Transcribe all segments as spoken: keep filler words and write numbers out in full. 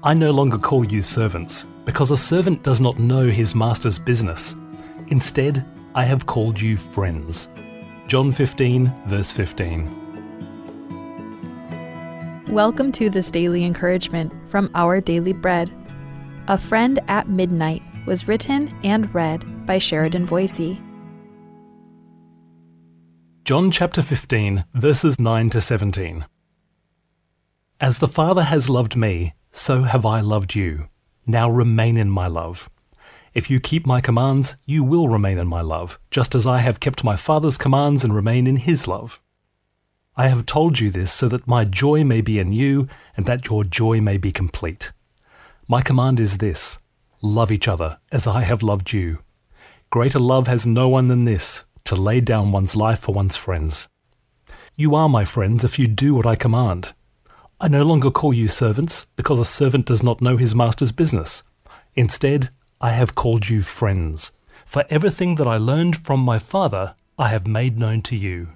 I no longer call you servants, because a servant does not know his master's business. Instead, I have called you friends. John fifteen, verse fifteen. Welcome to this daily encouragement from Our Daily Bread. A Friend at Midnight was written and read by Sheridan Voysey. John chapter fifteen, verses nine to seventeen. As the Father has loved me, so have I loved you. Now remain in my love. If you keep my commands, you will remain in my love, just as I have kept my Father's commands and remain in his love. I have told you this so that my joy may be in you and that your joy may be complete. My command is this: love each other as I have loved you. Greater love has no one than this, to lay down one's life for one's friends. You are my friends if you do what I command. I no longer call you servants, because a servant does not know his master's business. Instead, I have called you friends, for everything that I learned from my Father I have made known to you.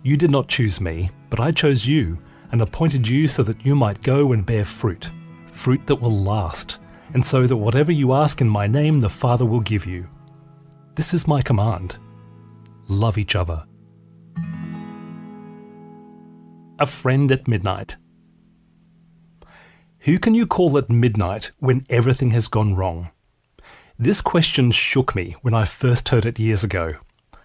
You did not choose me, but I chose you and appointed you so that you might go and bear fruit, fruit that will last, and so that whatever you ask in my name the Father will give you. This is my command: love each other. A friend at midnight. Who can you call at midnight when everything has gone wrong? This question shook me when I first heard it years ago.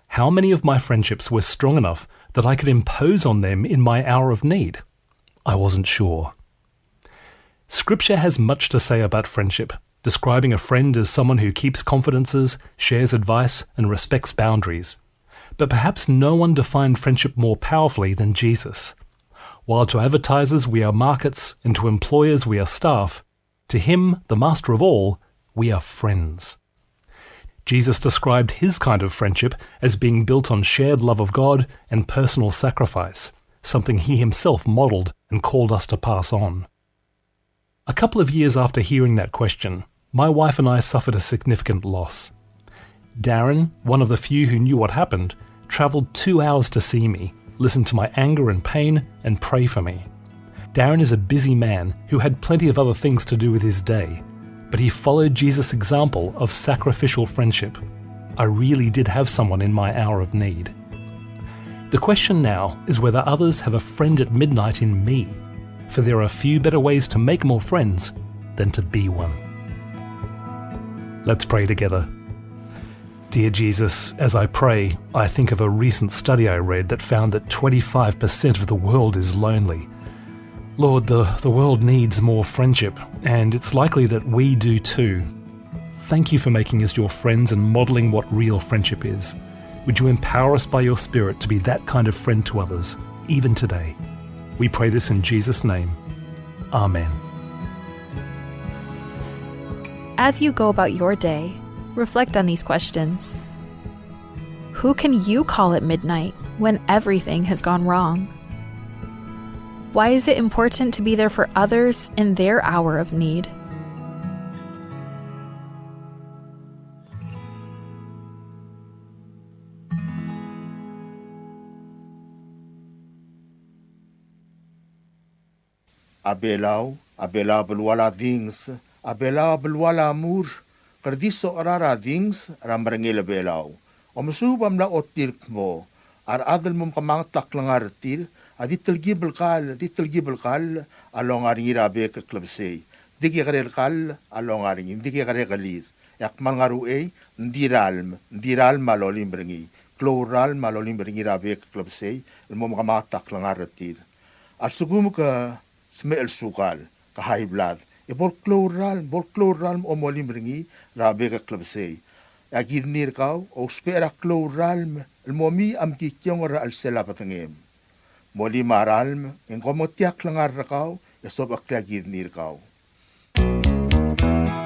How many of my friendships were strong enough that I could impose on them in my hour of need? I wasn't sure. Scripture has much to say about friendship, describing a friend as someone who keeps confidences, shares advice, and respects boundaries. But perhaps no one defined friendship more powerfully than Jesus. While to advertisers we are markets and to employers we are staff, to him, the master of all, we are friends. Jesus described his kind of friendship as being built on shared love of God and personal sacrifice, something he himself modeled and called us to pass on. A couple of years after hearing that question, my wife and I suffered a significant loss. Darren, one of the few who knew what happened, traveled two hours to see me, listen to my anger and pain, and pray for me. Darren is a busy man who had plenty of other things to do with his day, but he followed Jesus' example of sacrificial friendship. I really did have someone in my hour of need. The question now is whether others have a friend at midnight in me, for there are few better ways to make more friends than to be one. Let's pray together. Dear Jesus, as I pray, I think of a recent study I read that found that twenty-five percent of the world is lonely. Lord, the, the world needs more friendship, and it's likely that we do too. Thank you for making us your friends and modeling what real friendship is. Would you empower us by your Spirit to be that kind of friend to others, even today? We pray this in Jesus' name. Amen. As you go about your day, reflect on these questions. Who can you call at midnight when everything has gone wrong? Why is it important to be there for others in their hour of need? A Belau, a Belau a belual a dinges, a Belau a belual a mur, kede di socher er a dinges er a merengel a Belau. Omesuub a mla ochotii el kmo a rechad el mo mekemanget a klengar er tir a di telkib el kall, di telkib el kall a longa er ngii er a bek el klebesei. Ng di kekerei el kall a longa er ngii, ng di kekerei el kall. E a kmal ngar er a uchei, ng di ralm, ng di ralm a lolim er ngii. Klou el ralm a lolim er ngii er a bek el klebesei el mo mekemanget a klengar er tir. A lsekum ke smecher el sukal, ke high blood, e bo el klou el ralm, bo el klou el ralm a molim er ngii er a bek el klebesei. E a kidney er kau a ousbech er a klou el ralm el mo mei a mekikiongel er a chelsel a bedengem. Molim a ralm e ng mo omengetii a klengar er kau e sobechekl a kidney er kau.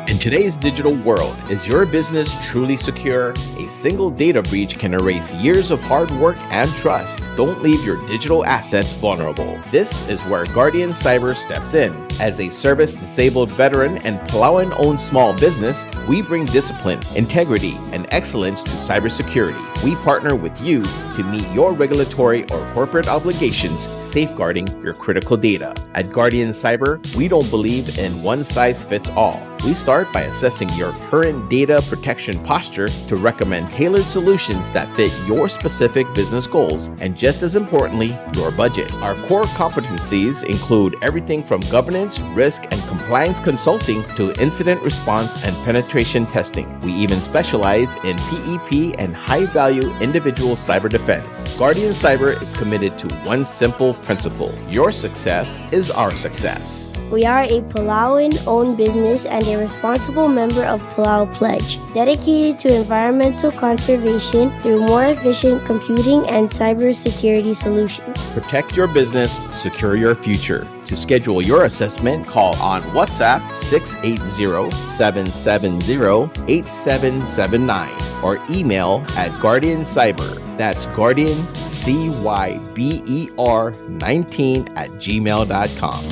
In today's digital world, is your business truly secure? A single data breach can erase years of hard work and trust. Don't leave your digital assets vulnerable. This is where Guardian Cyber steps in. As a service-disabled veteran and Palauan-owned small business, we bring discipline, integrity, and excellence to cybersecurity. We partner with you to meet your regulatory or corporate obligations safeguarding your critical data. At Guardian Cyber, we don't believe in one size fits all. We start by assessing your current data protection posture to recommend tailored solutions that fit your specific business goals and, just as importantly, your budget. Our core competencies include everything from governance, risk, and compliance consulting to incident response and penetration testing. We even specialize in P E P and high-value individual cyber defense. Guardian Cyber is committed to one simple principle: your success is our success. We are a Palauan-owned business and a responsible member of Palau Pledge, dedicated to environmental conservation through more efficient computing and cybersecurity solutions. Protect your business, secure your future. To schedule your assessment, call on WhatsApp six eight zero, seven seven zero, eight seven seven nine or email at Guardian Cyber. That's Guardian C Y B E R nineteen at gmail dot com.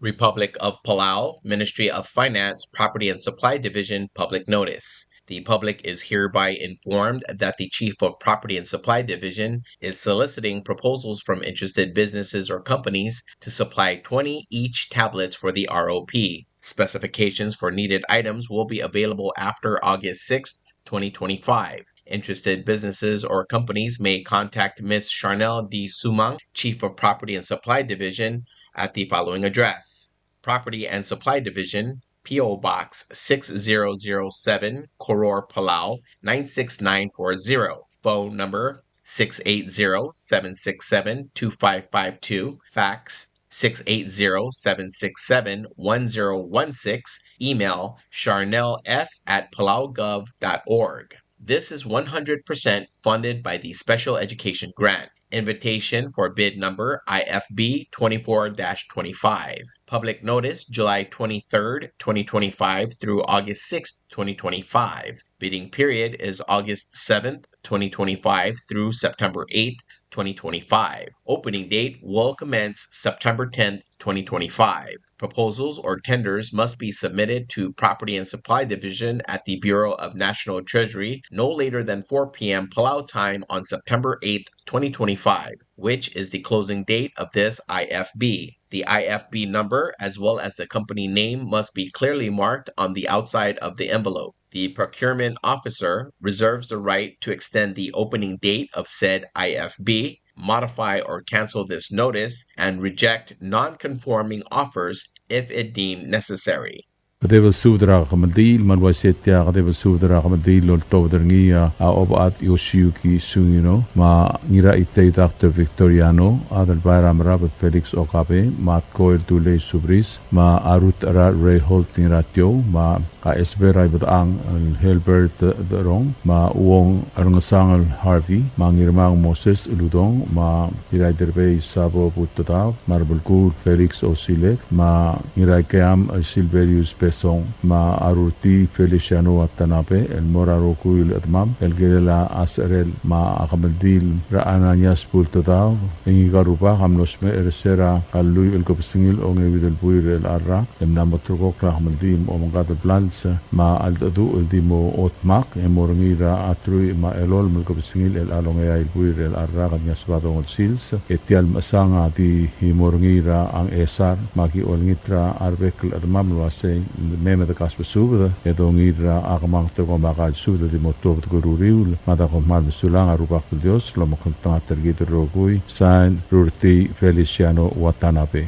Republic of Palau, Ministry of Finance, Property and Supply Division, public notice. The public is hereby informed that the Chief of Property and Supply Division is soliciting proposals from interested businesses or companies to supply twenty each tablets for the R O P. Specifications for needed items will be available after August sixth, twenty twenty-five. Interested businesses or companies may contact Miss Charnel D. Sumang, Chief of Property and Supply Division, at the following address: Property and Supply Division, P O Box six zero zero seven, Koror, Palau, nine six nine four zero. Phone number six eight zero, seven six seven, two five five two. Fax six eight zero, seven six seven, one zero one six. Email charnels at palaugov dot org. This is one hundred percent funded by the Special Education Grant. Invitation for bid number I F B twenty-four dash twenty-five. Public notice, July twenty-third, twenty twenty-five through August sixth, twenty twenty-five. Bidding period is August seventh, twenty twenty-five through September eighth, twenty twenty-five. Opening date will commence September tenth, twenty twenty-five. Proposals or tenders must be submitted to Property and Supply Division at the Bureau of National Treasury no later than four p.m. Palau time on September eighth, twenty twenty-five, which is the closing date of this I F B. The I F B number, as well as the company name, must be clearly marked on the outside of the envelope. The procurement officer reserves the right to extend the opening date of said I F B, modify or cancel this notice, and reject non-conforming offers if it deemed necessary. Kedeb el subed er a kemeldiil, me a le uaisei e tia kedeb el subed er a kemeldiil el oltobed er ngii a Obechad Yoshiyuki Sungino, me a Ngiraitei Doctor Victoriano, Adelbai er a Merab Felix Okabe, me a Tkoel Dulei Subris, me a Ruth er a Reinhold Ngiratiou, me a Esber er a Ibedechang el Helbert Derong, me a Uong er a Ngesang el Harvey, me a Ngirmang Moses Uludong, me a Ngiraiderbei Sabo Butedau, me a Rebelkuul Felix Osilek, me a Ngiraikeam Silverius Besong, me a Rurtii Feliciano Watanabe, el mo er a rokui el chedemam el kirel a secherel. Me a kemeldiil er a Ananias Bultedau, e ngika el rubak a mlo smecher er se er a Kallui el kebesengil a ongeuid el buil er chelecha el rak, e mla mo ulterekokl a kemeldiil me a omengkad el blals me a cheldecheduch el di mo dmak, e mo er ngii er a truich me a elolem el kebesengil er chelecha el ongeai el buil er chelecha el rak el ngii a Sebadong el sils. E tia el mechesang a di mo er ngii er a Ngchesar, me aki olengit er a rebek el chedemam el uasei mei me de kasbesubed e dongiil er a kemanget er kemiu me a kael subed el di mo tuobed er a uriul. Me a da kom kmal mesulang, a Rubak el Dios a lomekngeltengat er kid el rokui. Sain, Rurtii Feliciano Watanabe.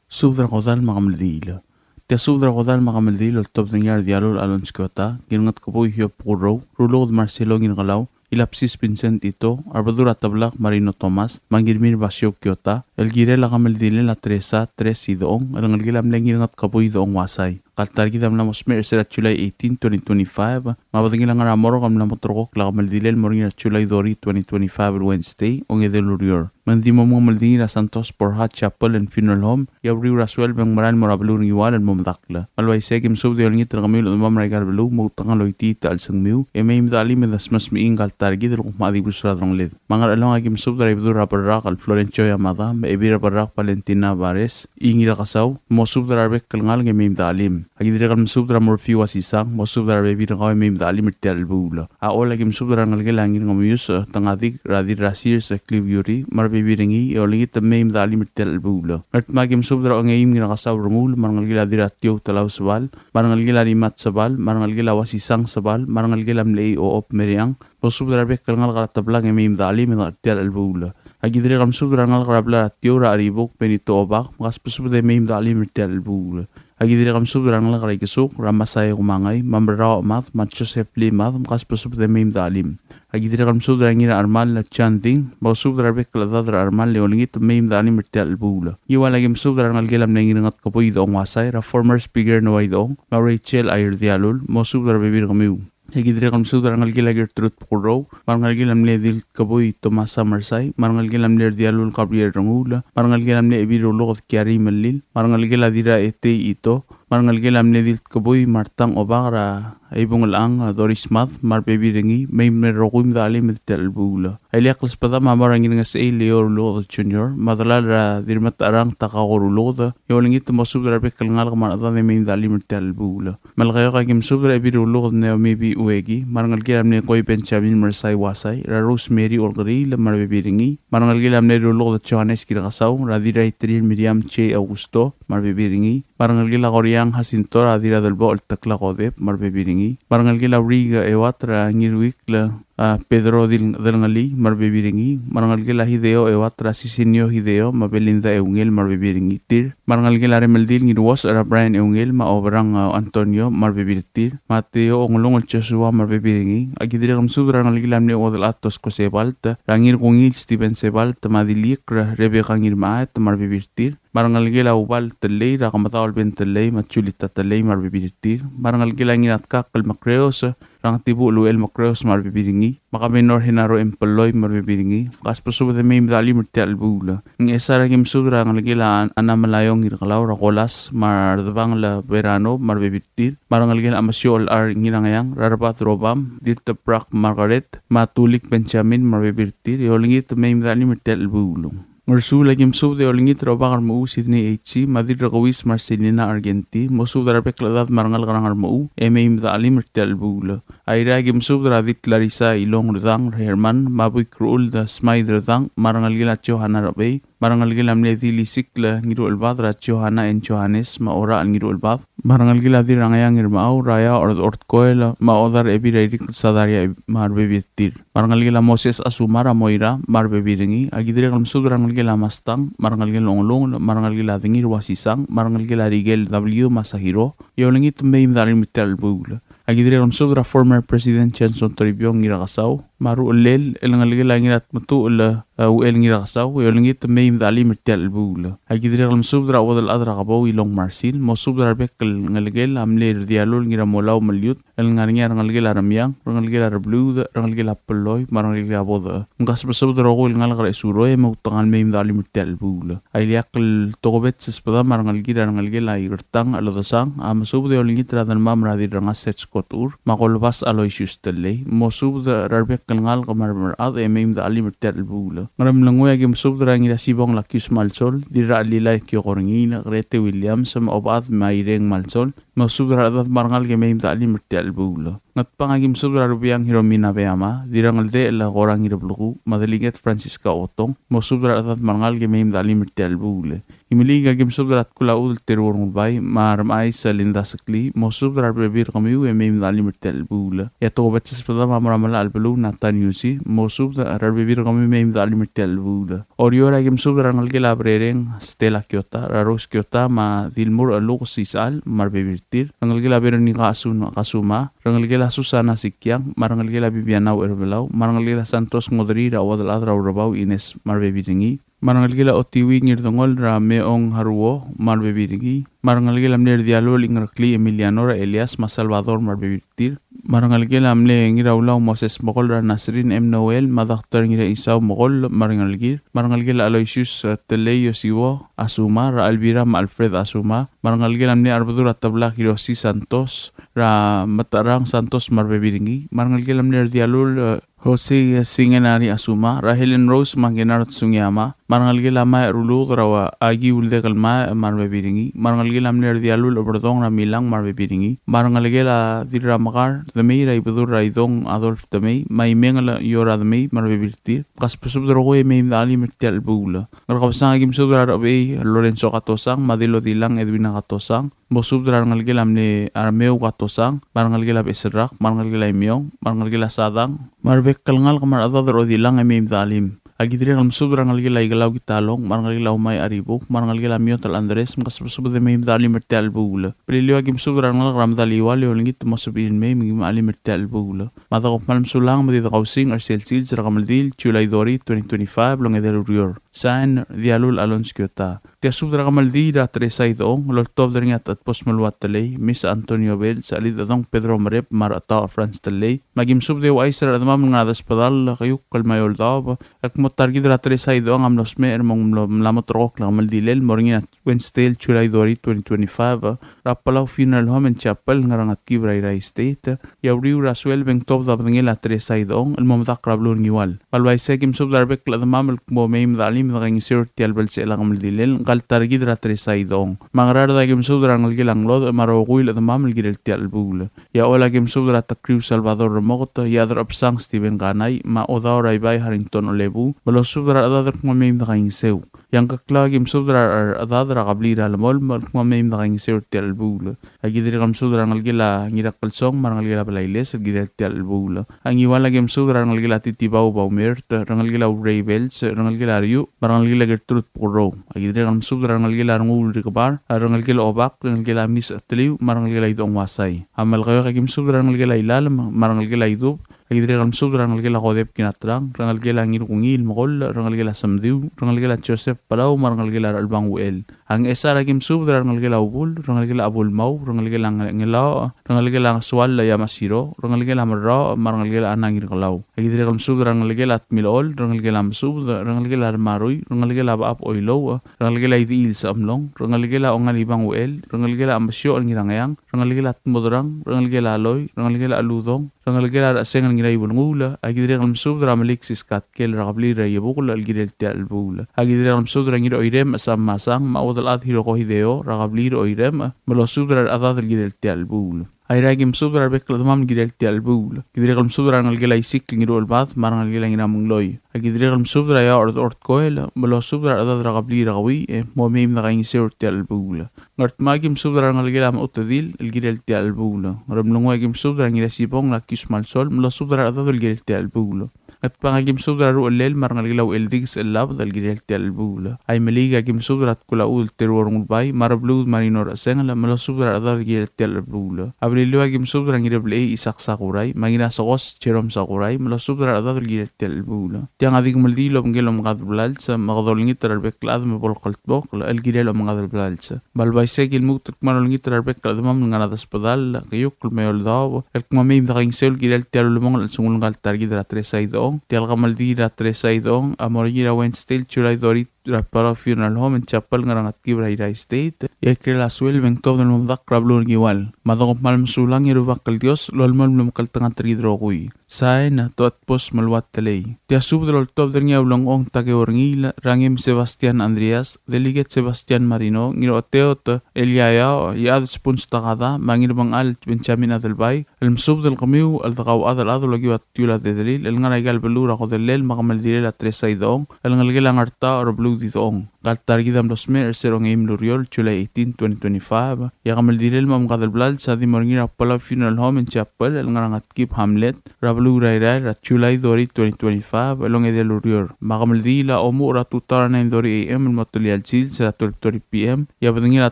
Subed er a kodall me a kemeldiil. Tia subed er a kodall me a kemeldiil el oltobed er ngii a Rdialul Alonz Kiota, Ngirngetkebui Hiob Kurou, Ruluked Marcelo Ngirkelau, Ilapsis Vincent Ito, Arbedul er a Teblak Marino Thomas, me a Ngirmir Basio Kiota, el kirel a kemeldilel a Teresa Tres Idechong, el ngelekel a mle Ngirngetkebui Idechong Uasai. Ngka el ta er kid a mla mo smecher er se er a July eighteen, twenty twenty-five, me a bedengel a ngar er a morgue a mla mo ulterekokl a kemeldilel el mo er ngii er a July thirty, twenty twenty-five, el Wednesday, ongedei el ureor. Me ng di mo mengemeldiil er a Santos Borja Chapel and Funeral Home, e a uriul er a sueleb e ng merael el mo er a beluu er a Ngiwal el mo medakl. Me a le uaisei e aki mesubed e olengit er kemiu el chedemam er aika el beluu, mo outekangel el oitii a chelsengmiu, e mei me de chelim e de smesmechii ngka el ta er kid el kuk mo dibus er a delongeled. Me a Ngerchelong e aki mesubed er a Ibedul er a Berrak el Florencio Yamada, me a Ebil er a Berrak Valentina Vares, Ingirakesau, mo subed er a rebek el ngalek e mei me de chelim. Aki dirrek el mesubed er a Murphy Wasisang, mosubed er a rebebil er kau e mei me de chelim er tia el chelebuul. A Ollei aki mesubed er a rengelekel a Ngirngemuius, e, Tengadik, er a Dirrasirs, e, Kliu Yuri, me a rebebil er ngii, e olengit e mei me de chelim er tia el chelebuul. Ngardmau aki mesubed er a Ongeim Ngirakesau Renguul, me a rengelekel a Dirratiou Telau Sebal, me a rengelekel a Rimat Sebal, me a rengelekel a Wasisang Sebal, me a rengelekel a mle Iob Meriang, mosubed er a rebek el ngalek er a Teblang e mei me de chelim er tia el chelebuul. Aki dirrek el mesubed er a rengalek er a blai er a Tiou er a Cheribuk Benito Obak, me kasbesubed e mei me de chelim er tia el chelebuul. Aki dirrek el mesubed er a rengalek er a Ikesuk, er a Masai Kumangai, me a Merrau Mad, me a Joseph Lee Mad, me kasbesubed e mei me de chelim. Aki dirrek el mesubed er a Ngirachermall Chan Ding, me mosubed er a rebek el chedad er a Chermall e olengit e mei me de chelim er tia el chelebuul. Ngiual aki mesubed er a rengelekel a mle Ngirngetkebui Idechong Wasai, er a former speaker Noah Idechong, me a Rachel Airdialul, mosubed er a rebebil er kemiu. Aki dirrek el mesubed er a rengelekel a Gertrude Bekurrou, me a rengelekel a mle Diltkebui Tomasa Mersai, me a rengelekel a mle Rdialul Gabriel Renguul, me a rengelekel a mle Ebil Ruluked Kiari Melil, me a rengelekel a Dirraetei Ito, me a rengelekel a mle Diltkebui Martang Obak, er a Eibungelchang, a, Doris Mad, me a rebebil er ngii, mei me rokui me de chelim er tia el chelebuul. A ileakl el sbedam a mo er a Ngirngesechei Leo Ruluked Junior, me a delal er a Dirremetecherang Takako Ruluked, e olengit e mosubed er a rebek el ngalek me a rechedad e mei me de chelim er tia el chelebuul. Melekeok aki mesubed er a Ebil Ruluked Naomi B. Ueki, me a rengelekel a mle Koi Benjamin Mersai Wasai, er a Rosemary Olkeriil, me a rebebil er ngii, me a rengelekel a mle Ruluked Johannes Ngirakesau, er a Dirraiterir Miriam J. Augusto, me a rebebil er ngii, me a rengelekel a Koriang Jacinto, er a Dirradelbochel Tekla Kodep, me a rebebil er ngii, me a rengelekel a Uriik Euat, er a Ngiruikl, a, Pedro Dil-, Delngelii, me a rebebil er ngii, me a rengelekel a Hideo Euat, er a Sisinio Hideo, me a Belinda Eungel, me a rebebil er ngii tir, me a rengelekel a Remeldil Ngiruos, er a Brian Eungel, me a Oberang, a, Antonio, me a rebebil er tir, me a Teo Ongelungel Joshua, me a rebebil er ngii. Aki dirrek el mesubed er a rengelekel a mle Uodelchad Tosko Sebalt, er a Ngirkungiil Steven Sebalt, me a Diliik, er a Rebecca Ngirmechaet, me a rebebil er tir, me a rengelekel a Ubal Tellei, er a Kemedaol Ben Tellei, me a Julita Tellei, me a rebebil er tir, me a rengelekel a Ngiratkakl Makreos, er a Ngetibuchel Uchel Makreos, me a rebebil er ngii, me a Kabenor Henaro Empelloi, me a rebebil er ngii, kasbesubed e mei me de chelim er tia el chelebuul. Ngchesar aki mesubed er a rengelekel a An-, Ana Melaiong Ngirkelau, er a Kolas, me a Redebangel Berano, me a rebebil er tir, me a rengelekel a Mesiochel Ar Ngirangeang, er a Rebad Robam, Diltebrak Margaret, me a Tulik Benjamin, me a rebebil er tir, e olengit e mei me de chelim er tia el chelebuul. Ngersuul aki mesubed e olengit er a Obak er Mechuu Sidney H. C., me a Dirrekeuis Marcelina Argenti, mosubed er a rebek el chedad me a rengalek er a Ngermechuu, e mei me de chelim er tia el chelebuul. Airai aki mesubed er a Dit Larisa Ilong Redang, er a Herman, me a Buik Ruchuld Smaid Redang, me a rengelekel a Johanna Rebei, me a rengelekel a mle Dil Isikl Ngiruchelbad, er a Johanna and Johannes, me a Orachel Ngiruchelbad, me a rengelekel a Dirrangeang Ngirmechau, er a Eaoch er a Ortkoel, me a Odar Ebil er a Irik Sadaria, me a rebebil er tir. Me a rengelekel a Moses Asuma, er a Moira, me a rebebil er ngii. Aki dirrek el mesubed er a rengelekel a Mastang, me a rengelekel a Ongelungel, me a rengelekel a Dengir Wasisang, me a rengelekel a Rikel W. Masahiro, e olengit e mei me de chelim er tia el chelebuul. Aki dirrek el mesubed er a former President Johnson Toribiong Ngirakesau, me a ruchellel el ngelekel a Ngiratmetuchel, e, Uchel Ngirakesau, e olengit e mei me de chelim er tia el chelebuul. Aki dirrek el mesubed er a Uodelchad er a Kebou Ilong Marsil, mosubed er a rebek el ngelekel a mle Rdialul Ngiramolau Meliut, el ngar er ngii a rengelekel a Remiang, rengelekel a Rebluud, rengelekel a Belloi, me a rengelekel a Bodech. Me kasbesubed er a rokui el ngalek er a Chesuroi, e moutekangel mei me de chelim er tia el chelebuul. A ileakl el tokubets el sbedam a rengelekir a rengelekel a Ikertang Eledesang, a mesubed e olengit er a Delmam er a Dirrengas Setsko Techur, me a Kolbas Aloysius Tellei, mosubed er a rebek el ngalek me a remerechad e mei me de chelim er tia el chelebuul. Ngeremlengui aki mesubed er a Ngirasibong Lakius Malsol, Dirrachelilai Kioko Rengiil, Grete Williams, me a Obechad me a Ireng Malsol, mosubed er a rechedad me a rengalek e mei me de chelim er tia el chelebuul. Ngatpang aki mesubed er a Rubiang Hiromi Nabeyama, Dirrangeldechel Kora Ngirebelkuu, me a Delegate Francisca Otong, mosubed er a rechedad me a rengalek e mei me de chelim er tia el chelebuul. Imeliik aki mesubed er a Tkul a Chudel Teruor Ngulbai, me a Remechais Linda Seklii, mosubed er a rebebil er kemiu e mei me de chelim er tia el chelebuul. E a tokubets el sbedam a mo er a Melachelbeluu Nathan Yusi, mosubed er a rebebil er kemiu e mei me de chelim er tia el chelebuul. Oreor aki mesubed er a rengelekel a Berereng Stella Kiota, er a Rose Kiota, me a Dilmur Lukes Isechal, me a rebebil er tir, rengelekel a Veronica Asun-, Kasuma, rengelekel a Susana Sikiang, me a rengelekel a Bibiana Ucherbelau, me a rengelekel a Santos Ngodrii, er a Uodelchad er a Urebau Ines, me a rebebil er ngii, me a rengelekel a Otiui Ngirdengoll, er a Meong Haruo, me a rebebil er ngii, me a rengelekel a mle Rdialul Ingereklii Emiliano, er a Elias, me a Salvador, me a rebebil er tir, me a rengelekel a mle Ngiraulau Moses Mekoll, er a Nasrin M. Noel, me a Doctor Ngiraisau Mekoll, me a rengelekir, me a rengelekel a Aloysius, e, Telei Yosiwo Asuma, er a Elvira me a Alfred Asuma, me a rengelekel a mle Arbedul er a Teblak Hiroshi Santos, er a Metecherang Santos, me a rebebil er ngii, me a rengelekel a mle Rdialul, e, Jose Singenari Asuma, er a Helen Rose me a Kennard Sugiyama, me a rengelekel a Mae Rulud er a Aki Uldekel Mae me a rebebil er ngii, me a rengelekel a mle Rdialul Oberdong er a Milang me a rebebil er ngii, me a rengelekel a Dirramekar Demei er a Ibedul er a Idong Adolf Demei, me a Imengel Iora Demei me a rebebil er tir. Kasbesubed er a rokui e mei me de chelim er tia el chelebuul. Ngerkebesang, aki mesubed er a Rechebei Lorenzo Katosang, me a Dilodilang Edwina Katosang, mosubed er a rengelekel a mle Armeu Katosang, me a rengelekel a Becheserrak, me a rengelekel a Imiong, me a rengelekel a Sadang, me a rebek el ngalek me a rechedad er a Odilang e mei me de chelim. Aki dirrek el mesubed er a rengelekel a Ikelau Kitalong, me a rengelekel a Umai Aribuk, me a rengelekel a Miotel Andres, me kasbesubed e mei me de chelim er tia el chelebuul. Beliliou, aki mesubed er a rengalek er a Medaliual e olengit el mo sebechir el mei me ki me chelim er tia el chelebuul. Me a dekuk kmal mesulang me di dekausing er sel sils er a kemeldiil, July thirty, twenty twenty-five, el ongedei el ureor. Sign, Dialul Alonso Kiota. Tia subed er a kemeldiil er a Teresa Idechong el oltobed er ngii a Techedbos Meluat Telei, Miss Antonio Bell, Sechelid Edong Pedro Merep, me a Rechetau Franz Telei. Me aki mesubed e ouchais er a rechedemam el ngar er a desbedall, keiukl me a eou el daob, el kmo ta er kid er a Teresa Idechong a mlo smecher me ng mlo, mla mo terrekokl a kemeldilel el mo er ngii a Wednesday, July thirty, twenty twenty-five, er a Palau Funeral Home and Chapel, Ngerengatkib er a Irrai State, e a uriul er a sueleb e ng tuobed a bedengel a Teresa Idechong el mo medakl er a beluu er Ngiwal. Me a le uaisei, aki mesubed er a rebek el chedemam el kmo mei me de chelim e dekaingeseu er tia el belsechel a kemeldilel ngka el ta er kid er a Teresa Idechong. Me a Ngaraard, aki mesubed er a rengelekel a Ngelodech me a rokui el chedemam el kirel tia el chelebuul. E a Ollei, aki mesubed er a Tekriu Salvador Remoket, e a Chederchebesang Steven Kanai, me a Odau er a Ibai Harrington Olebuu, me losubed er a rechedad el kmo mei me dekaingeseu. E a Ngkeklau, aki mesubed er a rechedad er a kebliil er a Lemolem el kmo mei me dekaingeseu er tia el chelebuul. Aki dirrek el mesubed er a rengelekel a Ngirakelsong me a rengelekel a Belailes el kirel tia el chelebuul. A Ngiwal, aki mesubed er a rengelekel a Titibau Baumert, rengelekel a Urei Bells, rengelekel a Riu, me a rengelekel a Gertrud Bukurrou. Aki dirrek el mesubed er a rengelekel a Renguul Rikebar, a rengelekel a Obak, rengelekel a Mis Cheteliu, me a rengelekel a Idechong Uasai. A Melekeok, aki mesubed er a rengelekel a Ilalem me a rengelekel a Idub, aki dirrek el mesubed er a rengelekel a Kodep Kinatrang, rengelekel a Ngirkungiil Mekoll, rengelekel a Semdiu, rengelekel a Joseph Palau, me a rengelekel a Rechelbang Uchel. A Ngchesar, aki mesubed er a rengelekel a Ubul, rengelekel a Abulmau, rengelekel a Nge-, Ngelaoch, rengelekel a Ngesuall Yamasiro, rengelekel a Merraoch, me a rengelekel a Ana Ngirkelau. Aki dirrek el mesubed er a rengelekel a Tmilechol, rengelekel a Mesubed, rengelekel a Remarui, rengelekel a Bechab Oilouch, rengelekel a Idiil Sechemlong, rengelekel a Ongalibang Uchel, rengelekel a Chemesioch Ngirangeang, rengelekel a Tmodrang, rengelekel a Loi, rengelekel a Cheludong, rengelekel a Recheseng el Ngiraiuelenguul. Aki dirrek el mesubed er a Melik Siskatkel er a kebliil er a Iebukel el kirel tia el chelebuul. Aki dirrek el mesubed er a Ngiraoirem Sam Masang me a Uodelchad Hiroko Hideo er a kebliil er a Oirem, me losubed er a rechedad el kirel tia el chelebuul. Airai, aki mesubed er a rebek el chedemam el kirel tia el chelebuul. Aki dirrek el mesubed er a rengelekel a Isikl Ngiruchelbad me a rengelekel a Ngiramengloi. Aki dirrek el mesubed er a Iaoch er a Dechor Tkoel, me losubed er a rechedad er a kebliil er a Keui, e mo mei me dekaingeseu er tia el chelebuul. Ngardmau, aki mesubed er a rengelekel a Mechutedil el kirel tia el chelebuul. Ngeremlengui, aki mesubed er a Ngirasibong el Akius Malsol, me losubed er a rechedad el kirel tia el chelebuul. Ngatpang, aki mesubed er a Ruchellel me a rengelekel a Ucheldikes el Labed el kirel tia el chelebuul. Aimeliik, aki mesubed er a Tkulachudel Teruo Rengulbai me a Rebluud Marino Rechesengel, me losubed er a rechedad el kirel tia el chelebuul. A Beliliou, aki mesubed er a Ngireblechei Isak Sakurai me a Ngirasekos Jerome Sakurai, me losubed er a rechedad el kirel tia el chelebuul. Tiang a di kemeldiil el obengkel omengades el blals, me kede olengit er a rebek el chad me bo le kldmokl el kirel omengades el blals. Me a le uaisei, ki lmuut el kmal olengit er a rebek el chedemam el ngar er a desbedall, keiukl me a eou el daob, el kmo mei me dekaingeseu el kirel tia el ulebongel el chelsengul ngka el ta er kid er a Teresa Idechong. Tia el kemeldiil er a Teresa Idechong a mo er ngii er a Wednesday, July thirty, er a Palau Funeral Home and Chapel, Ngerengatkib er a Irrai State, e a ikrel a sueleb e ng tuobed el mo medakl er a beluu er Ngiwal. Me a dekuk kmal mesulang e a Rubak el Dios a lolemolem el omekngeltengat er kid el rokui. Sain, Toatbos Meluat Telei. Tia subed el oltobed er ngii a Ulengchong Takeo Rengiil, Rangem Sebastian Andreas, Delegate Sebastian Marino, Ngirocheteot Elia Iaoch, Iechad Spuns Takada, me a Ngirmengchal Benjamin Adelbai, el mesubed el kemiu el dekauchad el chad el okiu a tiul a dedelil el ngar er aika el beluu er a kodellel me a kemeldilel a Teresa Idechong el ngelekel a Ngertaoch er a Beluud Idechong. Ngka el ta er kid a mlo smecher er se er a ongeim el ureor, July eighteen, twenty twenty-five, e a kemeldilel me a omengades el blals a di mo er ngii er a Palau Funeral Home and Chapel el ngar er a Ngetkib Hamlet er a beluu er a Irrai er a July thirty, twenty twenty-five, el ongedei el ureor. Me a kemeldiil a omuchel er a two thirty, nine thirty A M el mo telia el sils er a twelve thirty P M, e a bedengel a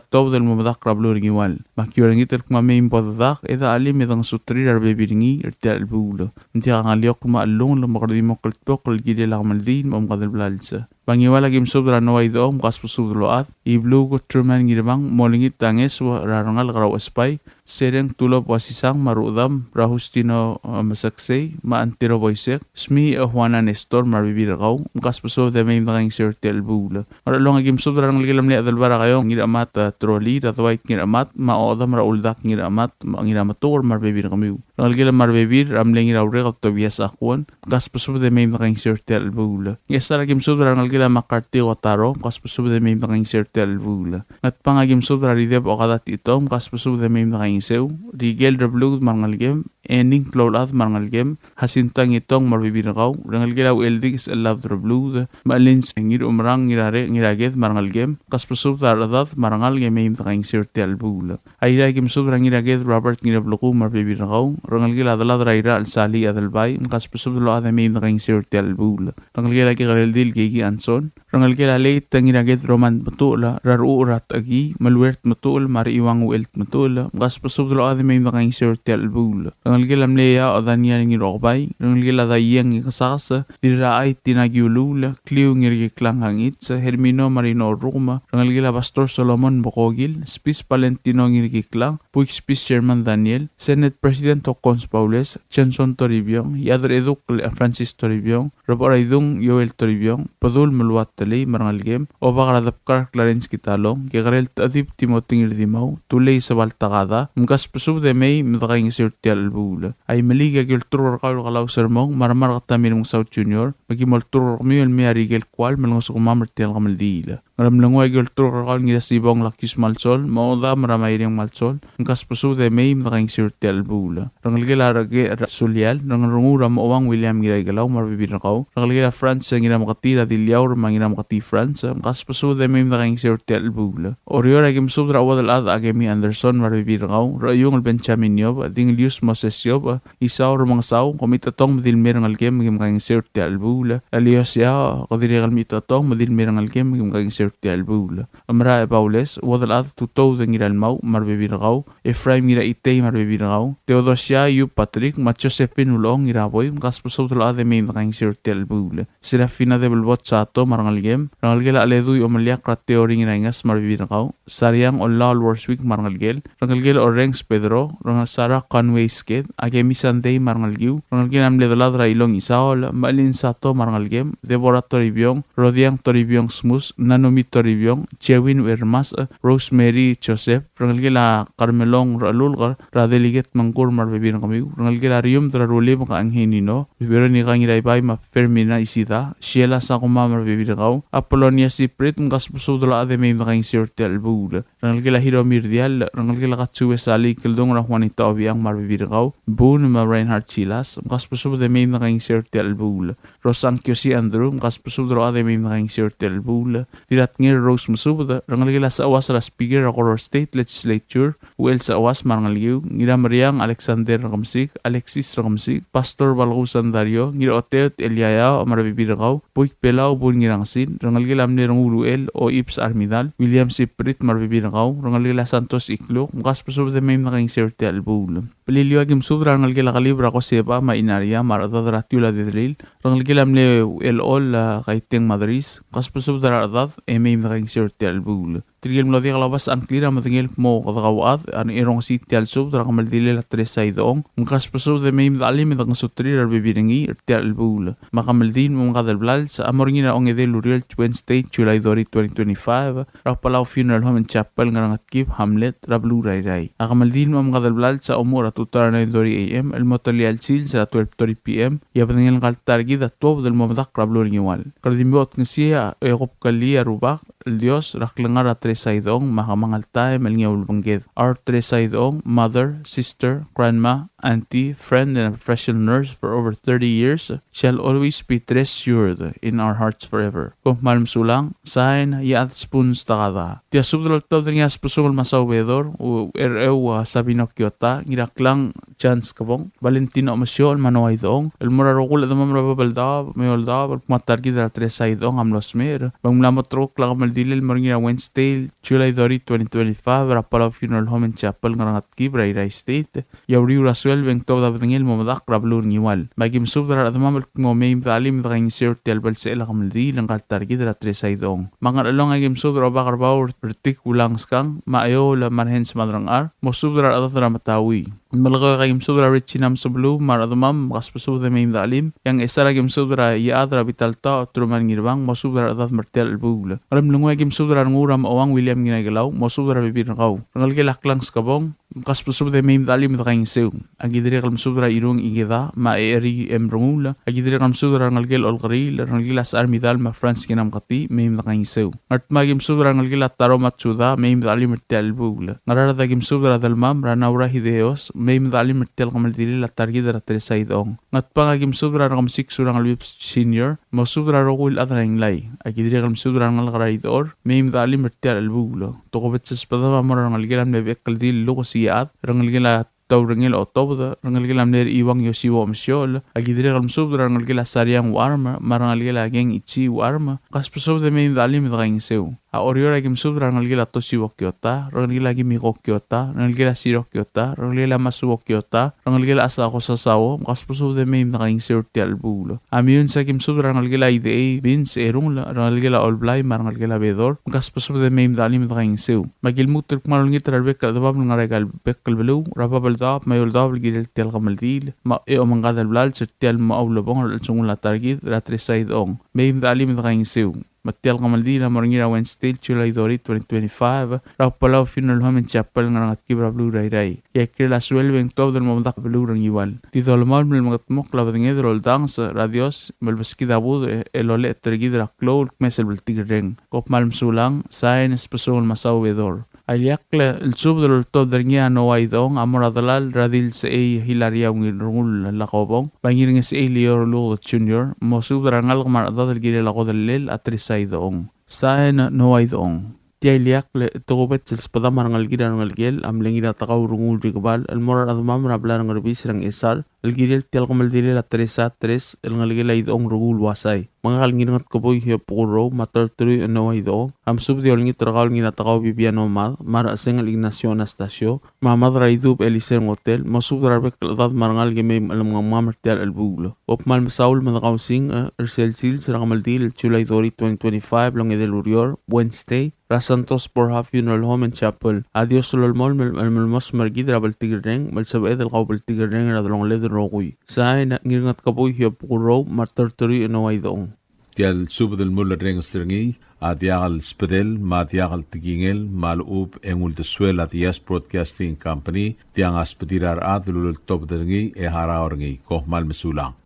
tuobed el mo medakl er a beluu er Ngiwal. Me aki olengit el kmo mei me bo dedak e de chelim e dengesuterir a rebebil er ngii er tia el chelebuul. Ng diak a ngeliokl me a chelungel me kede di mo kldmokl el kirel a kemeldiil me a omengades el blals. Me a Ngiwal, aki mesubed er a Noah Idechong, mkasbesubed el ochad, Ibluuk Truman Ngirmang, mo olengit a ngeso er a rengalek er a Uchesbai, Sereng Tulop Uasisang me a rudam, er a Justino, e, Meseksei, me a Antero Boisek, Smi, e, Juana Nestor me a rebebil er kau, mkasbesubed e mei me dekaingeseu er tia el chelebuul. Ngerchelong, aki mesubed er a rengelekel a mle Adelbai er a Kaiong Ngiramat, e, Troli, er a Dwight Ngiramat, me a Odam er a Uldak Ngiramat, me a Ngirametuker me a rebebil er kemiu. Rengelekel a me a rebebil er a mle Ngiraurek el Tobias Akuon, mkasbesubed e mei me dekaingeseu er tia el chelebuul. Ngchesar, aki mesubed er a rengelekel a McCarthy Kotaro, mkasbesubed e mei me dekaingeseu er tia el chelebuul. Ngatpang, aki mesubed er a Rideb Okada Titong, mkasbesubed e mei me dekaingeseu. Rikel Rebluud me a rengelekem, Ening Kloulchad me a rengelekem, Jacinta Ngitong me a rebebil er kau, rengelekel a Ucheldikes Chelabed Rebluud, me a Lins Ngirumerang Ngirare Ngiraked me a rengelekem, mkasbesubed a rechedad me a rengalek e mei me dekaingeseu er tia el chelebuul. Airai, aki mesubed er a Ngiraked Robert Ngirableku me a rebebil er kau, rengelekel a delad er a Irachel Sali Adelbai, mkasbesubed el ochad e mei me dekaingeseu er tia el chelebuul. Rengelekel a Kekerel Dil Keiki Anson, rengelekel a Leit Ngiraked Roman Tmetuchl, er a Rechucher a Techekii, Meluert Tmetuchl, me a Rechiuang Uchel Tmetuchl, mkasbesubed el ochad e mei me dekaingeseu er tia el chelebuul. Rengelekel a mle Eaoch Daniel Ngirokebai, rengelekel a Daieng Ikesakes, Dirrachai Tina Kiuluul, Kliu Ngirkiklang Kangichi, Hermino Marino Orrukem, rengelekel a Pastor Solomon Bokokil, Spis Valentino Ngirkiklang, Buik Spis Sherman Daniel, Senate President Hokkons Baules, Johnson Toribiong, Iadredukl Francis Toribiong, Rebecheraidung Joel Toribiong, Bedul Meluat Telei me a rengelekem, Obak er a Debkar Clarence Kitalong, Kekerel Techedib Timothy Ngirdimau, Tulei Sebal Takada, mkasbesubed e mei me dekaingeseu er tia el chelebuul. Aimeliik, aki olturk er kau el Kelau Sermong, me a Remark Tamirmengesau Junior, me ki mo olturk er kemiu el mei er a Rikel Kual me lengesukemam er tia el kemeldiil. Ngeremlengui, aki olturk er kau el Ngirasibong Lakius Malsol, me a Odam er a Maireng Malsol, mkasbesubed e mei me dekaingeseu er tia el chelebuul. Rengelekel a Reke er a Sulial, Rengerenguu er a Mochouang William Ngiraikelau me a rebebil er kau, rengelekel a Franz Ngirameketii er a Diliaur me a Ngirameketii Franz, mkasbesubed e mei me dekaingeseu er tia el chelebuul. Oreor, aki mesubed er a Uodelchad Akemi Anderson me a rebebil er kau, Rechiungl Benjamin Iob, Dingelius Moses Iob, Isau Remengesau, kom chitechetong me di le mei er a rengelekem me kim kaingeseu er tia el chelebuul. Elios Eaoch, ke dirrek el mei chitechetong me di le mei er a rengelekem me kim kaingeseu er tia el chelebuul. Merael Baules, Uodelchad Tutoud Ngiralmau me a rebebil er kau, Ephraim Ngiraitei me a rebebil er kau, Theodosia Yu Patrick, me a Josephine Ulechong Ngiraboi, mkasbesubed el ochad e mei me dekaingeseu er tia el chelebuul. Serafina Debelbot Sato me a rengelekem, rengelekel a Cheledui Omeliakl er a Teoring Ngiraingas me a rebebil er kau, Sariang Ollaol Worswick me a rengelekel, rengelekel a Orrenges Pedro, rengelekel a Sarah Conway Sked, Akemi Sandei me a rengelekiu, rengelekel a mle delad er a Ilong Isaol, Mailin Sato me a rengelekem, Deborah Toribiong, Rodiang Toribiong Smus, Nanumi Toribiong, Jewin Wermas, Rosemary Joseph, rengelekel a Carmelong Rechelulk, er a Delegate Mengkur me a rebebil er kemiu, rengelekel a Riumd er a Rulibek Anghenino, Veronica Ngiraibai me a Fermina Isida, Sheila Sakuma me a rebebil er kau, Apolonia Siprit, mkasbesubed el ochad e mei me dekaingeseu er tia el chelebuul. Rengelekel a Hiromi Rdiall, rengelekel a Katsue Sali Kildung er a Juanita Obiang me a rebebil er kau, Boone me a Reinhard Silas, mkasbesubed e mei me dekaingeseu er tia el chelebuul. Rosang Kiosi Andrew, mkasbesubed el ochad e mei me dekaingeseu er tia el chelebuul. Dirratngel Rose Mesubed, rengelekel a Seuas er a Speaker er a Koror State Legislature, Uchel Seuas me a rengelekiu, Ngirameriang Alexander Rekemesik, Alexis Rekemesik, Pastor Balkuu Sandario, Ngiraoteot Eliaia me a rebebil er kau, Buik Belau Bun Ngirangesil, rengelekel a mle Rengul Uchel Oips Armidal, William Siprit me a rebebil er kau, rengelekel a Santos Ikluk, mkasbesubed e mei me dekaingeseu er tia el chelebuul. Beliliou, aki mesubed er a rengelekel a Kelib er a Koseba me a Inaria me a rechedad er a Tiul a Dedelil, rengelekel a mle Uchelchol a Kaiteng Madris, mkasbesubed er a rechedad e mei me dekaingeseu er tia el chelebuul. Tirke el mlo diak el oba a ngklir a medengei el kmo kede kauchad a rongesii tia el subed er a kemeldilel a Teresa Idechong, mkasbesubed e mei me dechelim e dengesuterir a rebebil er ngii er tia el chelebuul. Me a kemeldiil me a omengadel blals a mo er ngii er a ongedei el ureor el Wednesday, July thirty, twenty twenty-five, er a Palau Funeral Home and Chapel, Ngerengetkib Hamlet, er a beluu er a Irrai. A kemeldiil me a omengadel blals a omuchel er a tutau er a nine thirty A M el mo telia el sils er a twelve thirty P M, e a bedengel ngka el ta er kid a tuobed el mo medakl er a beluu er a Ngiwal. Kede di mo otngesii e kuk kellii a Rubak el Dios er a klengar er a Teresa Idechong me a kemanget el taem el ngii a ulebengked. Our Teresa Idechong, mother, sister, grandma, auntie, friend, and a professional nurse for over thirty years, shall always be treasured in our hearts forever. Kom kmal mesulang, sign, Iechad Spoons Takada. Tia subed el oltobed er ngii a Sbesungel Masau Bedor, Uchelrecheu a Sabino Kiota, Ngiraklang Chance Kebong, Valentino Omesiochel me a Noah Idechong, el mo er a rokui el chedemam er a Babeldaob me a Eouldaob, el kmo a ta er kid er a Teresa Idechong a mlo smecher, me ng mla mo terrekokl a kemeldiil kemeldiil el mo er ngii er a Wednesday, July thirty, twenty twenty-five, er a Palau Funeral Home and Chapel, Ngerengatkib er a Irrai State. E a uriul er a sueleb e ng tuobed a bedengel el mo medakl er a beluu er a Ngiwal. Me aki mesubed er a rechedemam el kmo mei me de chelim e de kaingeseu er tia el belsechel a kemeldiil ngka el ta er kid er a Teresa Idechong. Me a Ngerchelong aki mesubed er a Obak er a Bau er Tik Ulangskang, me a Eoul me a Rehens Madrangchar, mosubed er a rechedad er a Metaui. Melekeok aki mesubed er a Regina Mesebeluu me a rechedemam, mkasbesubed e mei me de chelim. E a Ngchesar aki mesubed er a Iechad er a Bitaltaoch Truman Ngirbang, mosubed er a rechedad me er tia el chelebuul. Ngeremlengui aki mesubed er a Renguul er a Mechouang William Ngiraikelau, mosubed er a rebebil er kau. Rengelekel a Klang Skebong, mkasbesubed e mei me de chelim e de kaingeseu. Aki dirrek el mesubed er a Irung Ikeda, me a Eri M. Renguul, aki dirrek el mesubed er a rengelekel Olkeriil, rengelekel a Sechar Midal me a Franz Kinamketii, mei me de kaingeseu. Ngardmau aki mesubed er a rengelekel a Taro Matsuda, mei me de chelim er tia el chelebuul. Ngaraard aki mesubed er a Delmam, er a Naura Hideos, mei me de chelim er tia el kemeldilel a ta er kid er a Teresa Idechong. Ngatpang aki mesubed er a Rekemesik Surangel Whipps Senior, mosubed er a rokui el chad er a Inglai. Aki dirrek el mesubed er a rengalek er a Idechor, mei me de chelim er tia el chelebuul. Tokubets el sbedam a mo er a rengelekel a mle Bechekeldil Lukes Iechad, rengelekel a Taurengel Otobed, rengelekel a mle Iuang Yosiwo Mesiol, aki dirrek el mesubed er a rengelekel a Sariang Uarm, me a rengelekel a Keng Ichi Uarm, mkasbesubed e mei me de chelim e de kaingeseu. A Oreor aki mesubed er a rengelekel a Tosiwo Kiota, rengelekel a Kimiko Kiota, rengelekel a Siro Kiota, rengelekel a Masuo Kiota, rengelekel a Asako Sasao, mkasbesubed e mei me de kaingeseu er tia el chelebuul. A Meyuns aki mesubed er a rengelekel a Idechei Vince Erungel, rengelekel a Olblai me a rengelekel a Bedor, mkasbesubed e mei me de chelim e de kaingeseu. Me aki lmuut el kmal olengit er a rebek el chedemam el ngar er aika el bek el beluu, er a Babeldaob me a Eouldaob el kirel tia el kemeldiil, me a omengkad el blals er tia el mo ulebongel er a chelsengul a ta er kid er a Teresa Idechong. Mei me de chelim e de kaingeseu. Me tia el kemeldiil a mo er ngii er a Wednesday, July thirty, twenty twenty-five, er a Palau Funeral Home and Chapel, Ngerengatkib er a beluu er a Irrai. E a ikrel a sueleb e ng tuobed el mo medakl er a beluu er a Ngiwal. Di dolemolem el mengedmokl a bedenged el oldanges er a Dios me lebeskid a budech el olecholt er kid er a klou el kmes el bltikerreng. Kom kmal mesulang, sain, Sbesungel Masau Bedor. A ileakl el subed el oltobed er ngii a Noah Idechong a mo er a delal er a Dilsechei Hilaria Ungil Rengul Lakobong, me a Ngirngesechei Lior Luked Junior, mosubed er a rengalek me a rechedad el kirel a kodellel a Teresa Idechong. Sain, Noah Idechong. Tia ileakl e tokubets el sbedam a rengelekir a rengelekel a mle Ngiratekau Rengul Rikebal el mo er a rechedemam er a blai er a Ngerbis er a Ngchesar el kirel tia el kemeldilel a Teresa Tres el ngelekel a Idechong Rengul Uasai. Me ngak el Ngirngetkebui Hiob Kurou me a Terteruich Noah Idechong a mesubed e olengit er kau el Ngiratekau Bibiano Mad me a Rechesengel Ignacio Anastasio me a Mad er a Idub Eliseo Ngotel, mosubed er a rebek el chedad me a rengalek e mei me chelemengmam er tia el chelebuul. Kom kmal mesaul me de kausing, e, er sel sils er a kemeldiil el July thirty, twenty twenty-five, el ongedei el ureor, Wednesday, er a Santos Borja Funeral Home and Chapel. A Dios a lolemolem el, el, el melemolem er kid er a bltikerreng, me lsebeched el kaubltikerreng er a delongeled el rokui. Sain, Ngirngetkebui Hiob Kurou me a Terteruich Noah Idechong. Tia el subed el mulerrenges er ngii a diak el sbedel me a diak el tekingel me a lechub e ng uldesuel a Diaz Broadcasting Company, tiang a sbedir a rechad el uleltobed er ngii e harau er ngii. Kom kmal mesulang.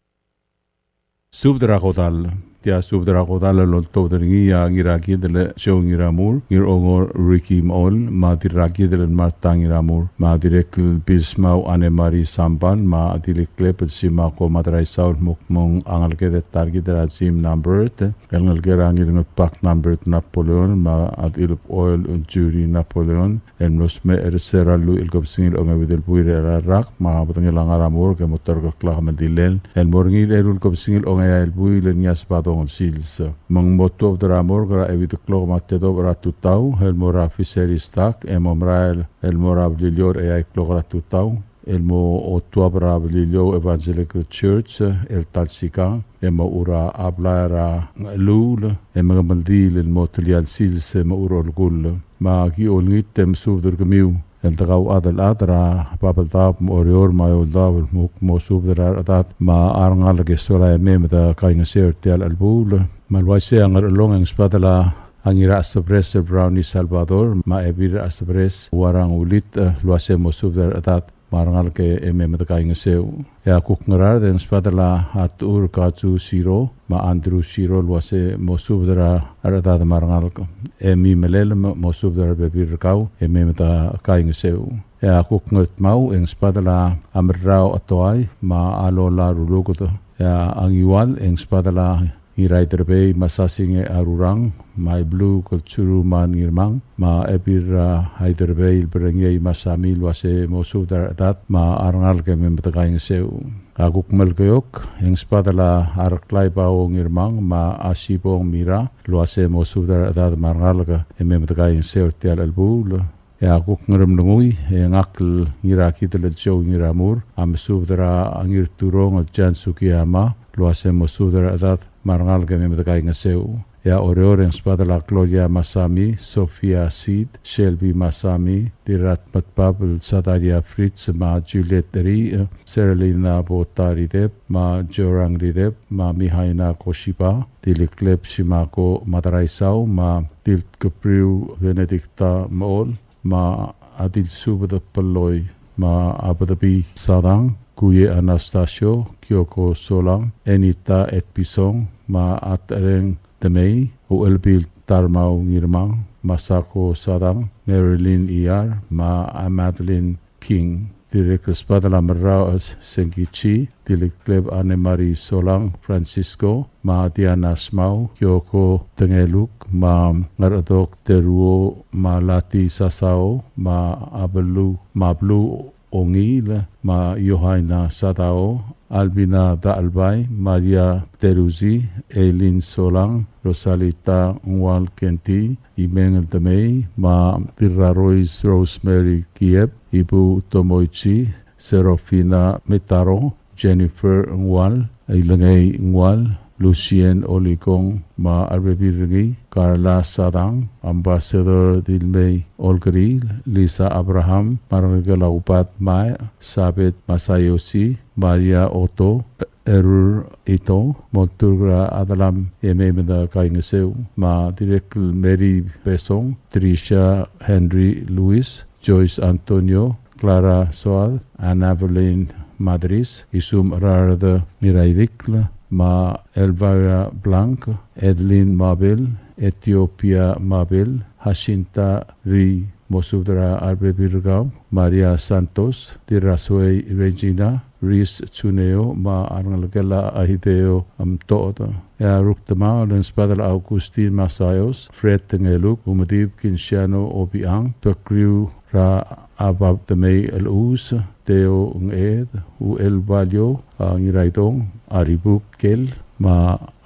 Subed er a kodall. Tia subed er a kodall el oltobed er ngii a Ngirakidel Joe Ngiramur, Ngirongor Ricky Mol, me a Dirrakidel Martha Ngiramur, me a Dirrek el Bismau Anne Marie Samban, me a Dilekleb el Simako Madraisau el mo kmo ng a ngeleked e ta er kid er a Jim Nambert, el ngelekel a Ngirngetbak Nambert Napoleon, me a Dilep Oil Judy Napoleon, el mlo smecher er se er a lluich el kebesengil a ongeuid el buil er a rak, me a bedengel a ngar er a morgue e mo terrekokl a kemeldilel el mo er ngii el eru el kebesengil a ongeai el buil el ngii a Sebadong el sils. Me ng mo tuobed er a morgue er a euid el klok me a tedobech er a tutau el mo er a Fisheries dock e mo merael el mo er a Beliliou er a eai el klok er a tutau el mo otuab er a Beliliou Evangelical Church el ta el sikang e mo er a blai er a Ngecheluul e mengemeldiil el mo telia el sils e mo er a olekull. Me aki olengit e mesubed er kemiu el dekauchad el chad er a Babeldaob me a Oreor me a Eouldaob el kmo mosubed er a rechedad me a rengalek e sola e mei me de kaingeseu er tia el chelebuul. Me a le uaisei a Ngerchelong e ng sbadel a Ngirachesebres el Brownie Salvador me a Ebil er a Chesebres Uarang Ulit, e, el uase mosubed er a rechedad me a rengalek e mei me de kaingeseu. E a kuk Ngaraard e ng sbadel a Techur Kazu Siro me a Andrew Siro el uase mosubed er a rechedad me a rengalek e mei melelem, mosubed er a rebebil er kau e mei me de kaingeseu. E a kuk Ngardmau e ng sbadel a Merrau Atoai me a Lola Ruluked. E a Ngiwal e ng sbadel a Ngiraiderbei Masasinge Arurang, me a Iblu Kulchuruman Ngirmang, me a Ebil er a Aiderbei el Berengiei Masami el uase mo subed er a rechedad me a rengalek e mei me dekaingeseu. A kuk Melekeok, e ng sbadel a Reklai Bao Ngirmang, me a Sibong Mira, el uase mo subed er a rechedad me a rengalek e mei me dekaingeseu er tia el chelebuul. E a kuk Ngeremlengui, e ngak el Ngirakidel el Joe Ngiramur, a mesubed er a Ngirturong el Jan Sugiyama, el uase mo subed er a rechedad me a rengalek e mei me dekaingeseu. E a Oreor e ng sbadel a Gloria Masami, Sofia Sid, Shelby Masami, Dirratmedbab el Sadaria Fritz, me a Juliet Ri, Seralina Bota Rideb, me a Jorang Rideb, me a Mihaina Koshiba, Dilikleb Shimako Madaraisau, me a Diltkebriu Benedicta Mechol, me a Dilsubed Belloi, me a Bedebii Sadang, Kuye Anastasio, Kyoko Solang, Enita Etpison, me a Atereng Demei, Uchelbil Tarmau Ngirmang, Masako Sadang, Marilyn Iyar, me a Madeline King. Dirrek el sbadel a Merrau Senkichi, Dilikleb Anne Marie Solang, Francisco, me a Diana Smau, Kyoko Tengeluk, me a Ngerchedok Teruo, me a Lati Sasao, me a Beluu, me a Beluu Ongiil, me a Yohaina Sadao, Albina Dachelbai, Maria Teruzi, Eileen Solang, Rosalita Ngual Kenti, Imengel Demei, me a Dirrarois Rosemary Kiep, Ibu Tomoichi, Serofina Mitaro, Jennifer Ngual, Ilengei Ngual, Lucien Olikong, me a rebebil er ngii, Carla Sadang, Ambassador Dilmei Olkeriil, Lisa Abraham, me a rengelekel a Ubad Mae, Sabet Masayoshi, Maria Otto, Erur Ito, molturk er a delam e mei me dekaingeseu, me a dirrek el Mary Besong, Tricia Henry Lewis, Joyce Antonio, Clara Soad, Anna Evelyn Madris, Isum Gerard Ngirairikl, me a Elvira Blanc, Edlin Mabel, Ethiopia Mabel, Jacinta Ri, mo subed er a rebebil er kau, Maria Santos, Dirrasuei Regina, Ris Tsuneo, me a rengelekel a Hideo Mtood. E a Rukdemaol e ng sbadel a Augustin Masayos, Fred Tengeluk, Umedib Kinsiano Obiang, Tekriu er a Abab Demei el Us, Teo Nged, Uel Balio, a Ngiraidong, Aribuk Kel, me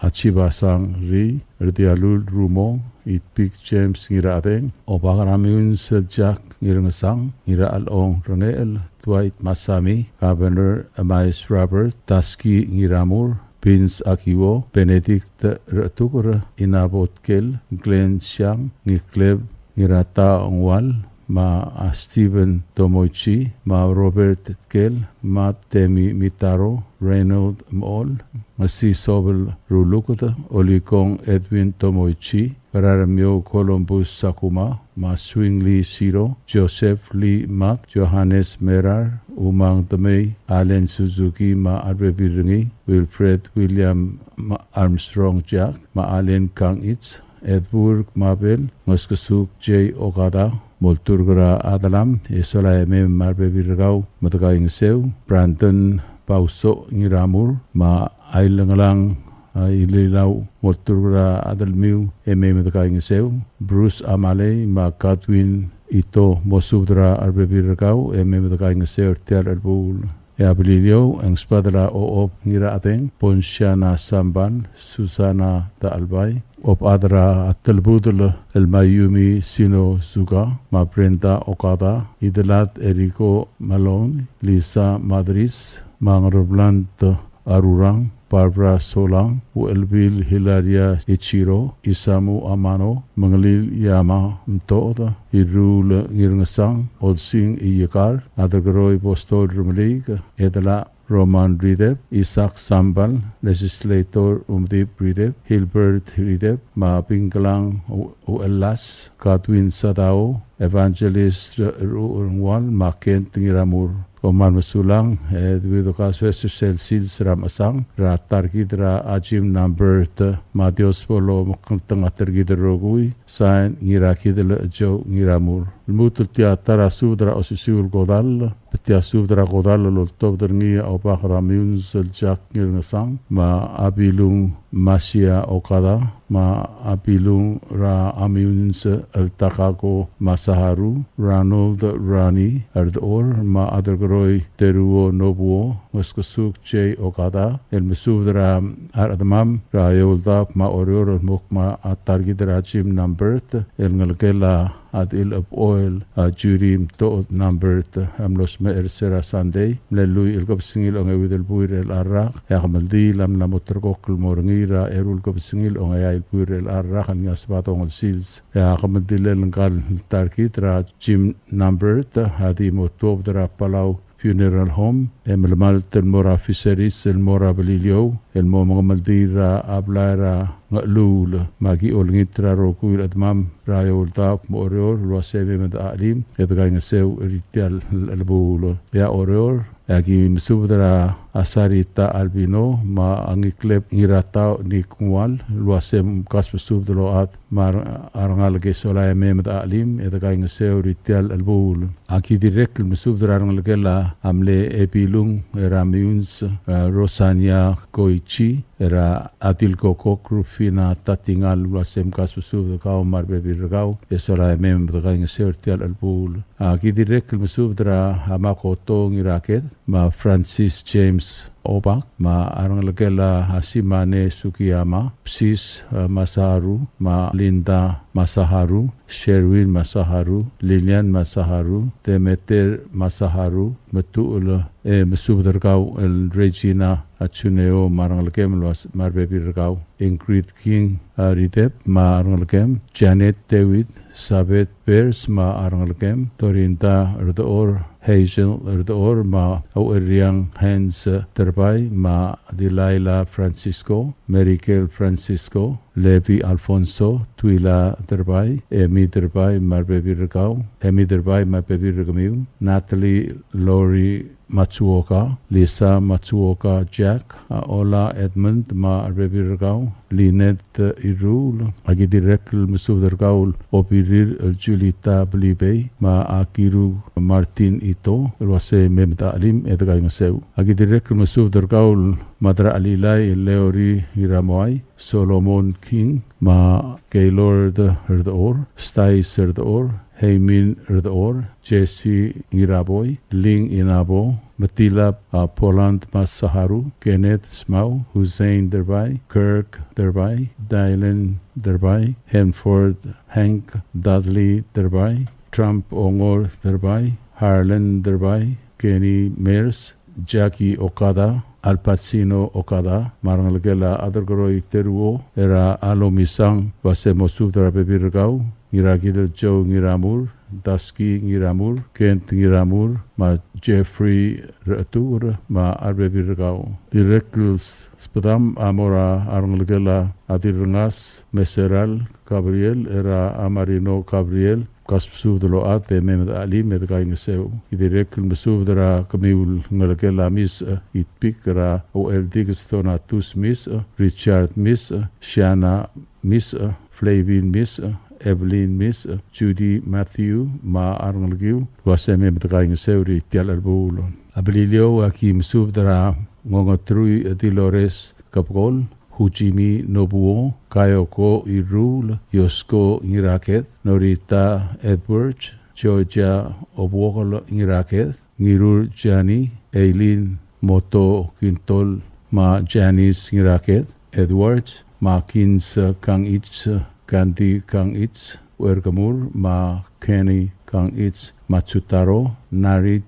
a Chibasang Ri, Rdialul Rumong, Itpik James Ngiradeng, Obakaramiun Seljak Ngirengesang, Ngirachelong Rengechel, Dwight Masami, Governor Emais Robert, Taski Ngiramur, Vince Akiwo, Benedict Retuker, Inabot Kel, Glenn Siang, Ngikleb Ngirata Ngual, me a Stephen Tomoichi, me a Robert Tkel, me a Temi Mitaro, Reynold Mol, Ngesi Sobel Ruluked, Olikong Edwin Tomoichi, Beraremio Columbus Sakuma, me a Swingli Siro, Joseph Lee Mat, Johannes Merar, Umang Temei, Allen Suzuki, me a rebebil er ngii, Wilfred William, me a Armstrong Jack, me a Allen Kangich, Edburg Mabel, Ngeskesuk J Okada, molturk er a delam, e sola e mei me a rebebil er kau me dekaingeseu, Brandon Bauso Ngiramur, me a Ailengelang, a, Ililau, molturk er a delmiu e mei me dekaingeseu, Bruce Amalei, me a Godwin Ito, mo subed er a rebebil er kau e mei me dekaingeseu er tia el chelebuul. E a Beliliou, e ng sbadel a Ochob Ngirachedeng, Ponsiana Sambal, Susana Dachelbai, Obechad er a Telbudel el Mayumi Shinozuka, me a Brenda Okada, Idelad Eriko Malone, Lisa Madris, me a Ngerebland Arurang, Barbara Solang, Uchelbil Hilaria Ichiro, Isamu Amano, Mengelil Yama Mtood, Irul Ngirngesang, Olsing Iyekar, Adelkeroi Postol Remeliik, Edela Roman Ridep, Isaac Sambal, Legislator Umdip Ridep, Hilbert Ridep, me a Bingkelang U-, Uelas, Godwin Sadao, Evangelist Ruurngwal, me a Kent Ngiramur. Kom kmal mesulang, e dua el kaso e sel sils er a mechesang er a ta er kid er a Jim Nambert, me a Dios bo lomekngeltengat er kid el rokui. Sain, Ngirakidel Joe Ngiramur. Lmuut el tia ta er a subed er a osisiu el kodall, me tia subed er a kodall el oltobed er ngii a Obak er a Meyuns el Jack Ngirngesang, me a Bilung Masia Okada, me a Bilung er a Meyuns el Takako Masaharu, Ronald Rani Erdechor, me a Adelkeroi Teruo Nobuo, Ngeskesuk J Okada, el mesubed er a rechedemam er a Eouldaob me a Oreor el mo kmo a ta er kid er a Jim Nambert el ngelekel a Adil Oboel, a Judy Mtood Nambert, a mlo smecher er se er a Sunday, mle lluich el kebesengil a ongeuid el buil er chelecha el rak, e a kemeldiil a mla mo ulterekokl el mo er ngii er a eru el kebesengil a ongeai el buil er chelecha el rak el ngii a Sebadong el sils. E a kemeldilel ngka el ta er kid er a Jim Nambert a di mo tuobed er a Palau Funeral Home, e melemalt el mo er a Fisheries el mo er a Beliliou, el mo mengemeldiil er a blai er a Ngecheluul. Me aki olengit er a rokui el chedemam er a Eouldaob me a Oreor el uase mei me de chelim e de kaingeseu er tia el chelebuul. E a Oreor, e aki mesubed er a Sarita Albino me a Ngikleb Ngiratau Nikngual el uase mkasbesubed el ochad me a rengalek e sola e mei me de chelim e de kaingeseu er tia el chelebuul. Aki dirrek el mesubed er a rengelekel a mle Ebilung er a Meyuns, e, Rosania Koichi, er a Adil Kokok Rufina Tatingal el uase mkasbesubed er kau me a rebebil er kau e sola e mei me de kaingeseu er tia el chelebuul. Aki dirrek el mesubed er a Makoto Ngiraked me a Francis James Obak, me a rengelekel a Simane Sugiyama, Psis, e, Masaharu, me a Linda Masaharu, Sherwin Masaharu, Lilian Masaharu, Demeter Masaharu, me tuchul e mesubed er kau el Regina Atsuneo me a rengelekem el uas-, me a rebebil er kau, Ingrid King, e, Ridep me a rengelekem, Janet David, Sabeth Bears me a rengelekem, Dorinda Erdechor, Hazel Erdechor me a Aueriang Hans Terbai me a Delilah Francisco, Merikel Francisco, Levi Alfonso, Twila Terbai, Emi Terbai me a rebebil er kau, Emi Terbai me a rebebil er kemiu, Natalie Lori Matsuoka, Lisa Matsuoka Jack, a Ola Edmund me a rebebil er kau, Lynette Iruul, aki dirrek el mesubed er kau el Obirir el Julita Belibei, me a Kiru Martin Ito, el uase mei me de chelim e de kaingeseu. Aki dirrek el mesubed er kau el Madrachelilai el Leori Iramoai, Solomon King, me a Gaylord Erdechor, Stais Erdechor, Heimin Erdechor, Jesse Ngiraboi, Ling Inabo, Matilab, a, Poland Masaharu, Kenneth Smau, Hussein Derbai, Kirk Derbai, Dylan Derbai, Hanford Hank, Dudley Derbai, Trump Ongor Derbai, Harlan Derbai, Kenny Mears, Jackie Okada, Al Pacino Okada, me a rengelekel a Aderkeroi Teruo, er a Alomisang, el uase mo subed er a rebebil er kau, Ngirakidel Joe Ngiramur, Daski Ngiramur, Kent Ngiramur, me a Jeffrey Rechetuker, me a rebebil er kau. Dirrek el s-, sbedam a mo er a rengelekel a Dirrengas Meseral Gabriel, er a Marino Gabriel, kasbesubed el ochad e mei me de chelim e de kaingeseu. Ki dirrek el mesubed er kemiu el ngelekel a Misech, e, Itpik, er a Oeldikes Donatus Misech, e, Richard Misech, e, Shanna Misech, e, Flavin Misech, e, Evelyn Misech, e, Judy Matthew, me a rengelekiu, el uase mei me de kaingeseu er tia el chelebuul. A Beliliou, aki mesubed er a Ngongetrui, e, Dolores Kebekol, Hujimi Nobuo, Kayoko Iruul, Yosko Ngiraked, Norita Edwards, Georgia Obuokol Ngiraked, Ngirur Jani, Eileen Moto Kintol, me a Janice Ngiraked Edwards, me a Kins Kangich, Kandi Kangich Uerkemur, me a Kenny Kangich Matsutaro, Narit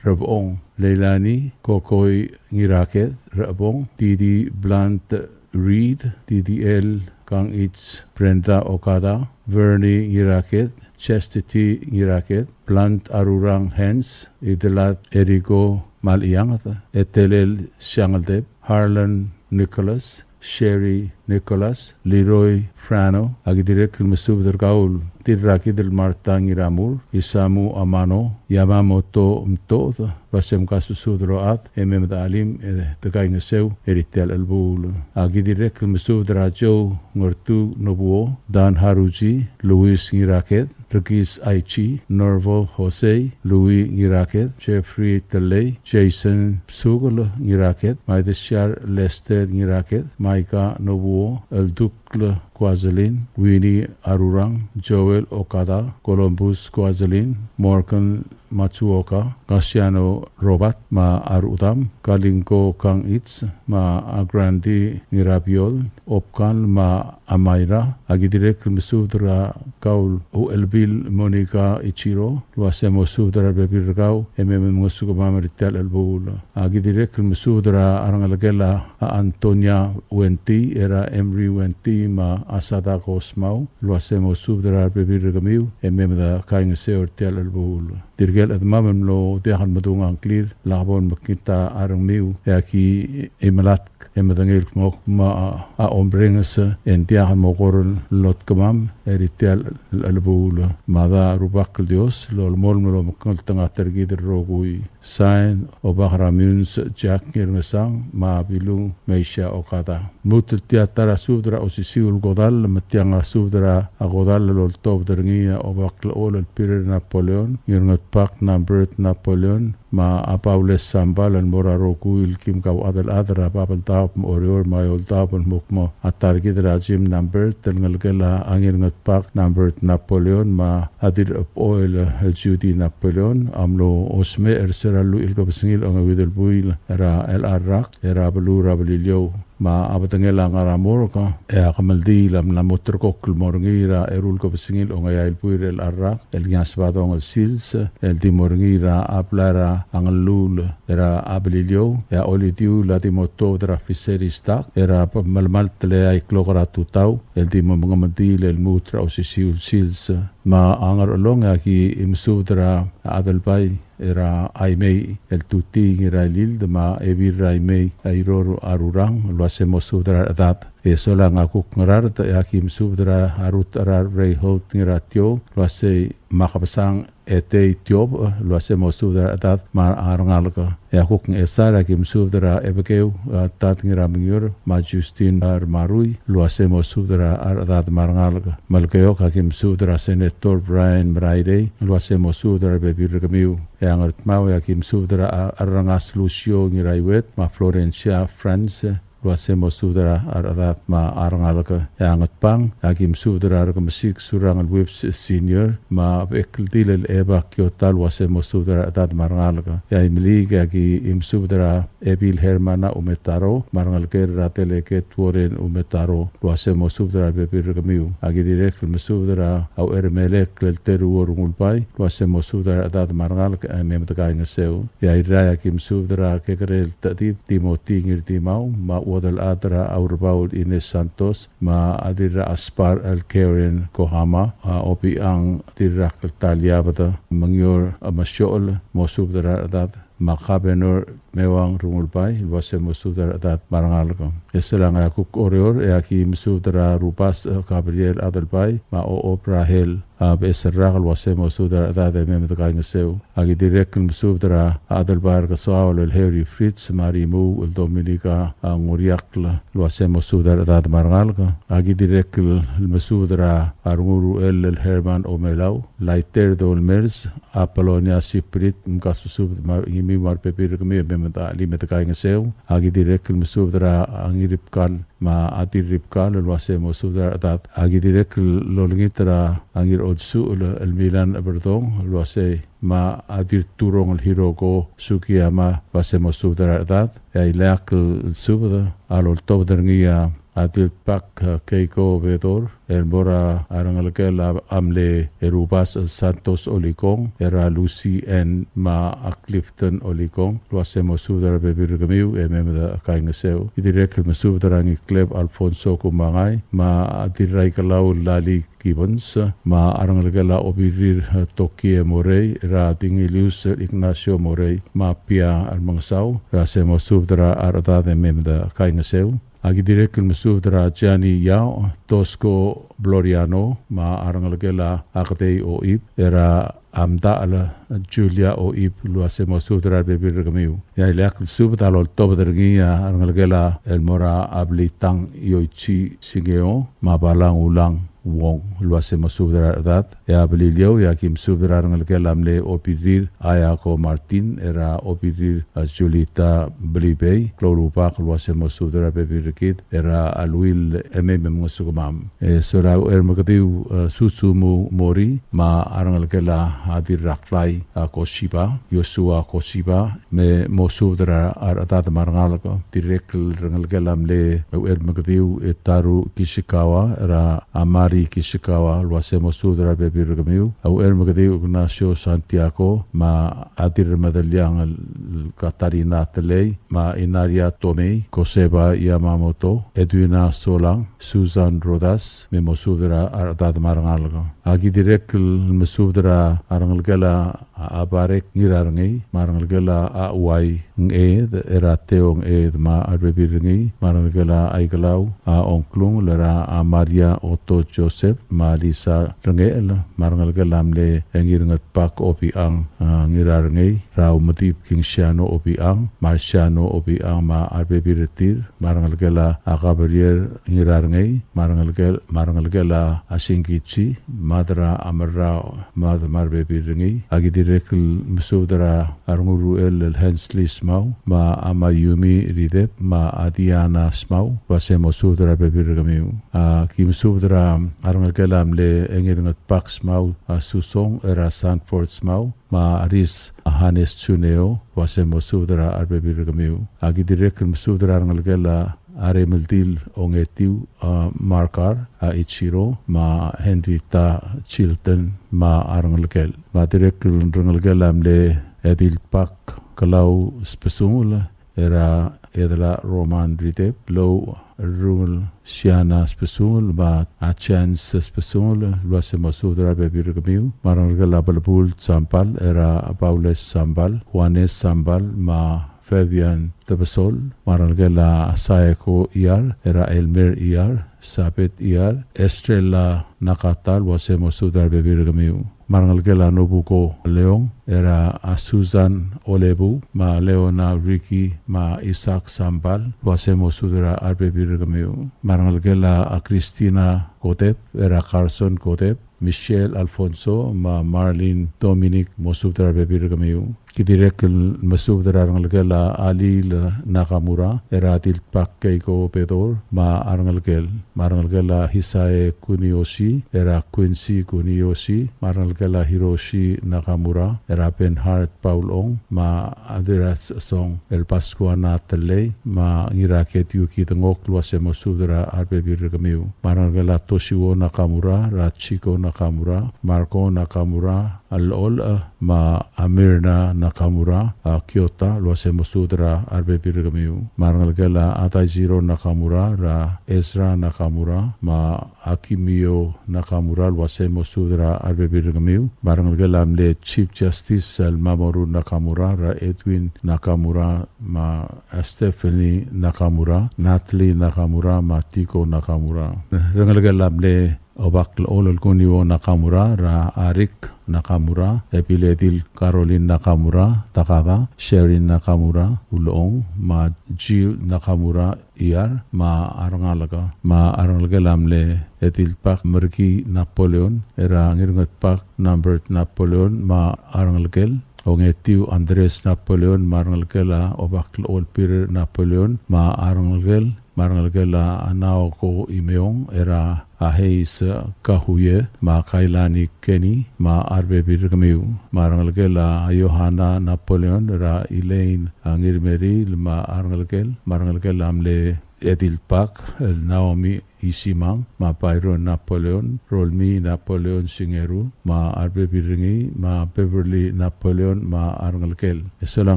Rebong, Leilani Kokoi Ngiraked Rebong, Didi Blunt Reed, Didi El Kangich, Brenda Okada, Vernie Ngiraked, Chastity Ngiraked, Blunt Arurang Hans, Idelad Eriko Malianged, Etelel Siangeldeb, Harlan Nicholas, Sherry Nicholas, Leroy Frano, a ki dirrek el mesubed er kau el Dirrakidel Martha Ngiramur, Isamu Amano, Yamamoto Mtod, el uase mkasusubed er a rechad e mei me de chelim e de kaingeseu er tia el chelebuul. A ki dirrek el mesubed er a Joe Ngertu Nobuo, Dan Haruji, Luis Ngiraked, Rikis Aichi, Norval Jose, Louis Ngiraked, Jeffrey Telei, Jason Psugel Ngiraked, Maidesiar Lester Ngiraked, Maika Nobuo, Eldukl Kuazelin, Winnie Arurang, Joel Okada, Columbus Kuazelin, Morgan Matsuoka, Cassiano Robert, me a rechedam, Kalinko Kang Its, me a Grandi Ngirabiol, Opkan me a Maira, a ki dirrek el mesubed er kau el Uchelbil Monica Ichiro, el uase mosubed er a rebebil er kau, e mei me mngesukemam er tia el chelebuul. A ki dirrek el mesubed er a rengelekel a Antonia Wenty, er a Emery Wenty, me a Sadako Smau, el uase mosubed er a rebebil er kemiu, e mei me de kaingeseu er tia el chelebuul. Tirke el chedemam el mlo diak el medung a ngklir, lak bo lemekngit a rengmiu, e aki melatk e medengei el kmo kmo a, a omrenges e ng diak el mo kora lotkemam er tia el chelebuul. Mada Rubak el Dios el olemolem el omekngeltengat er kid el rokui. Sain, Obak er a Miuns Jack Ngirngesang, me a Bilung Meisha Okada. Lmuut el tia ta er a subed er a osisiu el kodall, me tiang a subed er a kodall el oltobed er ngii a Obak el Olel Peter Napoleon, Ngirngetbak Nambert Napoleon, me a Baules Sambal el mo er a rokui el kim kauchad el chad er a Babeldaob me a Oreor me a Eouldaob el mo kmo a ta er kid er a Jim Nambert el ngelekel a Ngirngetbak Nambert Napoleon me a Dirrechebechol el Judy Napoleon a mlo osmecher er se er a lluich el kebesengil a ongeuid el buil er a chelecha el rak er a beluu er a Beliliou. Me a bedengel a ngar er a morgue e a kemeldiil a mla mo ulterekokl el mo er ngii er a eru el kebesengil a ongeai el buil er a chelecha el rak el ngii a Sebadong el sils el di mo er ngii er a blai er a Ngelluul er a Beliliou, e a olidiuul a di mo tuobed er a Fisheries dock er a melemalt el eai el klok er a tutau el di mo mengemeldiil el lmuut er a osisiu el sils. Me a Ngerchelong e aki mesubed er a Adelbai er a Aimei el Tutii Ngirailild me a Ebil er a Aimei a Iror Arurang el uase mosubed er a rechedad. E solang a kuk Ngaraard e aki mesubed er a Ruth er a Reinhold Ngiratiou el uase me a Kebesang Etei Tiobech el uase mosubed er a rechedad me a rengalek. E a kuk Ngchesar e aki mesubed er a Ebekeu a Tad Ngiramengior me a Justin Remarui el uase mosubed er a rechedad me a rengalek. Melekeok e aki mesubed er a Senator Brian Merairei el uase mosubed er a rebebil er kemiu. E a Ngardmau e aki mesubed er a Rrengas Lucio Ngiraiuet me a Florencia France el uase mosubed er a rechedad me a rengalek. E a Ngatpang e aki mesubed er a Rekemesik Surangel Whipps Senior me a Bechekeldil el Eba Kiota el uase mosubed er a rechedad me a rengalek. E a Imeliik e aki mesubed er a Ebil Hermana Umetaro me a rengelekel er a Delegate Warren Umetaro el uase mosubed er a rebebil er kemiu. Aki dirrek el mesubed er a Uchermelek el Teruo Rengulbai el uase mosubed er a rechedad me a rengalek e mei me de kaingeseu. E a Irrai e aki mesubed er a Kekerel Techedib Timothy Ngirdimau me a Uodelchad er a Aurebaul Ines Santos me a Dirrachaspar el Karen Kohama, a Obichang Dirrakl Taliabed, Mengior Mesiochel, mosubed er a rechedad, me a Kabenor Meuang Rengulbai el uase mosubed er a rechedad me a rengalek. E solang a kuk Oreor e aki mesubed er a Rubas Gabriel Adelbai me a Ochob Rahel a Becheserrak el uase mosubed er a rechedad e mei me de kaingeseu. Aki dirrek el mesubed er a Adelbai er a Kesoaol el Harry Fritz me a Rimuu el Dominica a Nguriakl el uase mosubed er a rechedad me a rengalek. Aki dirrek el mesubed er a Renguruel el Herman Omelau, Laiter Dolmers, Apolonia Siprit, mkasusubed me a rengimiu me a rebebil er kemiu e mei me de chelim e de kaingeseu. Aki dirrek el mesubed er a Ngiribkal me a Dirribkal el uase mosubed er a rechedad. Aki dirrek el olengit er a Ngirolsuchel el Milan Eberdong el uase me a Dirturong el Hiroko Sugiyama el uase mosubed er a rechedad. E a ileakl el subed a loltobed er ngii a Dirtbak Keiko Bedor el mo er a rengelekel a mle Rubas el Santos Olikong, er a Lucy Ann me a Clifton Olikong el uase mosubed er a rebebil er kemiu e mei me de kaingeseu. Ki dirrek el mesubed er a Ngikleb Alfonso Kumangai me a Dirraikelau Lali Gibbons, me a rengelekel a Obirir Tokie Morei, er a Dingilius Ignacio Morei, me a Pia Remengesau, el uase mosubed er a rechedad e mei me de kaingeseu. A ki dirrek el mesubed er a Jani Yao, Tosko Floriano, me a rengelekel a Aketei Oib, er a Amdachel Julia Oib, el uase mo subed er a rebebil er kemiu. E a ileakl el subed a loltobed er ngii a rengelekel a el mo er a Ablitang Yoichi Singeo, me a Balang Ulang Wong, el uase mo subed er a rechedad. E a Beliliou, e a ki mesubed er a rengelekel a mle Obirir Ayako Martin, er a Obirir a Julita Belibei, klou el rubak el uase mo subed er a rebebil er kid, er a Aluil e mei me mngesukemam. E sola Uchermekediu, e, Susumu Mori, me a rengelekel a Dirraklai, a Koshiba, Joshua Koshiba, me mo subed er a rechedad me a rengalek. Dirrek el rengelekel a mle Uchermekediu Itaru Kishikawa, er a Amari Kishikawa, el uase mo subed er a rebebil er kemiu. A Uchermekediu Ignacio Santiago, me a Dirremedeliang el Katarina Telei, me a Inaria Tomei, Koseba Yamamoto, Edwina Solang, Susan Rodas, me mo subed er a rechedad me a rengalek. A ki dirrek el mesubed er a rengelekel a Abarek Ngirarengei, me a rengelekel a Uai Nged, er a Teo Nged, me a rebebil er ngii, me a rengelekel a Aikelau, a Ongklungel, er a Maria Otto Joseph, me a Lisa Rengechel, me a rengelekel a mle Ngirngetbak Obichang, a, Ngirarengei, er a Umedib Kingsiano Obichang, Marciano Obichang, me a rebebil er tir, me a rengelekel a Gabriel Ngirarengei, me a rengelekel, me a rengelekel a Singkichi, Mad er a Amerrau, Mad me a rebebil er ngii. A ki dirrek el mesubed er a Renguruel el Hensley Smau, me a Mayumi Ridep, me a Diana Smau, el uase mo subed er a rebebil er kemiu. A ki mesubed er a rengelekel a mle Ngirngetbak Smau, a Susong, er a Sanford Smau, me a Ris a Hannes Juneo, el uase mo subed er a rebebil er kemiu. A ki dirrek el mesubed er a rengelekel a Remeldil Ongetiu, a Markar, a Ichiro, me a Henrietta Chilton, me a rengelekel. Me a dirrek el rengelekel a mle Edilbak Kelau Spesungel, er a Edela Roman Ridep, Lou Rungel Siana Spesungel, me a Chance Spesungel, el uase mo subed er a rebebil er kemiu, me a rengelekel a Belebul Sambal, er a Baules Sambal, Juanes Sambal, me a Fabian Tebesol, me a rengelekel a Saeko Iar, er a Elmer Iar, Sabet Iar, Estrella Nakata, el uase mo subed er a rebebil er kemiu. Me a rengelekel a Nobuko Leong, er a Susan Olebu, me a Leona Ricky, me a Isaac Sambal, el uase mo subed er a rebebil er kemiu. Me a rengelekel a Christina Kotep, er a Carson Kotep, Michelle Alfonso, me a Marlene Dominic, mo subed er a rebebil er kemiu. Ki dirrek el mesubed er a rengelekel a Alil Nakamura, er a Dilbak Keiko Bedor, me a rengelekel, me a rengelekel a Hisae Kuniyoshi, er a Quincy Kuniyoshi, me a rengelekel a Hiroshi Nakamura, er a Bernhard Paulong, me a Adiras Song, el Pascuana Telei, me a Ngiraket Yuki Dengok, el uase mo subed er a rebebil er kemiu. Me a rengelekel a Toshio Nakamura, er a Chiko Nakamura, Marco Nakamura, el Ol, me a Mirna Nakamura, a Kyota, el uase mo subed er a rebebil er kemiu. Me a rengelekel a Ataishiro Nakamura, er a Ezra Nakamura, me a Akimio Nakamura, el uase mo subed er a rebebil er kemiu. Me a rengelekel a mle Chief Justice el Mamoru Nakamura, er a Edwin Nakamura, me a Stephanie Nakamura, Natalie Nakamura, me a Tiko Nakamura. Rengelekel a mle Obak el Olel Kunio Nakamura, er a Arik Nakamura, Ebiledil Caroline Nakamura, Takada, Sherin Nakamura, Ulong, me a Jill Nakamura, Iar, me a rengalek, me a rengelekel a mle Edilbak Merki Napoleon, er a Ngirngetbak Nambert Napoleon, me a rengelekel, Ongetiu Andres Napoleon, me a rengelekel a Obak el Olbirer Napoleon, me a rengelekel, me a rengelekel a Naoko Imeong, er a Aheis Kahuye, me a Kailani Kenny, me a rebebil er kemiu. Me a rengelekel a Johanna Napoleon, er a Elaine a Ngirmeriil, me a rengelekel, me a rengelekel a mle Edilbak el Naomi Isimang, me a Byron Napoleon, Rolmi Napoleon Singeru, me a rebebil er ngii, me a Beverly Napoleon, me a rengelekel. E sola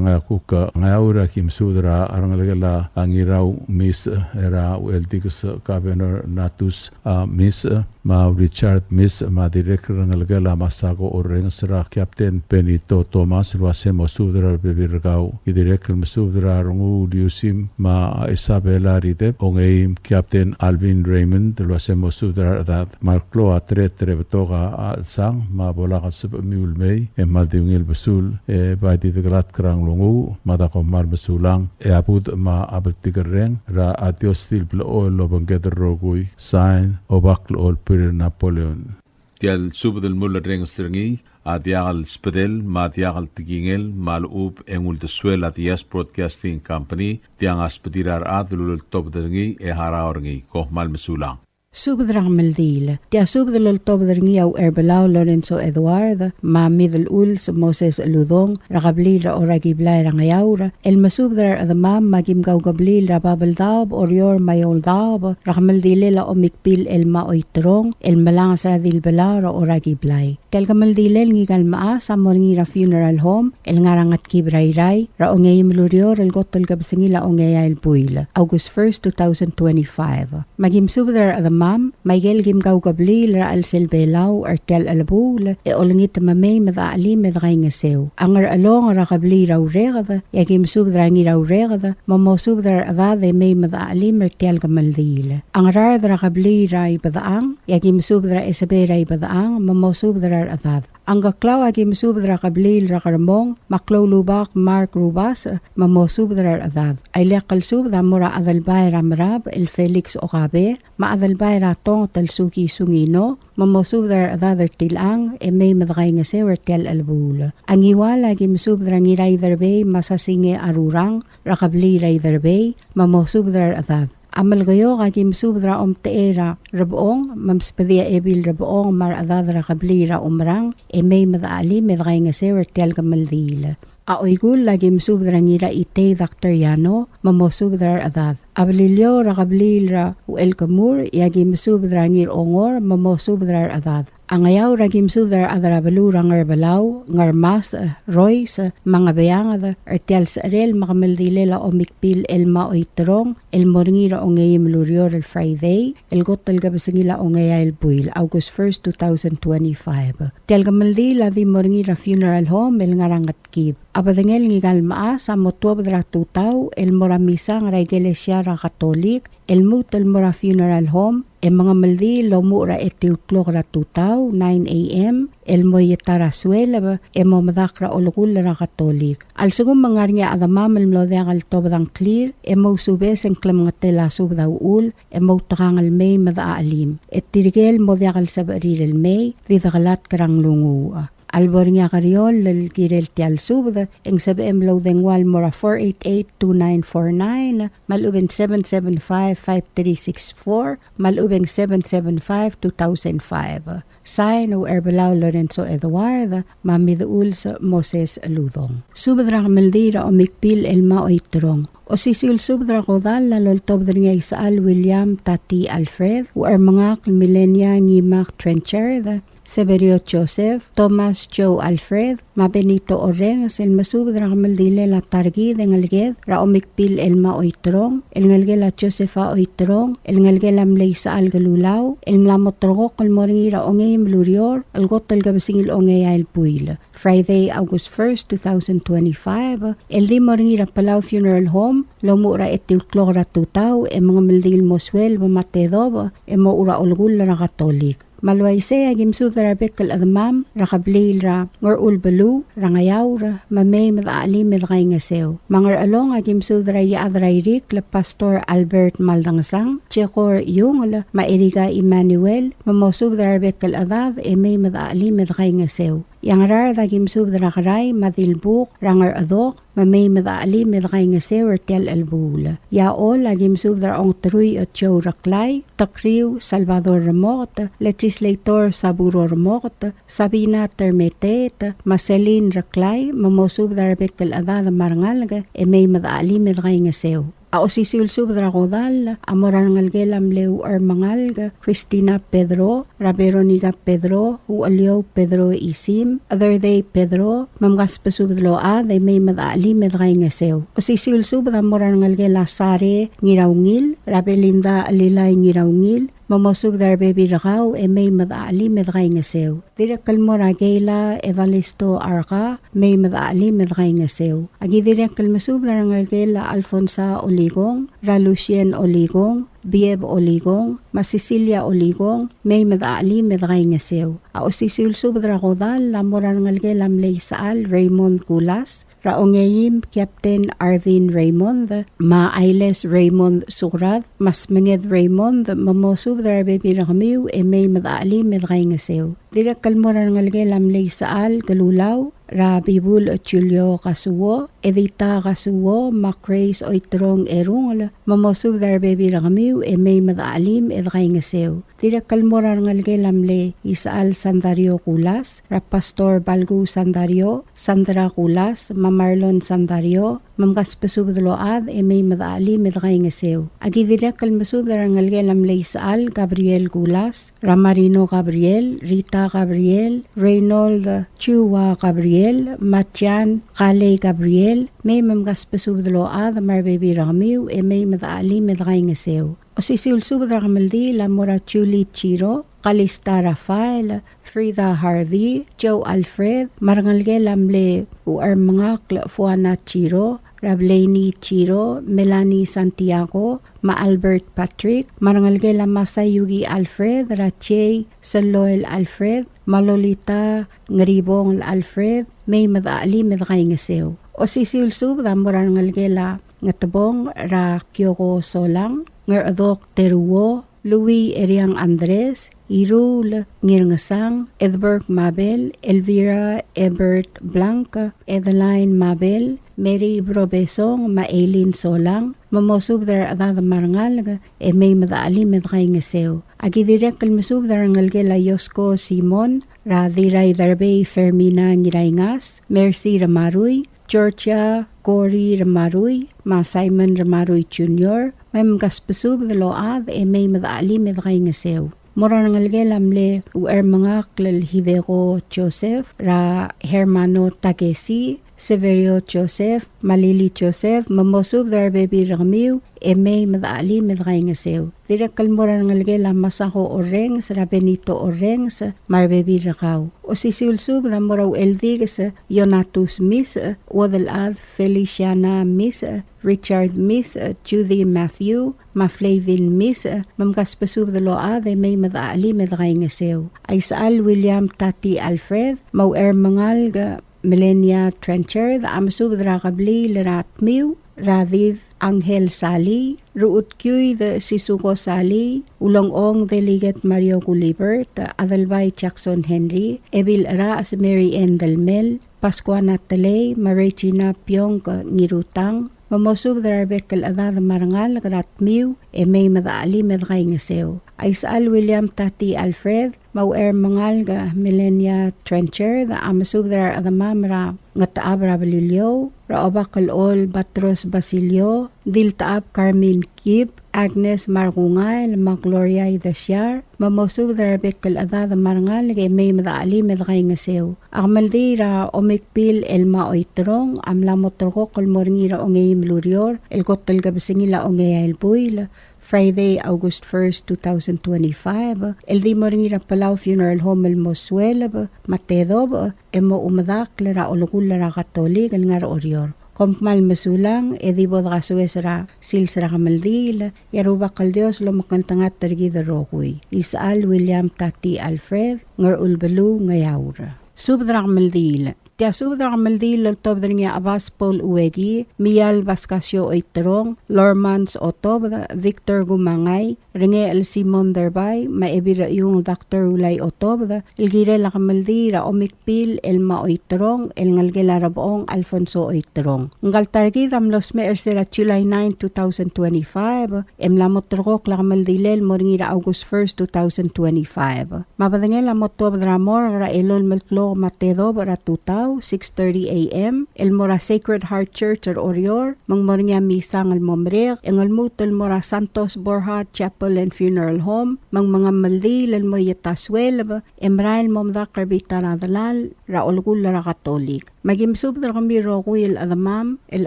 Ngeaur a ki mesubed er a rengelekel a Ngirau Mis, er a Ucheldikes Governor Natus a Misech, me a Richard Misech, me a dirrek el rengelekel a Masako Orrenges er a Captain Benito Thomas el uase mosubed er a rebebil er kau. Ki dirrek el mesubed er a Renguul Iusim me a Isabela Rideb, ongeim Captain Alvin Raymond el uase mosubed er a rechedad. Me a le klou a tret er a betok a chelsang me a bo lak a sebechemiu el mei e kmal di ungil besul, e bai di dekelatk er a nglunguuch me a da kom kmal mesulang, e a budech me a bltikerreng er a Dios di el blechoel el obengked el rokui. Sign, Obak el Olbirir Napoleon. Tia el subed el mulerrenges er ngii a diak el sbedel me a diak el tekingel me a lechub e ng uldesuel a Diaz Broadcasting Company. Tiang a sbedir a rechad el uleltobed er ngii e harau er ngii. Kom kmal mesulang. Subed er a kemeldiil. Tia subed el oltobed er ngii a Ucherbelau Lorenzo Edward, me a Middle Uls Moses Uludong, er a kebliil er a Orakiblai er a Ngeaur, el mesubed er a rechedemam me a kim kaukebliil er a Babeldaob, Oreor me a Eouldaob, er a kemeldilel a Omikbil el Maoiterong, el melanges er a Dilbelau er a Orakiblai. Tia el kemeldilel ngika el mechas a mo er ngii er a funeral home el ngar er a Ngetkib er a Irrai, er a ongeim el ureor el kot el kebesengil a ongeai el buil, August first, two thousand twenty-five. Me a kim subed er a rechedemam, me a ikel kim kaukebliil er a chelsel Belau er tia el chelebuul, e olengit me mei me dechachelim e dekaingeseu. A Ngerchelong er a kebliil er a Ureked, e a kim subed er a Ngiraureked, me mosubed er a rechedad e mei me dechachelim er tia el kemeldiil. A Ngaraard er a kebliil er a Ibedechang, e a kim subed er a Esebei er a Ibedechang, me mosubed er a rechedad. A Ngkeklau a kim subed er a kebliil er a Kermong, me a Kloulubak Mark Rubas, me mosubed er a rechedad. A ileakl el subed a mo er a Adelbai er a Merab, el Felix Okabe, me a Adelbai er a Tonget el Suki Sungino, me mosubed er a rechedad er tilechang, e mei me dekaingeseu er tia el chelebuul. A Ngiwal a kim subed er a Ngiraiderbei, me a Sasinge Arurang, er a kebliil er a Iderbei, me mosubed er a rechedad. A Melekeok a kim subed er a Omtechei er a Rebechong, me msbedii a Ebil Rebechong me a rechedad er a kebliil er a Umerang, e mei me dechachelim e dekaingeseu er tia el kemeldiil. A Oikull a kim subed er a Ngiraitei Doctor Yano, me mosubed er a rechedad. A Beliliou er a kebliil er a Uchelkemur, e a kim subed er a Ngirongor, me mosubed er a rechedad. A Ngeaur a kim subed er a rechad er a beluu er a Ngerbelau, Ngermasech, Rois, me a Ngebeanged, er tia el secherel me a kemeldilel a Omikbil el Maoiterong, el mo er ngii er a ongeim el ureor el Friday, el kot el kebesengil a ongeai el buil, August first, two thousand twenty-five. Tia el kemeldiil a di mo er ngii er a funeral home el ngar er a Ngetkib. A bedengel ngika el mechas a mo tuobed er a tutau el mo er a misang er a ikelesia er a Katolik, el lmuut el mo er a funeral home, e mengemeldiil el omuchel er a etiu el klok er a tutau, nine A M, el mo ieta er a sueleb, e mo medakl er a olekull er a Katolik. A lsekum e ng ngar er ngii a chedemam el mlo diak el tobed a ngklir, e mousubes e ng klemengetel a subed a uchul, e moutekangel el mei me dechachelim. E tirke el mo diak el sebechir el mei, di dekelatk er a nglunguuch. A lebo er ngii a kerioll el kirel tia el subed, e ng sebechem el oudengua el mo er a four eight eight two nine four nine, me a lechub e ng seven seven five five three six four, me a lechub e ng seven seven five two thousand five. Sign, Ucherbelau Lorenzo Edward, me a Midechuls Moses Uludong. Subed er a kemeldiil er a Omikbil el Maoiterong. Osisiu el subed er a kodall a loltobed er ngii a Isechal William Tati Alfred, Uchermengakl Milenia Ngimak Trenchard, Severio Joseph, Thomas Joe Alfred, me a Benito Orrenges, el mesubed er a kemeldilel a ta er kid e ngeleked er a Omikbil el Maoiterong, el ngelekel a Josepha Oiterong, el ngelekel a mle Isechal Kelulau, el mla mo terrekokl el mo er ngii er a ongeim el ureor el kot el kebesengil a ongeai el buil, Friday, August first, two thousand twenty-five, el di mo er ngii er a Palau Funeral Home el omuchel er a etiu el klok er a tutau, e mengemeldiil el mo sueleb me a tedobech, e mochu er a olekull er a Katolik. Me a le uaisei a kim subed er a rebek el chedemam er a kebliil er a Ngerchul beluu er a Ngeaur, me mei me dechachelim e dekaingeseu. Me a Ngerchelong a kim subed er a Iechad er a Irikl el Pastor Albert Maldangesang, Jekor Iungel, me a Erika Emmanuel, me mosubed er a rebek el chedad e mei me dechachelim e dekaingeseu. E a Ngaraard a kim subed er a Kerai me a Dilbuk er a Ngerchedok, me mei me dechachelim e dekaingeseu er tia el chelebuul. E a Choll a kim subed er a Ongeteruich Joe Reklai, Tekriu Salvador Remoket, Legislator Saburo Remoket, Sabina Termeteet, me a Celine Reklai, me mosubed er a rebek el chedad me a rengalek, e mei me dechachelim e dekaingeseu. A osisiu el subed er a kodall a mo er a rengelekel a mle Uchermengalek Christina Pedro, er a Veronica Pedro, Ucheliou Pedro Isim, Chederdei Pedro, me mkasbesubed el ochad e mei me dechachelim e dekaingeseu. Osisiu el subed a mo er a rengelekel a Sare Ngiraungil, er a Belinda Lilai Ngiraungil, me mosubed er a rebebil er kau e mei me dechelim e dekaingeseu. Dirrek el mo er a Keila Evalisto Arka, mei me dechelim e dekaingeseu. Aki dirrek el mesubed er a rengelekel a Alfonsa Olikong, er a Lucien Olikong, Bieb Olikong, me a Cecilia Olikong, mei me dechelim e dekaingeseu. A osisiu el subed er a kodall a mo er a rengelekel a mle Isechal Raymond Kulas, er a Ongeim Captain Arvin Raymond, me a Ailes Raymond Sukrad, me a Smenged Raymond, me mosubed er a rebebil er kemiu e mei me dechelim e dekaingeseu. Dirrek el mo er a rengelekel a mle Isechal Kelulau, er a Bibul Julio Kasuo, Edita Kasuo, me a Grace Oiterong Erungel, me mosubed er a rebebil er kemiu e mei me dechelim e dekaingeseu. Dirrek el mo er a rengelekel a mle Isechal Sandario Kulas, er a Pastor Balku Sandario, Sandra Kulas, me a Marlon Sandario, me mkasbesubed el ochad e mei me dechelim e dekaingeseu. Aki dirrek el mesubed er a rengelekel a mle Isechal Gabriel Kulas, er a Marino Gabriel, Rita Gabriel, Reynold Chua Gabriel, me a Jan Kalei Gabriel, mei me mkasbesubed el ochad me a rebebil er kemiu e mei me dechelim e dekaingeseu. Osisiu el subed er a kemeldiil a mo er a Julie Chiro, Kalista Rafael, Frida Harvey, Joe Alfred, me a rengelekel a mle Uchermengakl Fuana Chiro, er a Blaney Chiro, Melanie Santiago, me a Albert Patrick, me a rengelekel a Masayuki Alfred, er a Jay Seloel Alfred, me a Lolita Ngeribongel Alfred, mei me dechelim e dekaingeseu. Osisiu el subed a mo er a rengelekel a Ngetbong, er a Kioko Solang, Ngerchedok Teruo, Louis Eriang Andres, Iruul Ngirngesang, Edberg Mabel, Elvira Ebert Blanc, Adeline Mabel, Mary Brobesong, me a Eileen Solang, me mosubed er a rechedad me a rengalek e mei me dechelim e dekaingeseu. Aki dirrek el mesubed er a rengelekel a Yosko Simon, er a Dirraiderbei Fermina Ngiraingas, Mercy Ramarui, Georgia Cory Ramarui, me a Simon Ramarui Junior, me mkasbesubed el ochad e mei me dechelim e dekaingeseu. Mo er a rengelekel a mle Uchermengakl el Hideko Joseph, er a Hermano Takesi, Severio Joseph, me a Lili Joseph, me mosubed er a rebebil er kemiu e mei me dechelim e dekaingeseu. Dirrek el mo er a rengelekel a Masako Orrenges, er a Benito Orrenges, me a rebebil er kau. Osisiu el subed a mo er a Ucheldikes Ionatus Misech, Uodelchad Feliciana Misech, Richard Misech, Judy Matthew, me a Flavin Misech, me mkasbesubed el ochad e mei me dechelim e dekaingeseu. A Isechal William Tati Alfred, me a Uchermengalek Melania Trenchard, a mesubed er a kebliil er a Tmiu, er a Did Angel Salii, Ruchutkiuid Sisuko Salii, Ulengchong Delegate Mario Gulibert, Adelbai Jackson Henry, Ebil Cherachs Mary Ann Delmel, Pascuana Telei, me a Regina Pionk Ngirutang, me mosubed er a rebek el chedad me a rengalek er a Tmiu e mei me dechelim e dekaingeseu. A Isechal William Tati Alfred, me a Uchermengalek Melania Trenchard, a mesubed er a rechedemam er a Ngetechab er a Beliliou, er a Obak el Chol Batros Basilio, Diltechab Carmen Kib, Agnes Markungael, me a Gloria Idesiar, me mosubed er a rebek el chedad me a rengalek e mei me dechelim e dekaingeseu. A kemeldiil er a Omikbil Elma Oiterong a mla mo terrekokl el mo er ngii er a ongeim el ureor el kot el kebesengil a ongeai el buil, Friday, August first, two thousand twenty-five, el di mo er ngii er a Palau Funeral Home el mo sueleb me a tedobech, e mo omedakl er a olekull er a Katolik el ngar er a Oreor. Kom kmal mesulang, e di bo dekasoes er a sils er a kemeldiil, e a Rubak el Dios lomekngeltengat er kid el rokui. Isechal William Tati Alfred, Ngerchul beluu, Ngeaur. Subed er a kemeldiil. Tia subed er a kemeldiil el oltobed er ngii a Chebas Paul Ueki, Mial Pascasio Oiterong, Lormans Otobed, Victor Kumangai, Rengechel Simon Derbai, me a Ebil er a Chiung Doctor Ulai Otobed, el kirel a kemeldiil er a Omikbil Elma Oiterong, el ngelekel a Rebechong Alfonso Oiterong. Ngka el ta er kid a mlo smecher er se er a July nine, two thousand twenty-five, e mla mo terrekokl a kemeldilel el mo er ngii er a August first, two thousand twenty-five. Me a bedengel a mo tuobed er a morgue er a elolem el klok me a tedobech er a tutau, six thirty A M, el mo er a Sacred Heart Church er Oreor, me ng mo er ngii a misang el mo merek, e ng lmuut el mo er a Santos Borja Chapel and Funeral Home, me ng mengemeldiil el mo er a ta sueleb, e merael el mo medakl er a bita er a delal er a olekull er a Katolik. Me aki mesubed er kemiu el rokui el chedemam, el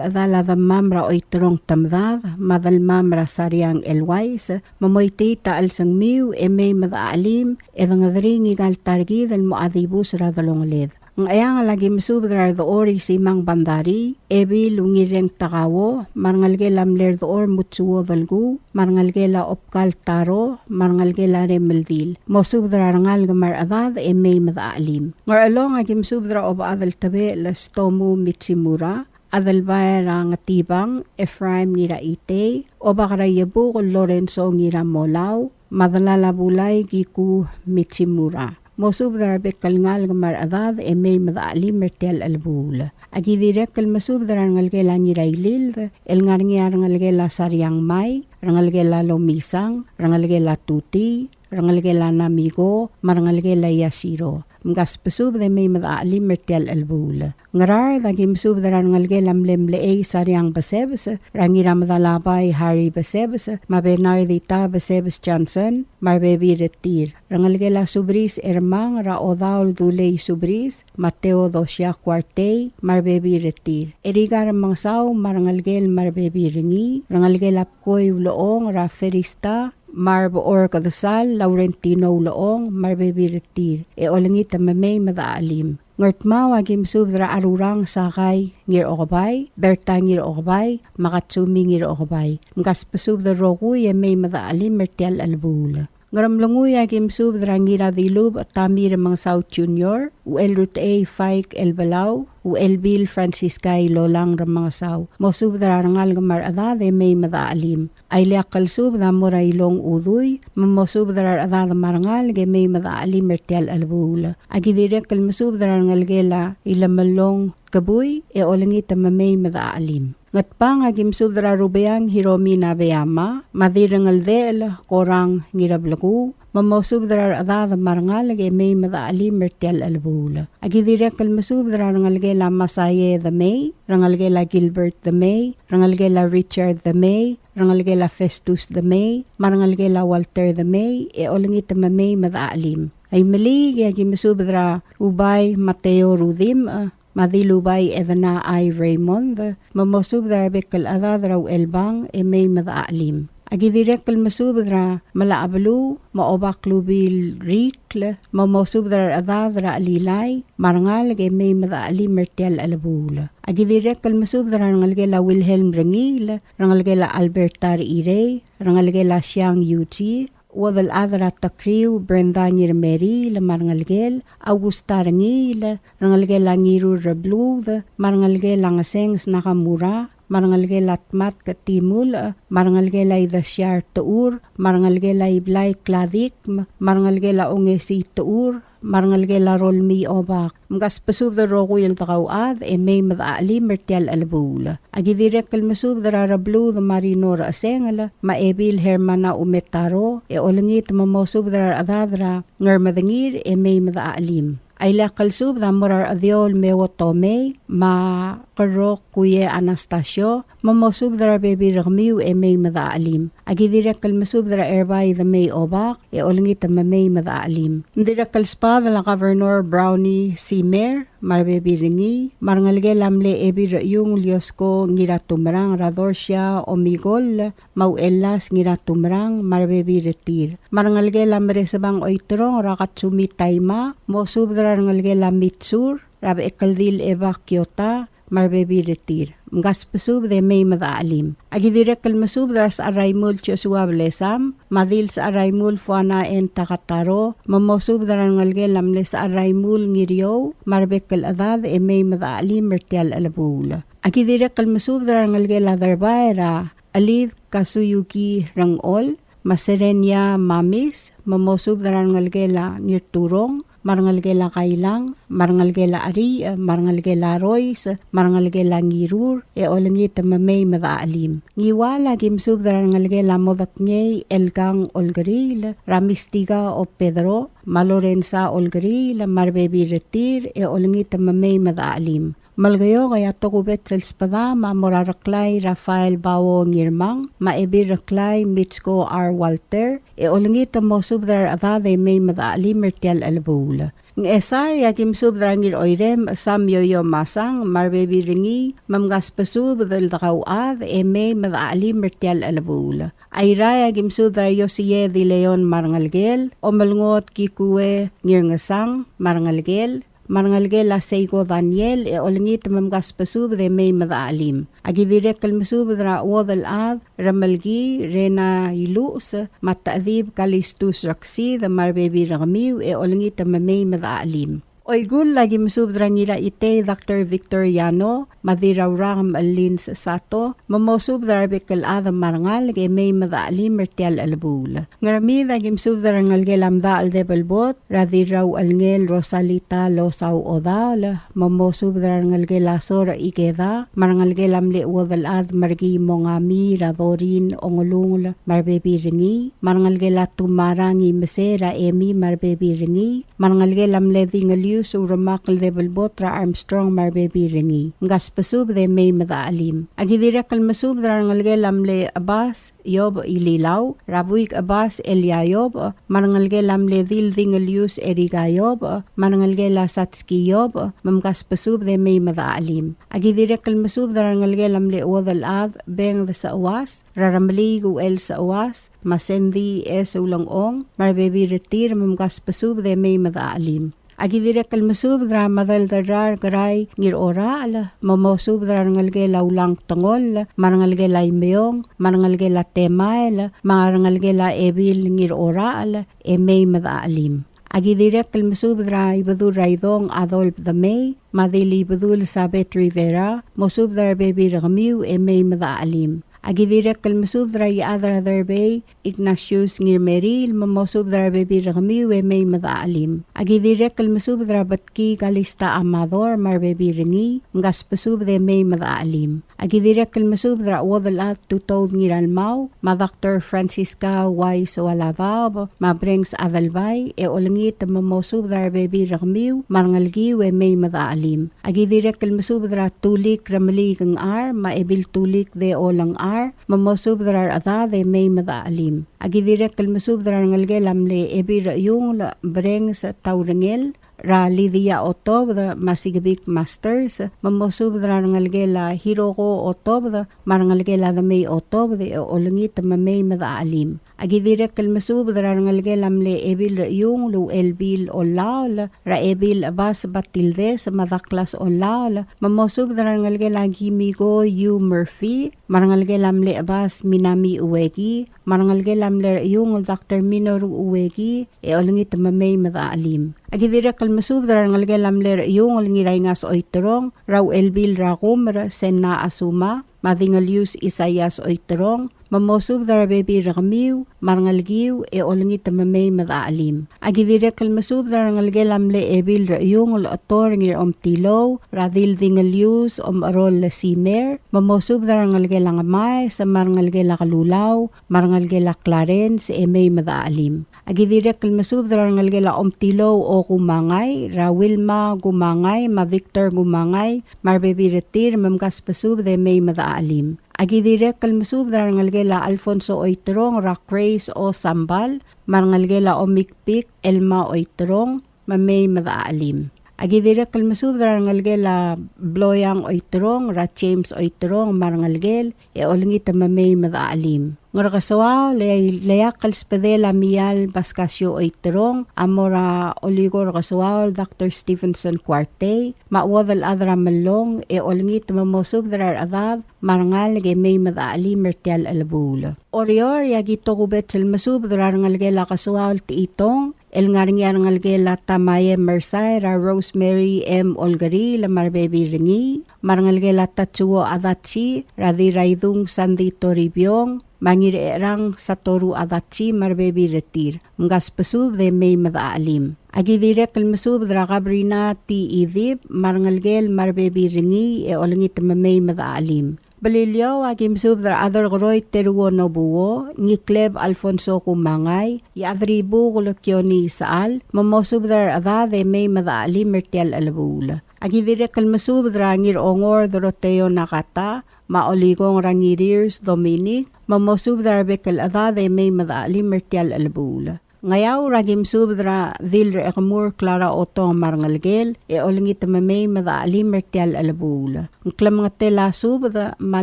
chedal a demam er a Oiterong Temedad, me a delmam er a Sariang Elwais, me moitii a chelsengmiu e mei me dechelim, e dengederii ngika el ta er kid el mo dibus er a delongeled. Ng Cheangel aki mesubed er a Redechor Isimang Bandarii, Ebil Ungireng Takao, me a rengelekel a mle Redechor Mutsuo Delkuu, me a rengelekel a Obkal Taro, me a rengelekel a Remeldil. Mosubed er a rengalek me a rechedad e mei me dechelim. Ngerchelong aki mesubed er a Obechad el Tebechel Stomu Mitsimura, Adelbai er a Ngetibang Ephraim Ngiraitei, Obak er a Iebukel Lorenzo Ngiramolau, me a delal a Bulai Kiku Mitsimura. Mosubed er a rebek el ngalek me a rechedad e mei me dechelim er tia el chelebuul. Aki dirrek el mesubed er a rengelekel a Ngirailild, el ngar er ngii a rengelekel a Sariang Mai, rengelekel a Lomisang, rengelekel a Tutii, rengelekel a Namiko, me a rengelekel a Yashiro. Mkasbesubed e mei me dechelim er tia el chelebuul. Ngaraard aki mesubed er a rengelekel a mle Mlechei Sariang Besebes, er a Ngiramedalabai Harry Besebes, me a Bernardita Besebes Johnson, me a rebebil er tir. Rengelekel a Subris Ermang, er a Odaol Dulei Subris, me a Theodosia Kuartei, me a rebebil er tir. Erika Remengesau, me a rengelekel me a rebebil er ngii. Rengelekel a Bkoi Ulechong, er a Ferista, me a Rebechor Kedesal Laurentino Ulechong, me a rebebil er tir. E olengit me mei me dechelim. Ngardmau aki mesubed er a Arurang Sakai Ngirokebai, Berta Ngirokebai, me a Katsumi Ngirokebai. Mkasbesubed el rokui e mei me dechelim er tia el chelebuul. Ngeremlengui aki mesubed er a Ngiradilubech Tommy Remengesau Junior, Uchelrutechei Faik Elbelau, Uchelbil Francisca Ilolang Remengesau. Mosubed er a rengalek me a rechedad e mei me dechelim. A ileakl el subed a mo er a Ilong Udui, me mosubed er a rechedad me a rengalek e mei me dechelim er tia el chelebuul. Aki dirrek el mesubed er a rengelekel a Ilemelong Kebui, e olengit me mei me dechelim. Ngatpang aki mesubed er a Rubeang Hiromi Nabeyama, me a Dirrengeldechel Korang Ngirablekuu, me mosubed er a rechedad me a rengalek e mei me dechelim er tia el chelebuul. Aki dirrek el mesubed er a rengelekel a Masaie Demei, rengelekel a Gilbert Demei, rengelekel a Richard Demei, rengelekel a Festus Demei, me a rengelekel a Walter Demei, e olengit me mei me dechelim. Aimeliik e aki mesubed er a Ubai Mateo Rudimch, me a Dilubai Edna I. Raymond, me mosubed er a rebek el chedad er a Uchelbang e mei me dechelim. Aki dirrek el mesubed er a Melachabeluu, me a Obak Lubil Rikl, me mosubed er a rechedad er a Chelilai, me a rengalek e mei me dechelim er tia el chelebuul. Aki dirrek el mesubed er a rengelekel a Wilhelm Rengiil, rengelekel a Alberta Rechirei, rengelekel a Siang Yuji, Uodelchad er a Tekriu Brenda Ngirmeriil me a rengelekel, Augusta Rengiil, rengelekel a Ngirur Rebluud, me a rengelekel a Ngesenges Nakamura, me a rengelekel a Tmatk Timulch, me a rengelekel a Idesiar Techur, me a rengelekel a Iblai Kladikm, me a rengelekel a Ongesii Techur, me a rengelekel a Rolmii Obak. Mkasbesubed el rokui el dekauchad e mei me dechelim er tia el chelebuul. Aki dirrek el mesubed er a Rebluud Marino Rechesengel, me a Ebil Hermana Umetaro, e olengit me mosubed er a rechedad er a Ngermedengir e mei me dechelim. A ileakl el subed a mo er a Rechediou el Meuo Tomei, me a Kerrok Kuie Anastasio, me mosubed er a rebebil er kemiu e mei me dechelim. Aki dirrek el mesubed er a Erbai Demei Obak, e olengit me mei me dechelim. Ng dirrek el sbadel a Governor Brownie Simer, me a rebebil er ngii, me a rengelekel a mle Ebil er a Iung Liosko Ngiratumerang, er a Dorsia Omikoll, me a Uchellas Ngiratumerang, me a rebebil er tir. Me a rengelekel a Meresebang Oiterong, er a Katsumi Taima, mosubed er a rengelekel a Mitsur, er a Bechekeldil Eba Kiota, me a rebebil er tir. Mkasbesubed e mei me dechelim. Aki dirrek el mesubed er a Secharaimul Joshua Blesam, me a Dil Secharaimul Fuana N. Takataro, me mosubed er a rengelekel a mle Secharaimul Ngiriou, me a rebek el chedad e mei me dechelim er tia el chelebuul. Aki dirrek el mesubed er a rengelekel a Derbai er a Chelid Kasuyuki Rengchol, me a Serenia Mamis, me mosubed er a rengelekel a Ngirturong, me a rengelekel a Kailang, me a rengelekel a Cheriich, me a rengelekel a Rois, me a rengelekel a Ngirur, e olengit me mei me dechelim. Ngiwal a ki mesubed er a rengelekel a Modekngei Elkang Olkeriil, er a Mistika O. Pedro, me a Lorenza Olkeriil, me a rebebil er tir, e olengit me mei me dechelim. Melekeok e a tokubets el sbedam a mo er a Reklai Rafael Bao Ngirmang, me a Ebil Reklai Mitsko R. Walter, e olengit el mosubed er a rechedad e mei me dechelim er tia el chelebuul. Ngchesar e a ki mesubed er a Ngiroirem Sam Yoyo Masang, me a rebebil er ngii, me mkasbesubed el dekauchad e mei me dechelim er tia el chelebuul. Airai e a ki mesubed er a Iosie Di Leon me a rengelekel, Omelngot Kikue Ngirngesang me a rengelekel, me a rengelekel a Seiko Daniel, e olengit me mkasbesubed e mei me dechelim. A ki dirrek el mesubed er a chuodel chad, Remelkii Rena Iluches, me a Techedib Kalistus Reksid, me a rebebil er kemiu, e olengit me mei me dechelim. Oikull a ki mesubed er a Ngiraitei Doctor Victor Yano, me a Dirraurak Melins Sato, me mosubed er a rebek el chad me a rengalek e mei me dechelim er tia el chelebuul. Ngermid a ki mesubed er a rengelekel a Mdachel Debelbot, er a Dirrauchelngel Rosalita Losau Odaol, me mosubed er a rengelekel a Sor Ikeda, me a rengelekel a mle chuodel chad Merkii Mongami, er a Dorin Ongelungel, me a rebebil er ngii, me a rengelekel a Tumarang Imesei, er a Emi, me a rebebil er ngii, me a rengelekel a mle Dingelius Uremakel Debelbot, er a Armstrong, me a rebebil er ngii. Mkasbesubed e mei me dechelim. A ki dirrek el mesubed er a rengelekel a mle Chebas Yob Ililau, er a Buik Chebas Elia Yob, me a rengelekel a mle Dil Dingelius Erika Yob, me a rengelekel a Satski Yob, me mkasbesubed e mei me dechelim. A ki dirrek el mesubed er a rengelekel a mle chuodel chad Beng Desauas, er a Remeliik Uchel Seuas, me a Sandy S. Ulengchong, me a rebebil er tir, me mkasbesubed e mei me dechelim. A ki dirrek el mesubed er a Madelderrar Kerai Ngirorachel, me mosubed er a rengelekel a Ulang Tengoll, me a rengelekel a Imeong, me a rengelekel a Temael, me a rengelekel a Ebil Ngirorachel, e mei me dechelim. A ki dirrek el mesubed er a Ibedul er a Idong Adolf Demei, me a Dil Ibedul Sabet Rivera, mosubed er a rebebil er kemiu e mei me dechelim. A ki dirrek el mesubed er a Iechad er a Derbei, Ignatius Ngirmeriil, me mosubed er a rebebil er kemiu e mei me dechelim. A ki dirrek el mesubed er a Betkii Kalista Amador, me a rebebil er ngii, mkasbesubed e mei me dechelim. A ki dirrek el mesubed er a chuodel chad Tutoud Ngiralmau, me a Doctor Francisca Wise Oaladaob, me a Brengs Adelbai, e olengit me mosubed er a rebebil er kemiu, me a rengelekiu e mei me dechelim. A ki dirrek el mesubed er a Tulik Remeliik Ngchar, me a Ebil Tulik Deol Ngchar, me mosubed er a rechedad e mei me dechelim. A ki dirrek el mesubed er a rengelekel a mle Ebil er a Iungel Brengs Taurengel, er a Lydia Otobed, me a Sikebik Masters, me mosubed er a rengelekel a Hiroko Otobed, me a rengelekel a Demei Otobed, e olengit me mei me dechelim. A ki dirrek el mesubed er a rengelekel a mle Ebil er a Iungel Uchelbil Olaol, er a Ebil Chebas Batildes, me a Daklas Olaol, me mosubed er a rengelekel a Kimiko U. Murphy, me a rengelekel a mle Chebas Minami Ueki, me a rengelekel a mle er a Iungel Doctor Minoru Ueki, e olengit me mei me dechelim. A ki dirrek el mesubed er a rengelekel a mle er a Iungel Ngiraingas Oiterong, er a Uchelbil er a Kumer Senna Asuma, me a Dingelius Isaias Oiterong, me mosubed er a rebebil er kemiu, me a rengelekiu, e olengit me mei me dechelim. A ki dirrek el mesubed er a rengelekel a mle Ebil er a Iungel Otor Ngiromtilou, er a Dil Dingelius Omerol Simer, me mosubed er a rengelekel a Ngemaes, me a rengelekel a Kelulau, me a rengelekel a Clarence, e mei me dechelim. A ki dirrek el mesubed er a rengelekel a Omtilou O. Kumangai, er a Wilma Kumangai, me a Victor Kumangai, me a rebebil er tir, me mkasbesubed e mei me dechelim. A ki dirrek el mesubed er a rengelekel a Alfonso Oiterong, er a Grace O. Sambal, me a rengelekel a Omikbik Elma Oiterong, me mei me dechelim. A ki dirrek el mesubed er a rengelekel a Bloiang Oiterong, er a James Oiterong, me a rengelekel, e olengit me mei me dechelim. Ngerkesoaol, le, le ileakl el sbedel a Mial Pascasio Oiterong, a mo er a Olikor Kesoaol Doctor Stevenson Kuartei, me a chuodel chad er a Melong, e olengit me mosubed er a rechedad, me a rengalek e mei me dechelim er tia el chelebuul. Oreor, e a ki tokubets el mesubed er a rengelekel a Kesoaol Techitong, el ngar er ngii a rengelekel a Tamae Mersai, er a Rosemary M. Olkeriil, me a rebebil er ngii, me a rengelekel a Tatsuo Adachi, er a Diraidung Sandy Toribiong, me a Ngircherang Satoru Adachi, me a rebebil er tir. Mkasbesubed e mei me dechachelim. Aki dirrek el mesubed er a Kabrina T. Idip, me a rengelekel me a rebebil er ngii e olengit me mei me dechachelim. Beliliou, aki mesubed er a Aderkeroi Teruo Nobuo, Ngikleb Alfonso Kumangai, Iechadribukel Kioni Isechal, me mosubed er a rechedad e mei me dechachelim er tia el chelebuul. Aki dirrek el mesubed er a Ngirongor Doroteo Nakata, me a Olikong er a Ngirirs Dominic, me mosubed er a rebek el chedad e mei me dechachelim er tia el chelebuul. Ngeaur, aki mesubed er a Dil er a Ekemur Clara Otong me a rengelekel, e olengit me mei me dechachelim er tia el chelebuul. Ng klemengetel a subed me a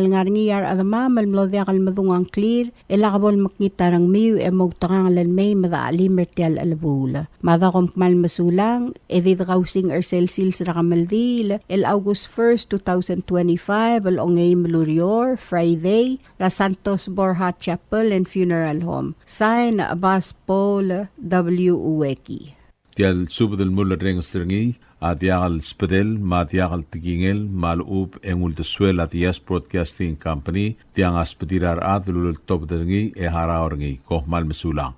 lengar er ngii a rechedemam el mlo diak el medung a ngklir, e lak bo lemekngit a rengmiu e moutekangel el mei me dechachelim er tia el chelebuul. Me a da kom kmal mesulang, e di dekausing er sel sils er a kemeldiil el August first, two thousand twenty-five, el ongeim el ureor, Friday, er a Santos Borja Chapel and Funeral Home. Sign, Bas Paul W. Ueki. Tia el subed el mulerrenges er ngii a diak el sbedel me a diak el tekingel me a lechub e ng uldesuel a Diaz Broadcasting Company, tiang a sbedir a rechad el uleltobed er ngii e harau er ngii. Kom kmal mesulang.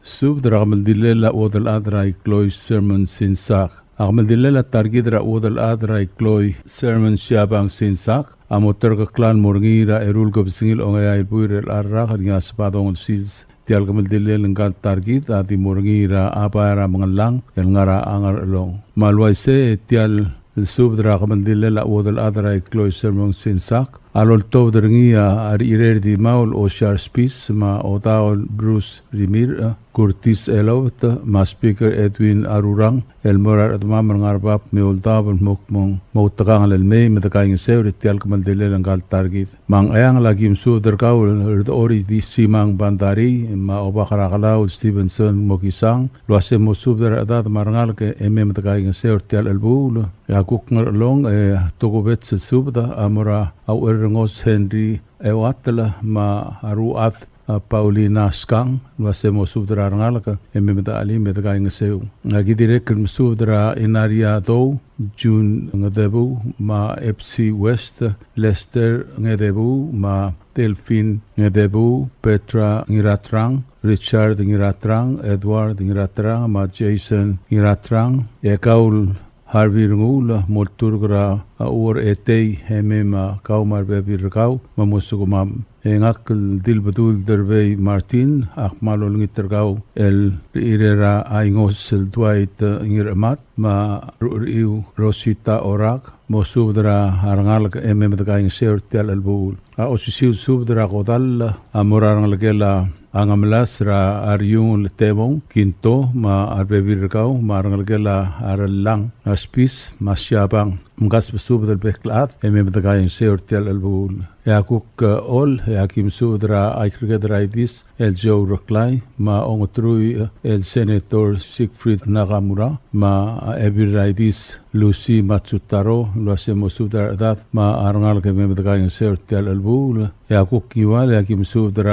Subed er a kemeldilel a chuodel chad er a Ikloi Sermon Sinsak. A kemeldilel a ta er kid er a chuodel chad er a Ikloi Sermon Siabang Sinsak a mo terkeklang el mo er ngii er a erul kebesengil ongeai el buil er a rak er ngii a Sebadong el sils. Tia el kemeldilel ngka el ta er kid a di mo er ngii er a Bai er a Mengellang el ngar er a Ngerchelong. Me a le uaisei e tia el subed er a kemeldilel a chuodel chad er a Ikloi Sermon Sinsak a loltobed er ngii a Rechirei er Dimau el Osiar Spis, me a Odaol Bruce Rimirch, Curtis Elobet, me a Speaker Edwin Arurang, el mo er a rechedemam el ngar er a bab me a eou el daob el mo kmo ng moutekangel el mei me dekaingeseu er tia el kemeldilel ngka el ta er kid. Me a Ngcheangel, aki mesubed er kau el Rdechor Idisimang Bandarii, me a Obak er a Kelau el Stevenson Mokisang, el uase mosubed er a rechedad me a rengalek e mei me dekaingeseu er tia el chelebuul. E a kuk Ngerchelong, e tokubets el subed a mo er a Aucherrengos Henry Euatel me a Ruchad, a, Paulina Skang, el uase mosubed er a rengalek e mei me dechelim e dekaingeseu. Aki dirrek el mesubed er a Inaria Dou, June Ngedebuu, me a F C West, Lester Ngedebuu, me a Delphine Ngedebuu, Petra Ngiratrang, Richard Ngiratrang, Edward Ngiratrang, me a Jason Ngiratrang, e kau el Harvey Renguul, molturk er a Uor Etei, e mei me kau me a rebebil er kau, me mosukemam. E ngak el Dilbedul Derbei Martin, ak kmal olengit er kau el Rechirei er a Aingos el Dwight, e, Ngirchemat, me a Rucheriu Rosita Orak, mosubed er a rengalek e mei me dekaingeseu er tia el chelebuul. A osisiu el subed er a kodall a mo er a rengelekel a Ngemelas er a Riungel Temong Kinto, me a rebebil er kau, me a rengelekel a Rellang, a Spis, me a Siabang. Mkasbesubed el bek el chad e mei me dekaingeseu er tia el chelebuul. E a kuk, e, Choll, e aki mesubed er a Aikriked er a Idis el Joe Reklai, me a Ongetrui el Senator Siegfried Nakamura, me a Ebil er a Idis Lucy Matsutaro, el uase mosubed er a rechedad me a rengalek e mei me dekaingeseu er tia el chelebuul. E a kuk Ngiwal, e aki mesubed er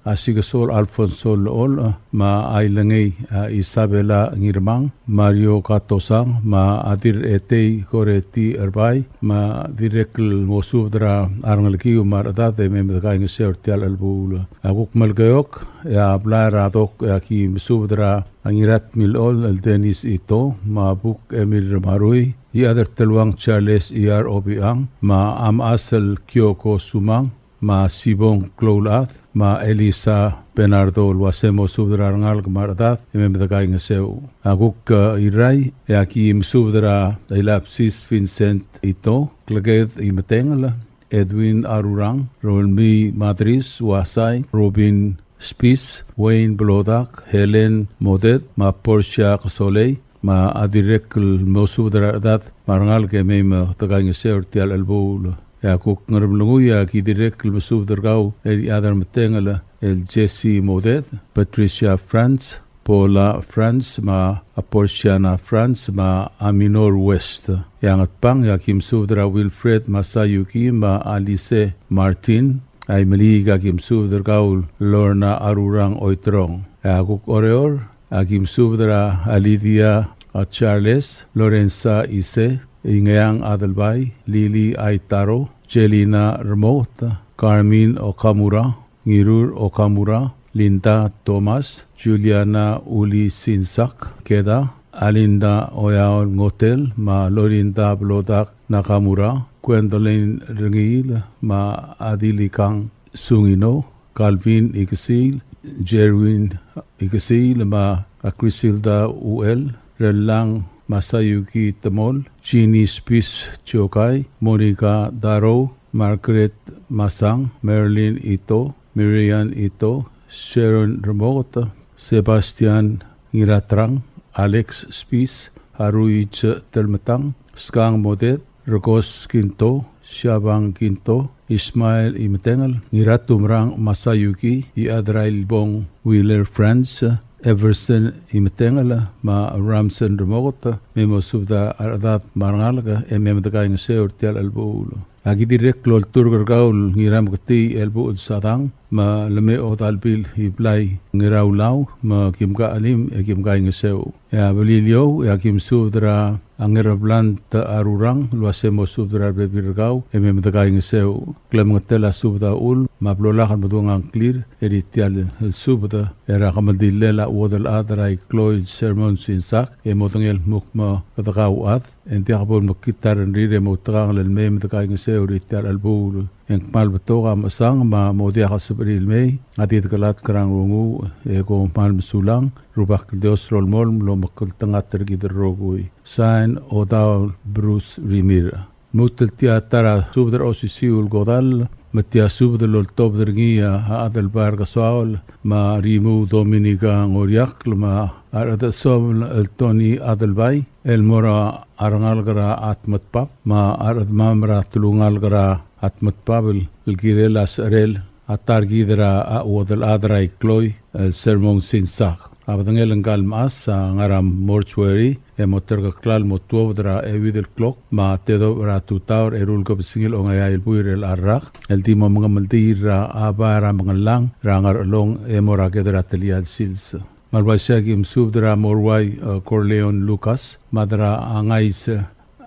a Sikesol Alfonso Lool, me a Ailengei, a, Isabela Ngirmang, Mario Katosang, me a Dirretei Koreti Erbai, me a dirrek el mosubed er a rengelekiu me a rechedad e mei me dekaingeseu er tia el chelebuul. A kuk Melekeok, e a blai er a Dok, e aki mesubed er a Ngiratmilechol el Dennis Ito, me a Buk Emil Remarui, Iechad er Teluang Charles Iyar Obichang, me a Mechas el Kioko Sumang, me a Sibong Kloulechad, me a Elisa Bernardo, el uase mosubed er a rengalek me a rechedad e mei me dekaingeseu. A kuk, e, Irrai, e aki mesubed er a Ilapsis Vincent Ito, Kleked Imetengel, Edwin Arurang, Rolmii Madris, Uasai, Robin Spis, Wayne Blodak, Helen Moded, me a Portia Kesolei, me a dirrek el mosubed er a rechedad me a rengalek e mei me dekaingeseu er tia el chelebuul. E a kuk Ngeremlengui, e aki dirrek el mesubed er kau el Iechad er Metengel el Jesse Moded, Patricia Franz, Paula Franz, me a Portiana Franz, me a Minor West. E a Ngatpang, e aki mesubed er a Wilfred Masayuki, me a Alice Martin. A Imeliik, e aki mesubed er kau el Lorna Arurang Oiterong. E a kuk Oreor, Aki mesubed er a Lydia, a Charles, Lorenza Ise, Ingeang Adelbai, Lily Aitaro, Jelina Remoket, Carmen Okamura, Ngirur Okamura, Linda Thomas, Juliana Uli Sinsak Keda, Alinda Oyaol Ngotel, me a Lorinda Blodak Nakamura, Gwendolyn Rengiil, me a Adilikang Sungino, Calvin Ikesiil, Jerwin Ikesiil, me a Crisilda Uel, Relang Masayuki Temol, Jeannie Spis Chokai, Monica Daro, Margaret Masang, Marilyn Ito, Miriam Ito, Sharon Remoket, Sebastian Ngiratrang, Alex Spis, Haruichi Telmetang, Skang Modet, Rekos Kinto, Siabang Kinto, Ismael Imetengel, Ngiratumerang Masayuki, Iadrai Ilbong Wheeler Franz, Everson Imetengel, me a Ramson Remoket, me mosubed er a rechedad me a rengalek, e mei me dekaingeseu er tia el chelebuul. Aki dirrek el olturk er kau el Ngirameketii el Buchel Sadang, me le mei a Odalbil Iblai Ngiraulau, me kim kachelim e kim kaingeseu. E a Beliliou, e aki mesubed er a Ngerebland Arurang, el uase mosubed er a rebebil er kau, e mei me dekaingeseu. Klemengetel a subed a uchul, me a blo lak el medung a ngklir, er tia el subed, er a kemeldillel a chuodel chad er a Ikloi el Sermon Sinsak, e modengei el kmo kede kauchad, e ng diak bo lemekngit a rengrir e moutekangel el mei me dekaingeseu er tia el chelebuul. E ng kmal betok a mechesang me mo diak el sebechir el mei, a di dekelatk er a nglunguuch, e kom kmal mesulang, Rubak el Dios a lolemolem el omekngeltengat er kid el rokui. Sain, Odaol Bruce Rimirch. Lmuut el tia ta er a subed er a osisiu el kodall, me tia subed el oltobed er ngii a Adelbai er a Kesoaol, me a Rimuu Dominica Ngoriakl, me a Rechedechesomel el Tony Adelbai, el mo er a rengalek er a Atmetbab, me a rechedemam er a telungalek er a Atmetbab el, el kirel a secherel a ta er kid er a chuodel chad er a Ikloi el Sermon Sinsak. A bedengel ngka el mechas a ngar er a mortuary, e mo terkeklel el mo tuobed er a euid el klok, me a tedobech er a tutau er a eru el kebesengil a ongeai el buil er a rak, el di mo mengemeldiil er a bai er a Mengellang er a Ngerchelong, e mo er a ked er a telia el sils. Me a le uaisei e aki mesubed er a Moruai, e, Corleone Lucas, Mad er a Ngais, e,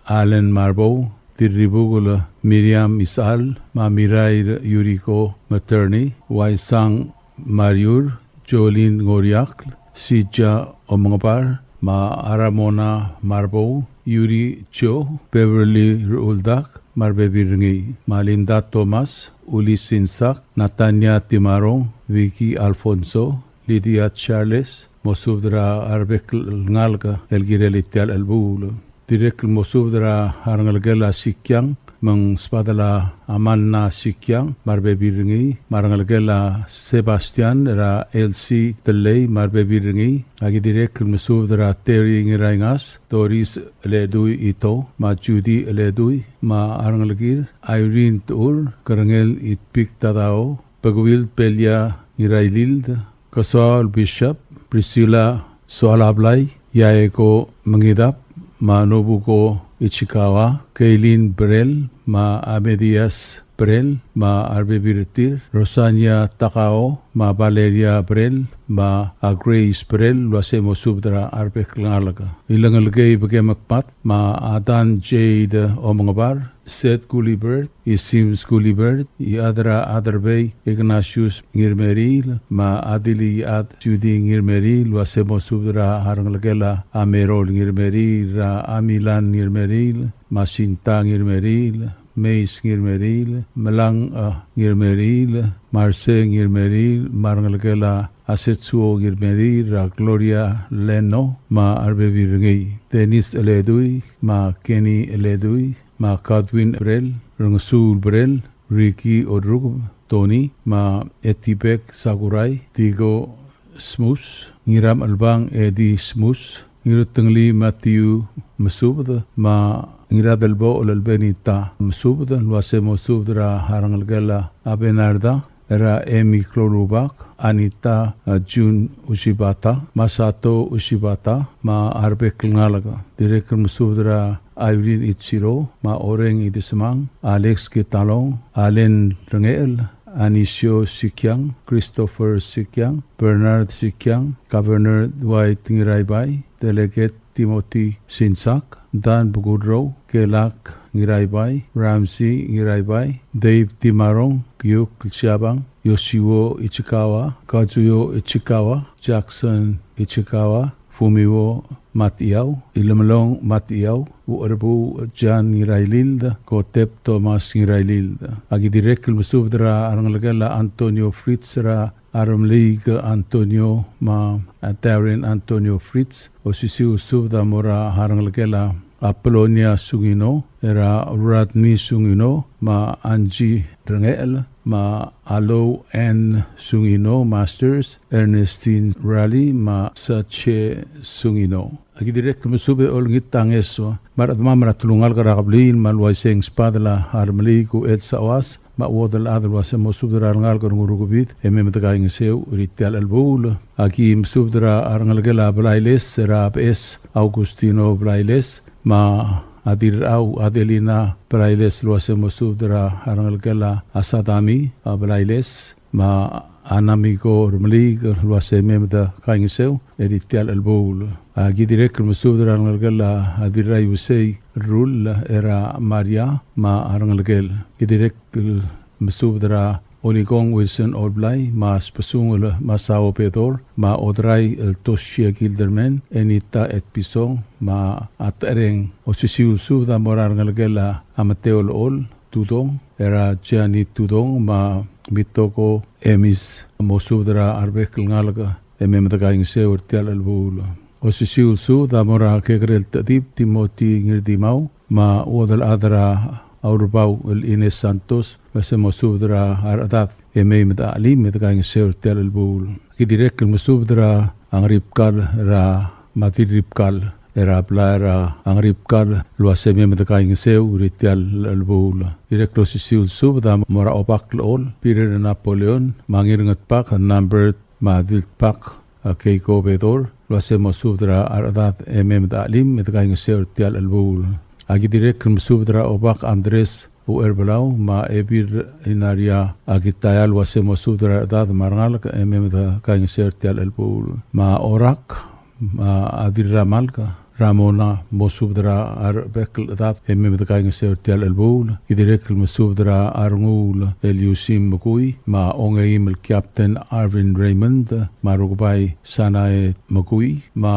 Allen Marbou, Dirribukel Miriam Isechal, me a Mirair Yuriko Maternei, Uaisang Mariur, Jolin Ngoriakl, Sija Omengebar, me a Ramona Marbou, Yuri Cho, Beverly Ruldak, me a rebebil er ngii, me a Linda Thomas, Uli Sinsak, Natania Timarong, Vicky Alfonso, Lydia Charles, mosubed er a rebek el ngalek el kirel tia el chelebuul. Dirrek el mosubed er a rengelekel a Sikiang, me ng sbadel a Amanna Sikiang, me a rebebil er ngii, me a rengelekel a Sebastian er a Elsie Tellei, me a rebebil er ngii. Aki dirrek el mesubed er a Terry Ngiraingas, Doris Eledui Ito, me a Judy Eledui, me a rengelekir, Irene Tuur, Kerengel Itpik Tadao, Pekeuil Pelia Ngirailild, Kesoaol Bishop, Priscilla Soalablai, Yaeko Mengidab, me a Nobuko Ichikawa, Kaylin Brel, me a Amedias Brel, me a rebebil er tir, Rosania Takao, me a Valeria Brel, me a Grace Brel, el uase mosubed er a rebek el ngalek. Ilengelekei Bekemekbat, me a Dan Jade Omengebar, Seth Gulibert, Isims Gulibert, Ichad er a Aderbei Ignatius Ngirmeriil, me a Adilichad Judy Ngirmeriil, el uase mosubed er a rengelekel a Merol Ngirmeriil, er a Amilan Ngirmeriil, me a Sinta Ngirmeriil, Meis Ngirmeriil, Melang, e, Ngirmeriil, Marse Ngirmeriil, me a rengelekel a Setsuo Ngirmeriil, er a Gloria Leno, me a rebebil er ngii, Dennis Eledui, me a Kenny Eledui, me a Godwin Brel, Rengesuul Brel, Ricky Orukub, Tony, me a Etibek Sakurai, Tigo Smus, Ngiram Elbang Eddie Smus, Ngirutengelii Matthew Mesubed, me a Ngiradelbochel el Benita Mesubed, el uase mosubed er a rengelekel a Benarda, er a Emi Klorubak, Anita, e, June Ushibata, Masato Ushibata, me a rebek el ngalek. Dirrek el mesubed er a Irene Ichiro, me a Oreng Idesemang, Alex Kitalong, Allen Rengechel, Anisio Sikiang, Christopher Sikiang, Bernard Sikiang, Governor Dwight Ngiraibai, Delegate Timothy Sinsak, Dan Bukurrou, Kelak Ngiraibai, Ramsey Ngiraibai, Dave Timarong, Kiuk Siabang, Yoshiwo Ichikawa, Kazuyo Ichikawa, Jackson Ichikawa, Fumiwo Matiau, Ilemelong Matiau, Ucherbu Jan Ngirailild, Kotep Thomas Ngirailild. Aki dirrek el mesubed er a rengelekel a Antonio Fritz er a Armeliik Antonio me a Darren Antonio Fritz, osisiu el subed a mo er a rengelekel a Apolonia Sungino, er a Rodney Sungino, me a Angie Rengechel, me a Alou Ann Sungino, Masters, Ernestine Raleigh, me a Sache Sungino. Aki dirrek el mesubed e olengit a ngeso me a rechedemam er a telungalek er a kebliil me a le uaisei e ng sbadel a Armeliik Uchel Saoas, me a chuodel el chad el uase mo subed er a rengalek er a Ngurukebid e mei me dekaingeseu er tia el chelebuul. Aki mesubed er a rengelekel a Blailes er a Beches Augustino Blailes, me a Dirrau Adelina Blailes el uase mo subed er a rengelekel a Sadami, a Blailes, me a Namiko Remeliik el uase mei me dekaingeseu er tia el chelebuul. Aki dirrek el mesubed er a rengelekel a Dirraiusei Rull er a Maria me a rengelekel. Ki dirrek el mesubed er a Olikong Wilson Olblai, me a Sbesungel Masao Bedor, me a Odrai el Toshie Gilderman, Enita Etpison, me a Tereng. Osisiu el subed a mo er a rengelekel a Mateo Lechol Tudong, er a Gianni Tudong, me a Mitoko Emis, mo subed er a rebek el ngalek e mei me dekaingeseu er tia el chelebuul. Osisiu el subed a mo er a Kekerel Techedib Timothy Ngirdimau, me a chuodel chad er a Aurebau el Ines Santos, me se mo subed er a rechedad e mei me dechelim me dekaingeseu er tia el chelebuul. Ki dirrek el mesubed er a Ngeribkal er a Madirribkal er a blai er a Ngeribkal el uase mei me dekaingeseu er tia el chelebuul. Dirrek el osisiu el subed a mo er a Obak Lechol, Peter Napoleon, me a Ngirngetbak Nambert, me a Diltbak a Keiko Bedor, el uase mo subed er a rechedad e mei me dechelim me dekaingeseu er tia el chelebuul. Aki dirrek el mesubed er a Obak Andres Ucherbelau, me a Ebil Inaria Akitaya el uase mo subed er a rechedad me a rengalek e mei me dekaingeseu er tia el chelebuul. Me a Orak, me a Dirramalk Ramona, mo subed er a rebek el chedad e mei me dekaingeseu er tia el chelebuul. Ki dirrek el mesubed er a Renguul el Yusim Mekui, me a Ongeim el Captain Arvin Raymond, me a Rukebai Sanae Mekui, me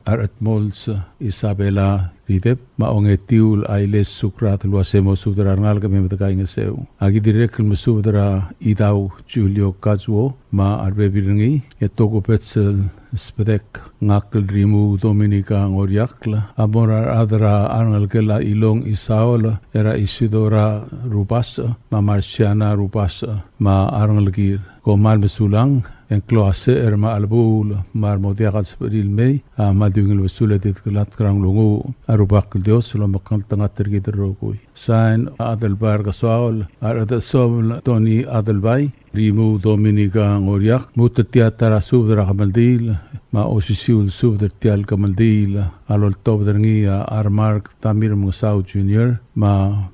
a Redmols Isabela Ridep, me a Ongetiu el Ailes Sukrat el uase mo subed er a rengalek e mei me dekaingeseu. Aki dirrek el mesubed er a Idau Julio Kazuo, me a rebebil er ngii, e tokubets el sbedek ngak el Rimuu Dominica Ngoriakl, a mo er a rechad er a rengelekel a Ilong Isaol, er a Isidora Rubasech, me a Marciana Rubasech, me a rengelekir. Kom kmal mesulang, e ng klou a secher me a chelebuul me a re mo diak el sebechir el mei a kmal di ungil besul e di dekelatk er a nglunguuch. A Rubak el Dios a lomekngeltengat er kid el rokui. Sain, Adelbai er a Kesoaol, a Rechedechesomel Tony Adelbai, Rimuu Dominica Ngoriakl, lmuut er tia ta er a subed er a kemeldiil, me a osisiu el subed er tia el kemeldiil a loltobed er ngii a Remark Tamir Mengesau Junior, me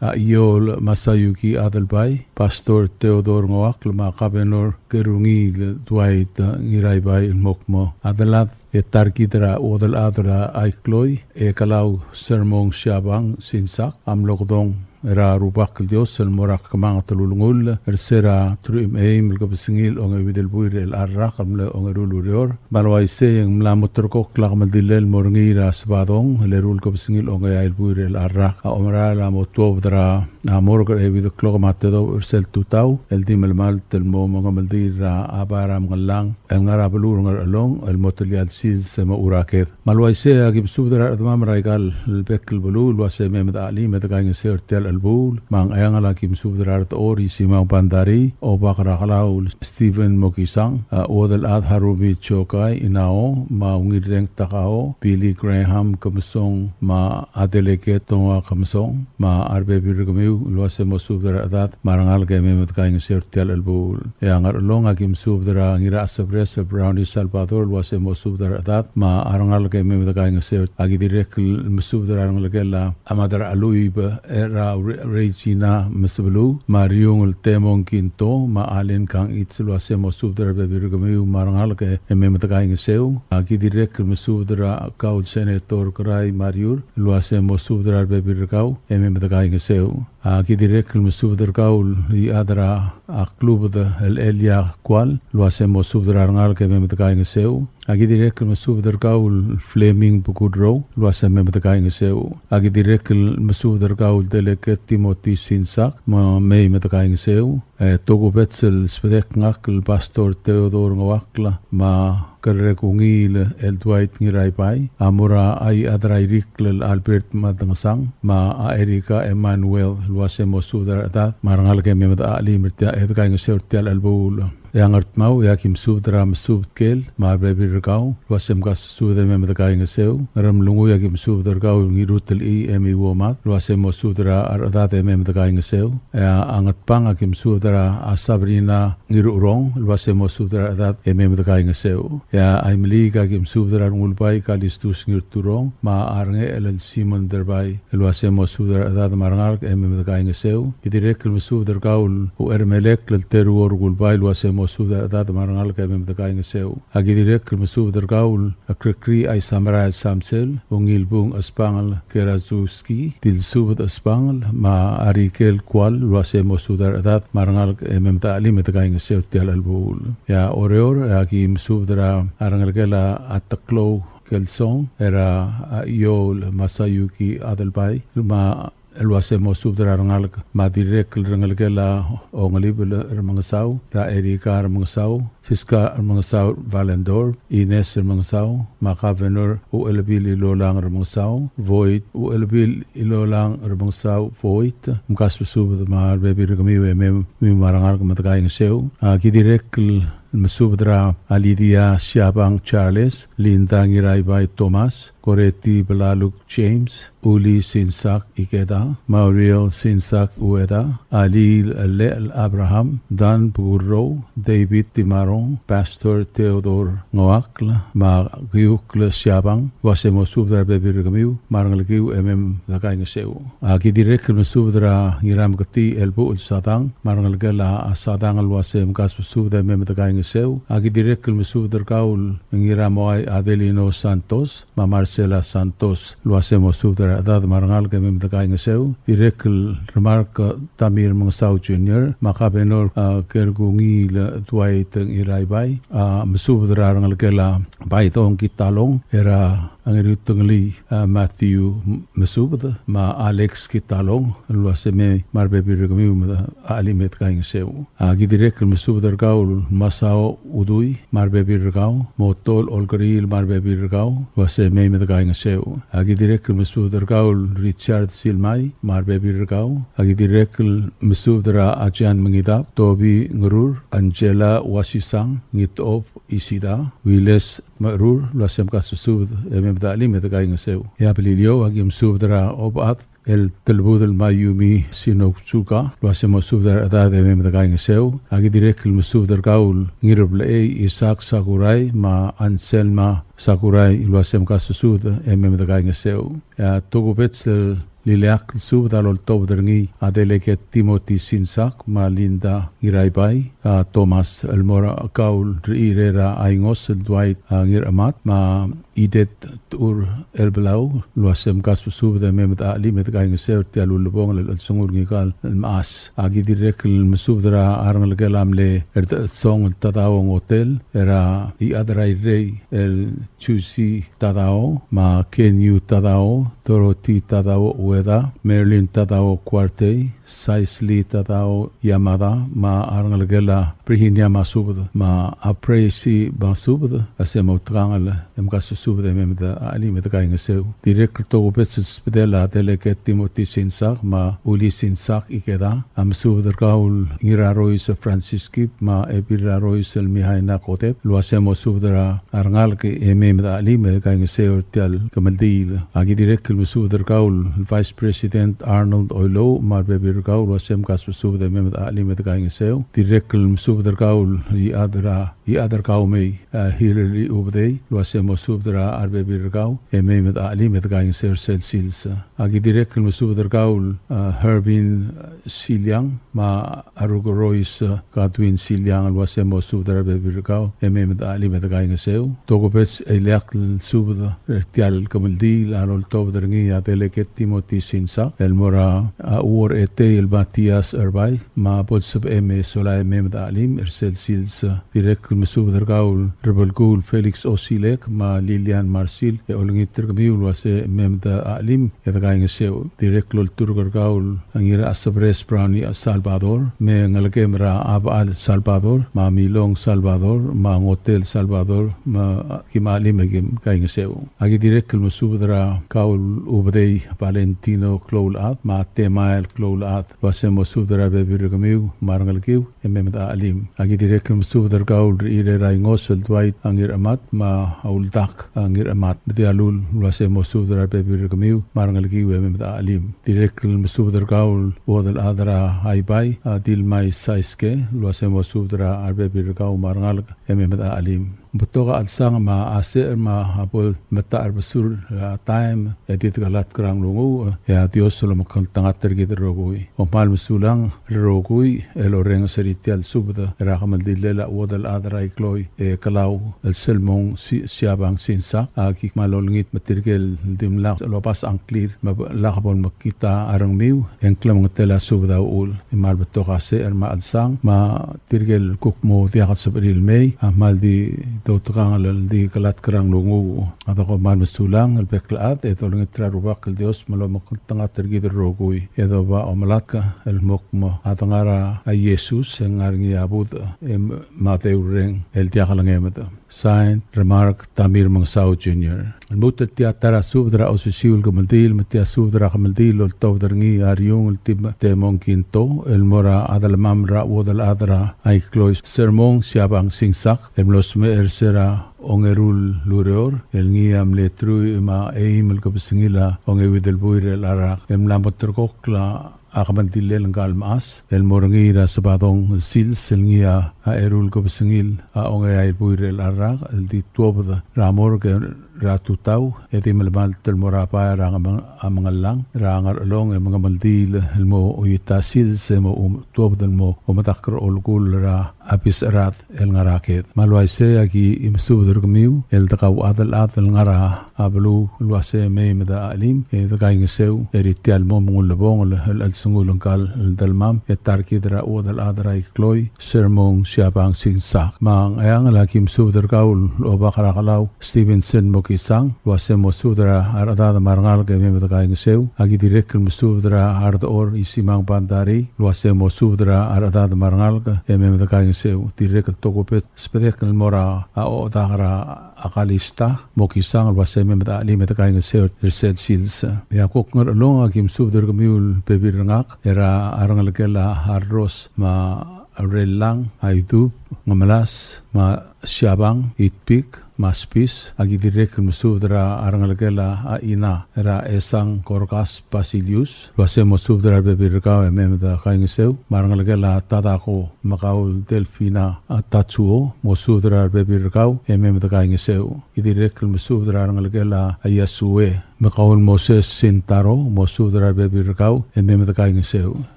a Iol Masayuki Adelbai, Pastor Theodore Ngoakl, me a Kabenor Kerungiil Dwight Ngiraibai el mo kmo a delad e ta er kid er a chuodel chad er a Aikloi, e Kelau Sermong Siabang Sinsak, a mlo kedong er a Rubak el Dios el mo er a kemanget el ulengull er se er a truich me a eim el kebesengil ongeuid el buil er chelecha el rak el mle ongeru el ureor. Me a le uaisei e ng mla mo ulterekokl a kemeldilel el mo er ngii er a Sebadong el eru el kebesengil ongeai el buil er chelecha el rak. A omerael a mo tuobed er a morgue er a euid el klok me a tedobech er sel tutau el di melemalt el mo mengemeldiil er a bai er a Mengellang el ngar er a beluu er a Ngerchelong el mo telia el sils e mochu er a ked. Me a le uaisei a ki mesubed er a rechedemam er aika el bek el beluu el uase mei me dechelim e dekaingeseu er tia el chelebuul. Me a Ngcheangel a ki mesubed er a Redechor Isimang Bandarii, Obak er a Kelau Stephen Mokisang, a chuodel chad Harumi Chokai Inao, me a Ungilreng Takao, Billy Graham Kemesong, me a Adeleke Tongoa Kemesong, me a rebebil er kemiu el uase mo subed er a rechedad me a rengalek e mei me dekaingeseu er tia el chelebuul. E a Ngerchelong a ki mesubed er a Ngirachesebres el Brownie Salvador el uase mo subed er a rechedad me a rengalek e mei me dekaingeseu. A ki dirrek el mesubed er a rengelekel a Mad er a Cheluib er a Re-, Regina Mesebeluu, me a Riungel Temong Kinto, me a Allen Kangichi, el uase mo subed er a rebebil er kemiu me a rengalek e mei me dekaingeseu. A ki dirrek el mesubed er kau el Senator Kerai Mariur, el uase mo subed er a rebebil er kau e mei me dekaingeseu. A ki dirrek el mesubed er kau el chad er a klubed el Elia Kual, el uase mo subed er a rengalek e mei me dekaingeseu. A ki dirrek el mesubed er kau el Fleming Bekudrou, el uase mei me dekaingeseu. A ki dirrek el mesubed er kau el Delegate Timothy Sinsak, me mei me dekaingeseu. E tokubets el subedek ngak el Pastor Theodore Ngeuakl, me a Kerrekungil el Dwight Ngiraibai, a mo er a chad er a Irikl el Albert Madengesang, me a Erika Emmanuel, el uase mo subed er a rechedad me a rengalek e mei me dechelim er tia, e dekaingeseu er tia el chelebuul. E a Ngardmau, e a ki mesubed er a Mesubed Kel me a rebebil er kau, el uase mkasubed e mei me dekaingeseu. Ngeremlengui, e a ki mesubed er kau el Ngirutelchii Emi Uomad, el uase mo subed er a rechedad e mei me dekaingeseu. E a Ngatpang, e a ki mesubed er a Sabrina Ngirucherong, el uase mo subed er a rechedad e mei me dekaingeseu. E a Aimeliik, e a ki mesubed er a Rengulbai Kalistus Ngirturong, me a Rengechel el Simon Derbai, el uase mo subed er a rechedad me a rengalek e mei me dekaingeseu. Ki dirrek el mesubed er kau el Uchermelek el Teruo Rengulbai, el uase mo subed er a rechedad me a rengalek e mei me dekaingeseu. A ki dirrek el mesubed er kau el Krekrii Aisamerael Samsel, Ungilbung Espangel Kerazuski, Dilsubed Espangel, me a Rikel Kual, el uase mo subed er a rechedad me a rengalek e mei me dechelim e dekaingeseu er tia el chelebuul. E a Oreor, e a ki mesubed er a rengelekel a Teklou Kelsong, er a Iou el Masayuki Adelbai, me a el uase mo subed er a rengalek, me a dirrek el rengelekel a Ongelibel Remengesau, er a Erika Remengesau, Siska Remengesau Valendorf, Ines Remengesau, me a Governor Uchelbil Ilolang Remengesau Voit, Uchelbil Ilolang Remengesau Voit, mkasubed me a rebebil er kemiu e mei me a rengalek me dekaingeseu. A ki dirrek el mesubed er a Lydia Siabang Charles, Linda Ngiraibai Thomas, Koreti Belaluk James, Uli Sinsak Ikeda, Mauriel Sinsak Ueda, Alil Lechel Abraham, Dan Bukurrou, David Timarong, Pastor Theodore Ngoakl, me a Kiukl Siabang, el uase mo subed er a rebebil er kemiu me a rengelekiu e mei me dekaingeseu. A ki dirrek el mesubed er a Ngirameketii Elbuchel Sadang, me a rengelekel a Sadang el uase mkasubed e mei me dekaingeseu. A ki dirrek el mesubed er kau el Ngiramoai Adelino Santos, me a Marcela Santos, el uase mo subed er a rechedad me a rengalek e mei me dekaingeseu. Dirrek el Remark, e, Tommy Remengesau Junior, me a Governor, e, Kerkungil Dwight Ngiraibai, a mesubed er a rengelekel a Baidong Kitalong, er a Ngirutengli, e, Matthew Mesubed, me a Alex Kitalong, el uase mei me a rebebil er kemiu me dechelim e dekaingeseu. A ki dirrek el mesubed er kau el Masao Udui, me a rebebil er kau, Motol Olkeriil me a rebebil er kau, el uase mei me dekaingeseu. A ki dirrek el mesubed er kau el Richard Silmai, me a rebebil er kau. A ki dirrek el mesubed er a Ajan Mengidab, Tobi Ngerur, Angela Wasisang, Ngitob Isida, Wiles Merur, el uase mkasubed e mei me dechelim e dekaingeseu. E a Beliliou, a ki mesubed er a Obad, el Telbudel Mayumi Shinotsuka, el uase mo subed er a rechedad e mei me dekaingeseu. A ki dirrek el mesubed er kau el Ngirblechei Isaac Sakurai, me a Anselma Sakurai, el uase mkasubed e mei me dekaingeseu. E a tokubets el ileakl el subed a loltobed er ngii a Delegate Timothy Sinsak, me a Linda Ngiraibai, a Thomas el mo er kau el Rechirei er a Aingos el Dwight, a, Ngiramat, me a Idet Tur el Belau, el uase mkasubed e mei me dechelim e dekaingeseu er tia el ulebongel el chelsengul ngika el mechas. A ki dirrek el mesubed er a rengelekel a mle Erdechesong el Tadao Ngotel, er a Iechad er a Irrei el Chusi Tadao, me a Kenyu Tadao, Dorothy Tadao Ueda, Marilyn Tadao Kuartei, Saisli Tadao Yamada, me a rengelekel a Virginia Masubed, me a Praisy Masubed, a se mo outekangel e mkasubed e mei me dechelim e dekaingeseu. Dirrek el tokubets el subedel a Delegate Timothy Sinsak, me a Uli Sinsak Ikeda, a mesubed er kau el Ngirarois Francis Kip, me a Ebil Rarois el Mihaina Kotep, el uase mo subed er a a rengalek e mei me dechelim e dekaingeseu er tia el kemeldiil. A ki dirrek el mesubed er kau el Vice President Arnold Oilouch, me a rebebil er kau el uase mkasubed e mei me dechelim e dekaingeseu. Dirrek el mesubed er kau el Iechad er a Iechad er kau mei, a, Hillary Ubedei, el uase mo subed er a rebebil er kau, e mei me de chelim e de kaingeseu er sel sils. Aki dirrek el mesubed er kau el, a, Hervin, a, Siliang, me a Rukerois, a, Godwin Siliang, el uase mo subed er a rebebil er kau, e mei me de chelim e de kaingeseu. Tokubets el ileakl el subed er tia el kemeldiil a loltobed er ngii a Delegate Timothy Sinsak, el mo er a, a, Uong er Etei el Matias Erbai, me a bo lsebechem e sola e mei me de chelim er sel sils. Dirrek el mesubed er kau el Rebelkuul Felix Osilek, me a Lilian Marsil, e olengit er kemiu el uase mei me de chelim e de kaingeseu. Dirrek el olturk er kau el Ngirasebres Brownie Salvador, me a ngelekem er a Abechal Salvador, me a Milong Salvador, me a Ngotel Salvador, me a kim chelim e kim kaingeseu. Aki dirrek el mesubed er kau el Ubedei Valentino Kloulechad, me a Temael Kloulechad, el uase mo subed er a rebebil er kemiu me a rengelekiu, e mei me de chelim. Aki dirrek el mesubed er kau el Rechirei er a Ingos el Dwight Ngirchemat, me a Uldak Ngirchemat, me tia el lul el uase mo subed er a rebebil er kemiu me a rengelekiu, e mei me de chelim. Dirrek el mesubed er kau el Uodelchad er a Aibai, a Dilmai Saiske, el uase mo subed er a rebebil er kau me a rengalek, e mei me de chelim. Betok a chelsang me a secher me a bo el metacherbesul er a taem, e di dekelatk er a nglunguuch, e a Dios a lomekngeltengat er kid el rokui. Kom kmal mesulang el rokui el orrenges er tia el subed er a kemeldillel a Uodelchad er a Ikloi, e Kelau el Selmong Si-, Siabang Sinsak, aki kmal olengit me tirke el dimlak lobasech a ngklir me lak bo lemekngit a rengmiu, e ng klemengetel a subed a uchul. E kmal betok a secher me a chelsang, me tirke el kuk mo diak el sebechir el mei, a kmal di doutekangel el di kelatk er a nglunguuch. A di kom kmal mesulang el bek el chad, e dolengit er a Rubak el Dios me lomekngeltengat er kid el rokui. E doba omelatk el mo kmo a dengar a Jesus, e ng ngar er ngii a budech, e me a deurreng el diak lengemed. Sign, Remark Tamir Mengesau Junior. El lmuut el tia ta er a subed er a osisiu el kemeldiil, me tia subed er a kemeldiil el oltobed er ngii a Riung el Tim-, Temong Kinto, el mo er a delemam er a Uodelchad er a Ikloi Sermong Siabang Singsak, el mlo smecher er se er a ongeru el ureor, el ngii a mle truich me a eim el kebesengil a ongeuid el buil er chelecha el rak, el mla mo ulterekokl a a kemeldillel ngka el mechas, el mo er ngii er a Sebadong el sils, el ngii a eru el kebesengil a ongeai el buil er chelecha el rak, el di tuobed er a morgue er a tutau, e di melemalt el mo er a bai er a Ngemeng-, a Mengellang er a Ngerchelong, e mengemeldiil el mo oit a sils, e mo um-, tuobed el mo omedakl er a olekull er a a Biserad el ngar er a Ked. Me a le uaisei, aki mesubed er kemiu el dekauchad el chad el ngar er a beluu el uase mei me de chelim e de kaingeseu er tia el mo mengulebongel el, el chelsengul ngka el delemam, e ta er kid er a Uodelchad er a Ikloi, Sermong Siabang Singsak. Me a Ngcheangel, aki mesubed er kau el Obak er a Kelau Stevenson Mokisang, el uase mo subed er a rechedad me a rengalek e mei me de kaingeseu. Aki dirrek el mesubed er a Ardechor Isimang Bandarei, el uase mo subed er a rechedad me a rengalek e mei me de kaingeseu. Dirrek el tokubets el sbedek el mo er a Ochedak er a Kalista Mokisang, el uase mei me de chelim e de kaingeseu er sel sils. E a kuk Ngerchelong, aki mesubed er kemiu el bebil er ngak, er a rengelekel a Arros me a Rellang, a Idub, Ngemelas, me a Siabang, Itpik, me a Spis. Aki dirrek el mesubed er a rengelekel a Ina, er a Esang Korkas Basilius, el uase mo subed er a rebebil er kau e mei me de kaingeseu, me a rengelekel a Tadako, me kau el Delfina, a Tatsuo, mo subed er a rebebil er kau e mei me de kaingeseu. Aki dirrek el mesubed er a rengelekel a Yasue, me kau el Moses Sintaro, mo subed er a rebebil er kau e mei me de kaingeseu.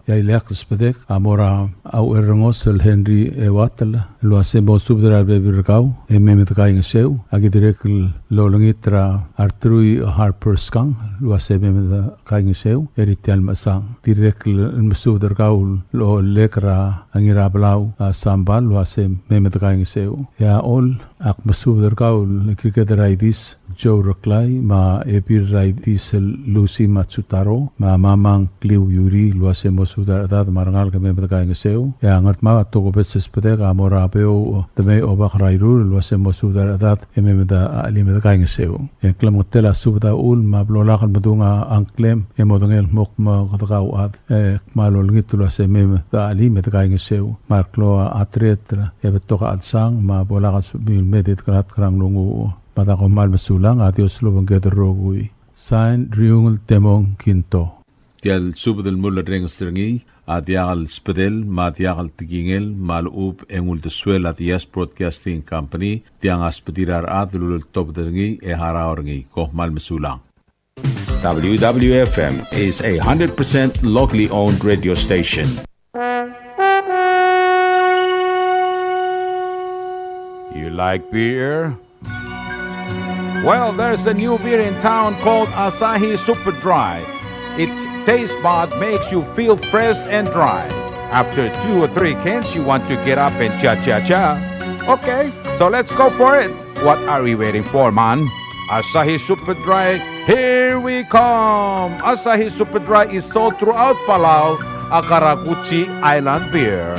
E a ileakl el sbedek a mo er a Aucherrengos el Henry Ewatel, el uase mo subed er a rebebil er kau e mei me de kaingeseu. Aki dirrek el olengit er a Artrui Harper Skang, el uase mei me de kaingeseu er tia el mechesang. Dirrek el mesubed er kau el Olek er a Ngirabelau, a Sambal, el uase mei me de kaingeseu. E a Chol, ak mesubed er kau el Kirked er a Idis, Joe Reklai, me a Ebil er a Idis el Lucy Matsutaro, me a Mamang Kliu Yuri, el uase mo subed er a rechedad me a rengalek e mei me de kaingeseu. E a Ngardmau, a tokubets el sbedek a mo er a Beouch Demei Obak er a Irur, el uase mo subed er a rechedad e mei me de chelim e de kaingeseu. E ng klemengetel a subed a uchul me a blo lak el medung a ngklem e modengei el kmo kede kauchad. E kmal olengit el uase mei me de chelim e de kaingeseu. Me a reklou a tereter e betok a chelsang me a bo lak el sebechemiu el mei e di dekelatk er a nglunguuch. Me a di kom kmal mesulang, a Dios lobengked el rokui. Sign, Riungel Temong Kinto. Tia el subed el mulerrenges er ngii A diak el subedel me a diak el tekingel me a lechub e ng uldesuel a Diaz Broadcasting Company, tiang a subedir a rechad el uleltobed er ngii e harau er ngii. Kom kmal mesulang. W W F M is a hundred percent locally owned radio station. You like beer? Well, there's a new beer in town called Asahi Super Dry. Its taste bud makes you feel fresh and dry. After two or three cans, you want to get up and cha-cha-cha. Okay, so let's go for it. What are we waiting for, man? Asahi Super Dry, here we come! Asahi Super Dry is sold throughout Palau, a karakuchi island beer.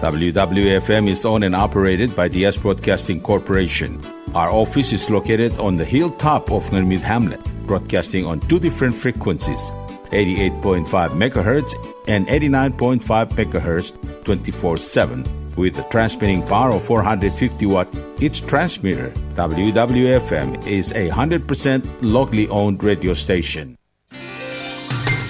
W W F M is owned and operated by Diaz Broadcasting Corporation. Our office is located on the hilltop of Ngermid Hamlet, broadcasting on two different frequencies, eighty-eight point five megahertz and eighty-nine point five megahertz, twenty-four seven, with a transmitting power of four hundred fifty watt each transmitter. W W F M is a hundred percent locally owned radio station.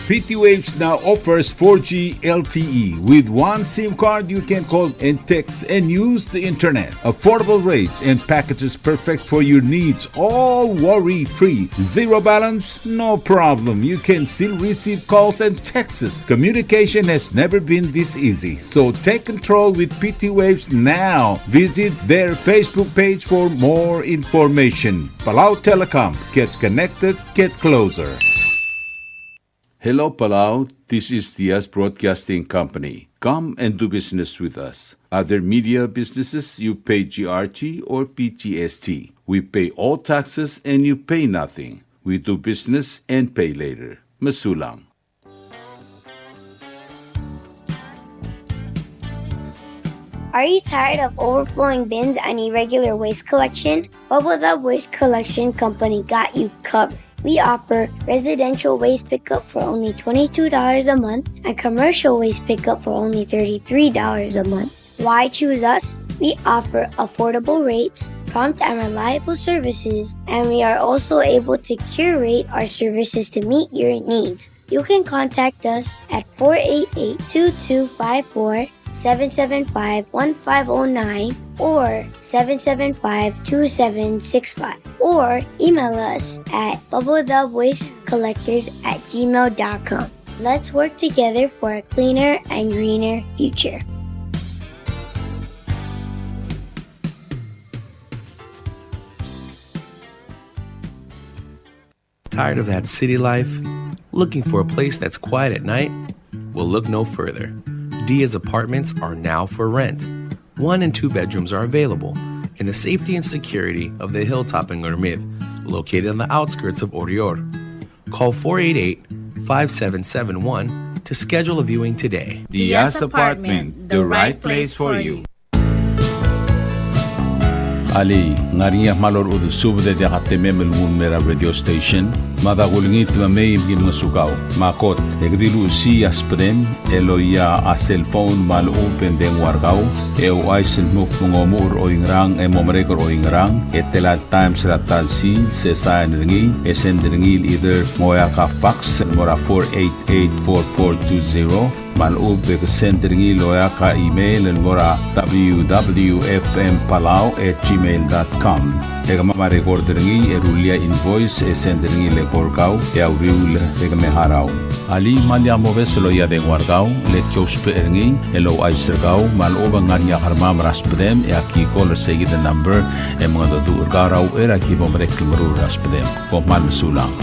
Pretty Waves now offers four G L T E. With one SIM card, you can call and text and use the internet. Affordable rates and packages perfect for your needs, all worry-free. Zero balance? No problem. You can still receive calls and texts. Communication has never been this easy. So take control with Pretty Waves now. Visit their Facebook page for more information. Palau Telecom. Get connected. Get closer. Hello, Palau. This is Diaz Broadcasting Company. Come and do business with us. Other media businesses, you pay G R T or P G S T. We pay all taxes and you pay nothing. We do business and pay later. Mesulang. Are you tired of overflowing bins and irregular waste collection? Bubble Dub Waste Collection Company got you covered. We offer residential waste pickup for only twenty-two dollars a month and commercial waste pickup for only thirty-three dollars a month. Why choose us? We offer affordable rates, prompt and reliable services, and we are also able to curate our services to meet your needs. You can contact us at four eight eight, two two five four, seven seven five, one five oh nine or seven seven five, two seven six five, or email us at bubble dub waste collectors at gmail dot com. Let's work together for a cleaner and greener future. Tired of that city life? Looking for a place that's quiet at night? Well, look no further. Diaz Apartments are now for rent. One and two bedrooms are available in the safety and security of the hilltop in Ngermid, located on the outskirts of Oreor. Call four eight eight, five seven seven one to schedule a viewing today. Diaz Apartment, the right place for you. Alii, ng ngar er ngii a kmal orechudel subed e diak a temem el nguu el mei er a radio station? Mada kulengit me mei me ki ngosukau. Me a kot, e ke di luchesii a subedem el loia a cell phone me a lechub e ng dengua er kau, e ouchais el dmu kmo ng omuchel er oingerang e mo merek er oingerang, e tela el times er a ta el sils, e sain er ngii, e send er ngii el either ng oeak a fax el mo er a four eight eight four four two zero, me a lechub e ke send er ngii el oeak a email el mo er a W W F M Palau at gmail dot com. E kemam a record er ngii e rullii a invoice e send er ngii el eko er kau e a uriul e ke me harau. Alii, me lak mobes el loia a dengua er kau, le ki ousbech er ngii el ouchais er kau me a lechub e ng ngar er ngii a kermam er a subedem e aki call er seikid el number e mengedecheduch er kau er a uchei er a ki bo merek el meruul er a subedem. Kom kmal mesulang.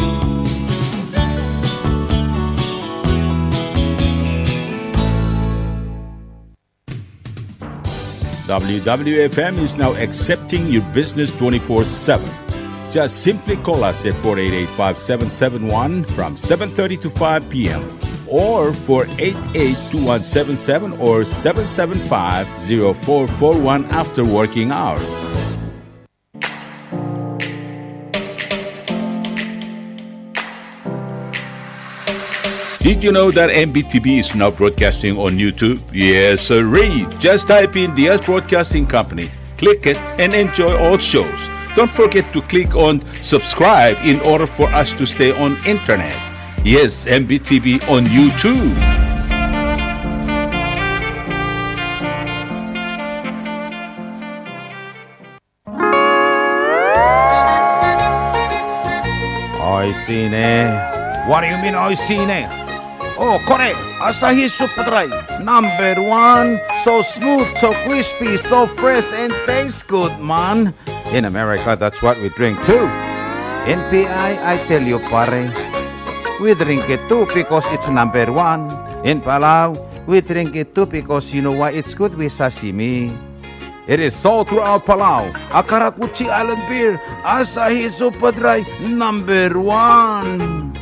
W W F M is now accepting your business twenty-four seven. Just simply call us at four eight eight, five seven seven one from seven thirty to five p m or four eight eight, two one seven seven or seven seven five, zero four four one after working hours. Did you know that M B T V is now broadcasting on YouTube? Yes, sirree. Just type in Diaz Broadcasting Company. Click it and enjoy all shows. Don't forget to click on subscribe in order for us to stay on internet. Yes, M B T V on YouTube. Oishii ne. What do you mean, oishii ne? Oh, kore, Asahi Super Dry, number one. So smooth, so crispy, so fresh, and tastes good, man. In America, that's what we drink too. In P I, I tell you, pare, we drink it too because it's number one. In Palau, we drink it too because you know why? It's good with sashimi. It is sold throughout Palau. A karakuchi island beer, Asahi Super Dry, number one.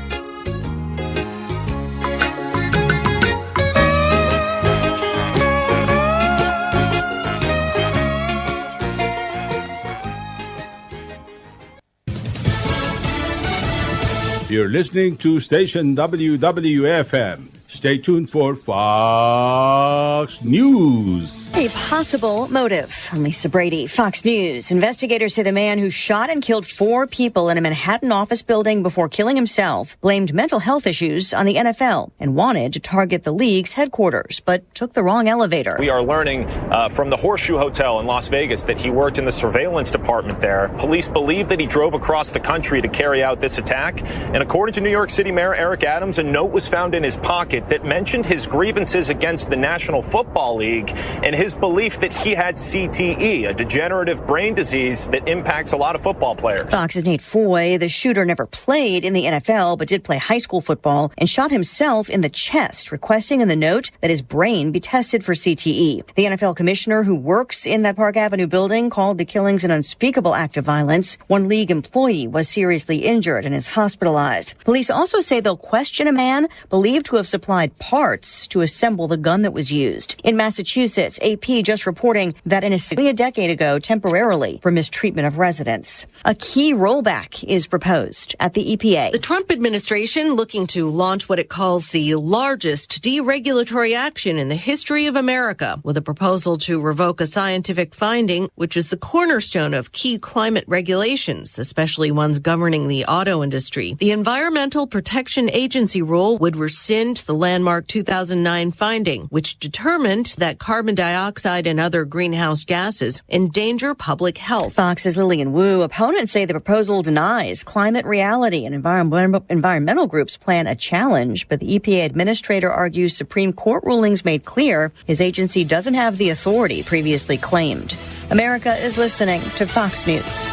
You're listening to station W W F M. Stay tuned for Fox News. A possible motive. I'm Lisa Brady, Fox News. Investigators say the man who shot and killed four people in a Manhattan office building before killing himself blamed mental health issues on the N F L and wanted to target the league's headquarters, but took the wrong elevator. We are learning, uh, from the Horseshoe Hotel in Las Vegas that he worked in the surveillance department there. Police believe that he drove across the country to carry out this attack. And according to New York City Mayor Eric Adams, a note was found in his pocket that mentioned his grievances against the National Football League and his belief that he had C T E, a degenerative brain disease that impacts a lot of football players. Fox's Nate Foy, the shooter, never played in the N F L, but did play high school football and shot himself in the chest, requesting in the note that his brain be tested for C T E. The N F L commissioner who works in that Park Avenue building called the killings an unspeakable act of violence. One league employee was seriously injured and is hospitalized. Police also say they'll question a man believed to have supplied parts to assemble the gun that was used. In Massachusetts, A P just reporting that an assembly a decade ago temporarily for mistreatment of residents. A key rollback is proposed at the E P A. The Trump administration looking to launch what it calls the largest deregulatory action in the history of America, with a proposal to revoke a scientific finding which is the cornerstone of key climate regulations, especially ones governing the auto industry. The Environmental Protection Agency rule would rescind the landmark two thousand nine finding, which determined that carbon dioxide and other greenhouse gases endanger public health. Fox's Lillian Wu. Opponents say the proposal denies climate reality, and environment-, environmental groups plan a challenge, but the E P A administrator argues Supreme Court rulings made clear his agency doesn't have the authority previously claimed. America is listening to Fox News.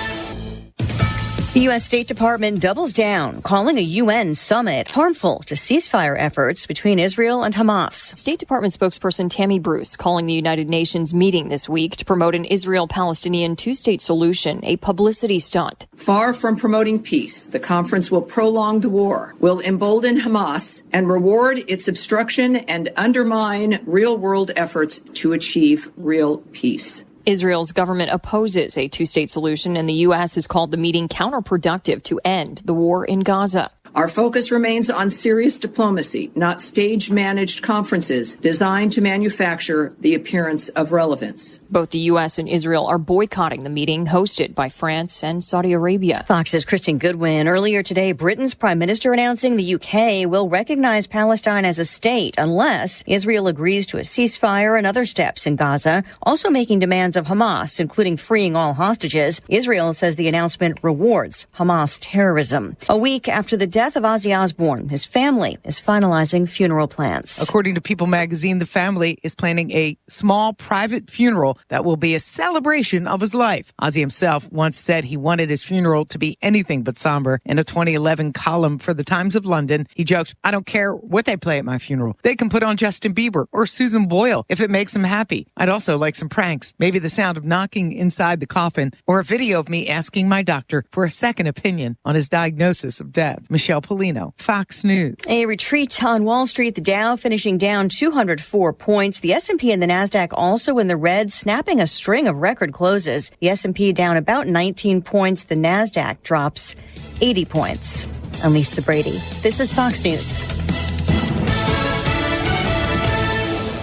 The U S State Department doubles down, calling a U N summit harmful to ceasefire efforts between Israel and Hamas. State Department spokesperson Tammy Bruce calling the United Nations meeting this week to promote an Israel-Palestinian two-state solution a publicity stunt. Far from promoting peace, the conference will prolong the war, will embolden Hamas, and reward its obstruction and undermine real-world efforts to achieve real peace. Israel's government opposes a two-state solution, and the U S has called the meeting counterproductive to end the war in Gaza. Our focus remains on serious diplomacy, not stage-managed conferences designed to manufacture the appearance of relevance. Both the U S and Israel are boycotting the meeting hosted by France and Saudi Arabia. Fox's Kristen Goodwin. Earlier today, Britain's prime minister announcing the U K will recognize Palestine as a state unless Israel agrees to a ceasefire and other steps in Gaza, also making demands of Hamas, including freeing all hostages. Israel says the announcement rewards Hamas terrorism. A week after the death of Ozzy Osbourne, his family is finalizing funeral plans. According to People magazine, the family is planning a small private funeral that will be a celebration of his life. Ozzy himself once said he wanted his funeral to be anything but somber. In a twenty eleven column for the Times of London, he joked, "I don't care what they play at my funeral. They can put on Justin Bieber or Susan Boyle if it makes them happy. I'd also like some pranks, maybe the sound of knocking inside the coffin or a video of me asking my doctor for a second opinion on his diagnosis of death." Michelle Pollino, Fox News. A retreat on Wall Street, the Dow finishing down two hundred four points. The S and P and the Nasdaq also in the red, snapping a string of record closes. The S and P down about nineteen points. The Nasdaq drops eighty points. I'm Lisa Brady. This is Fox News.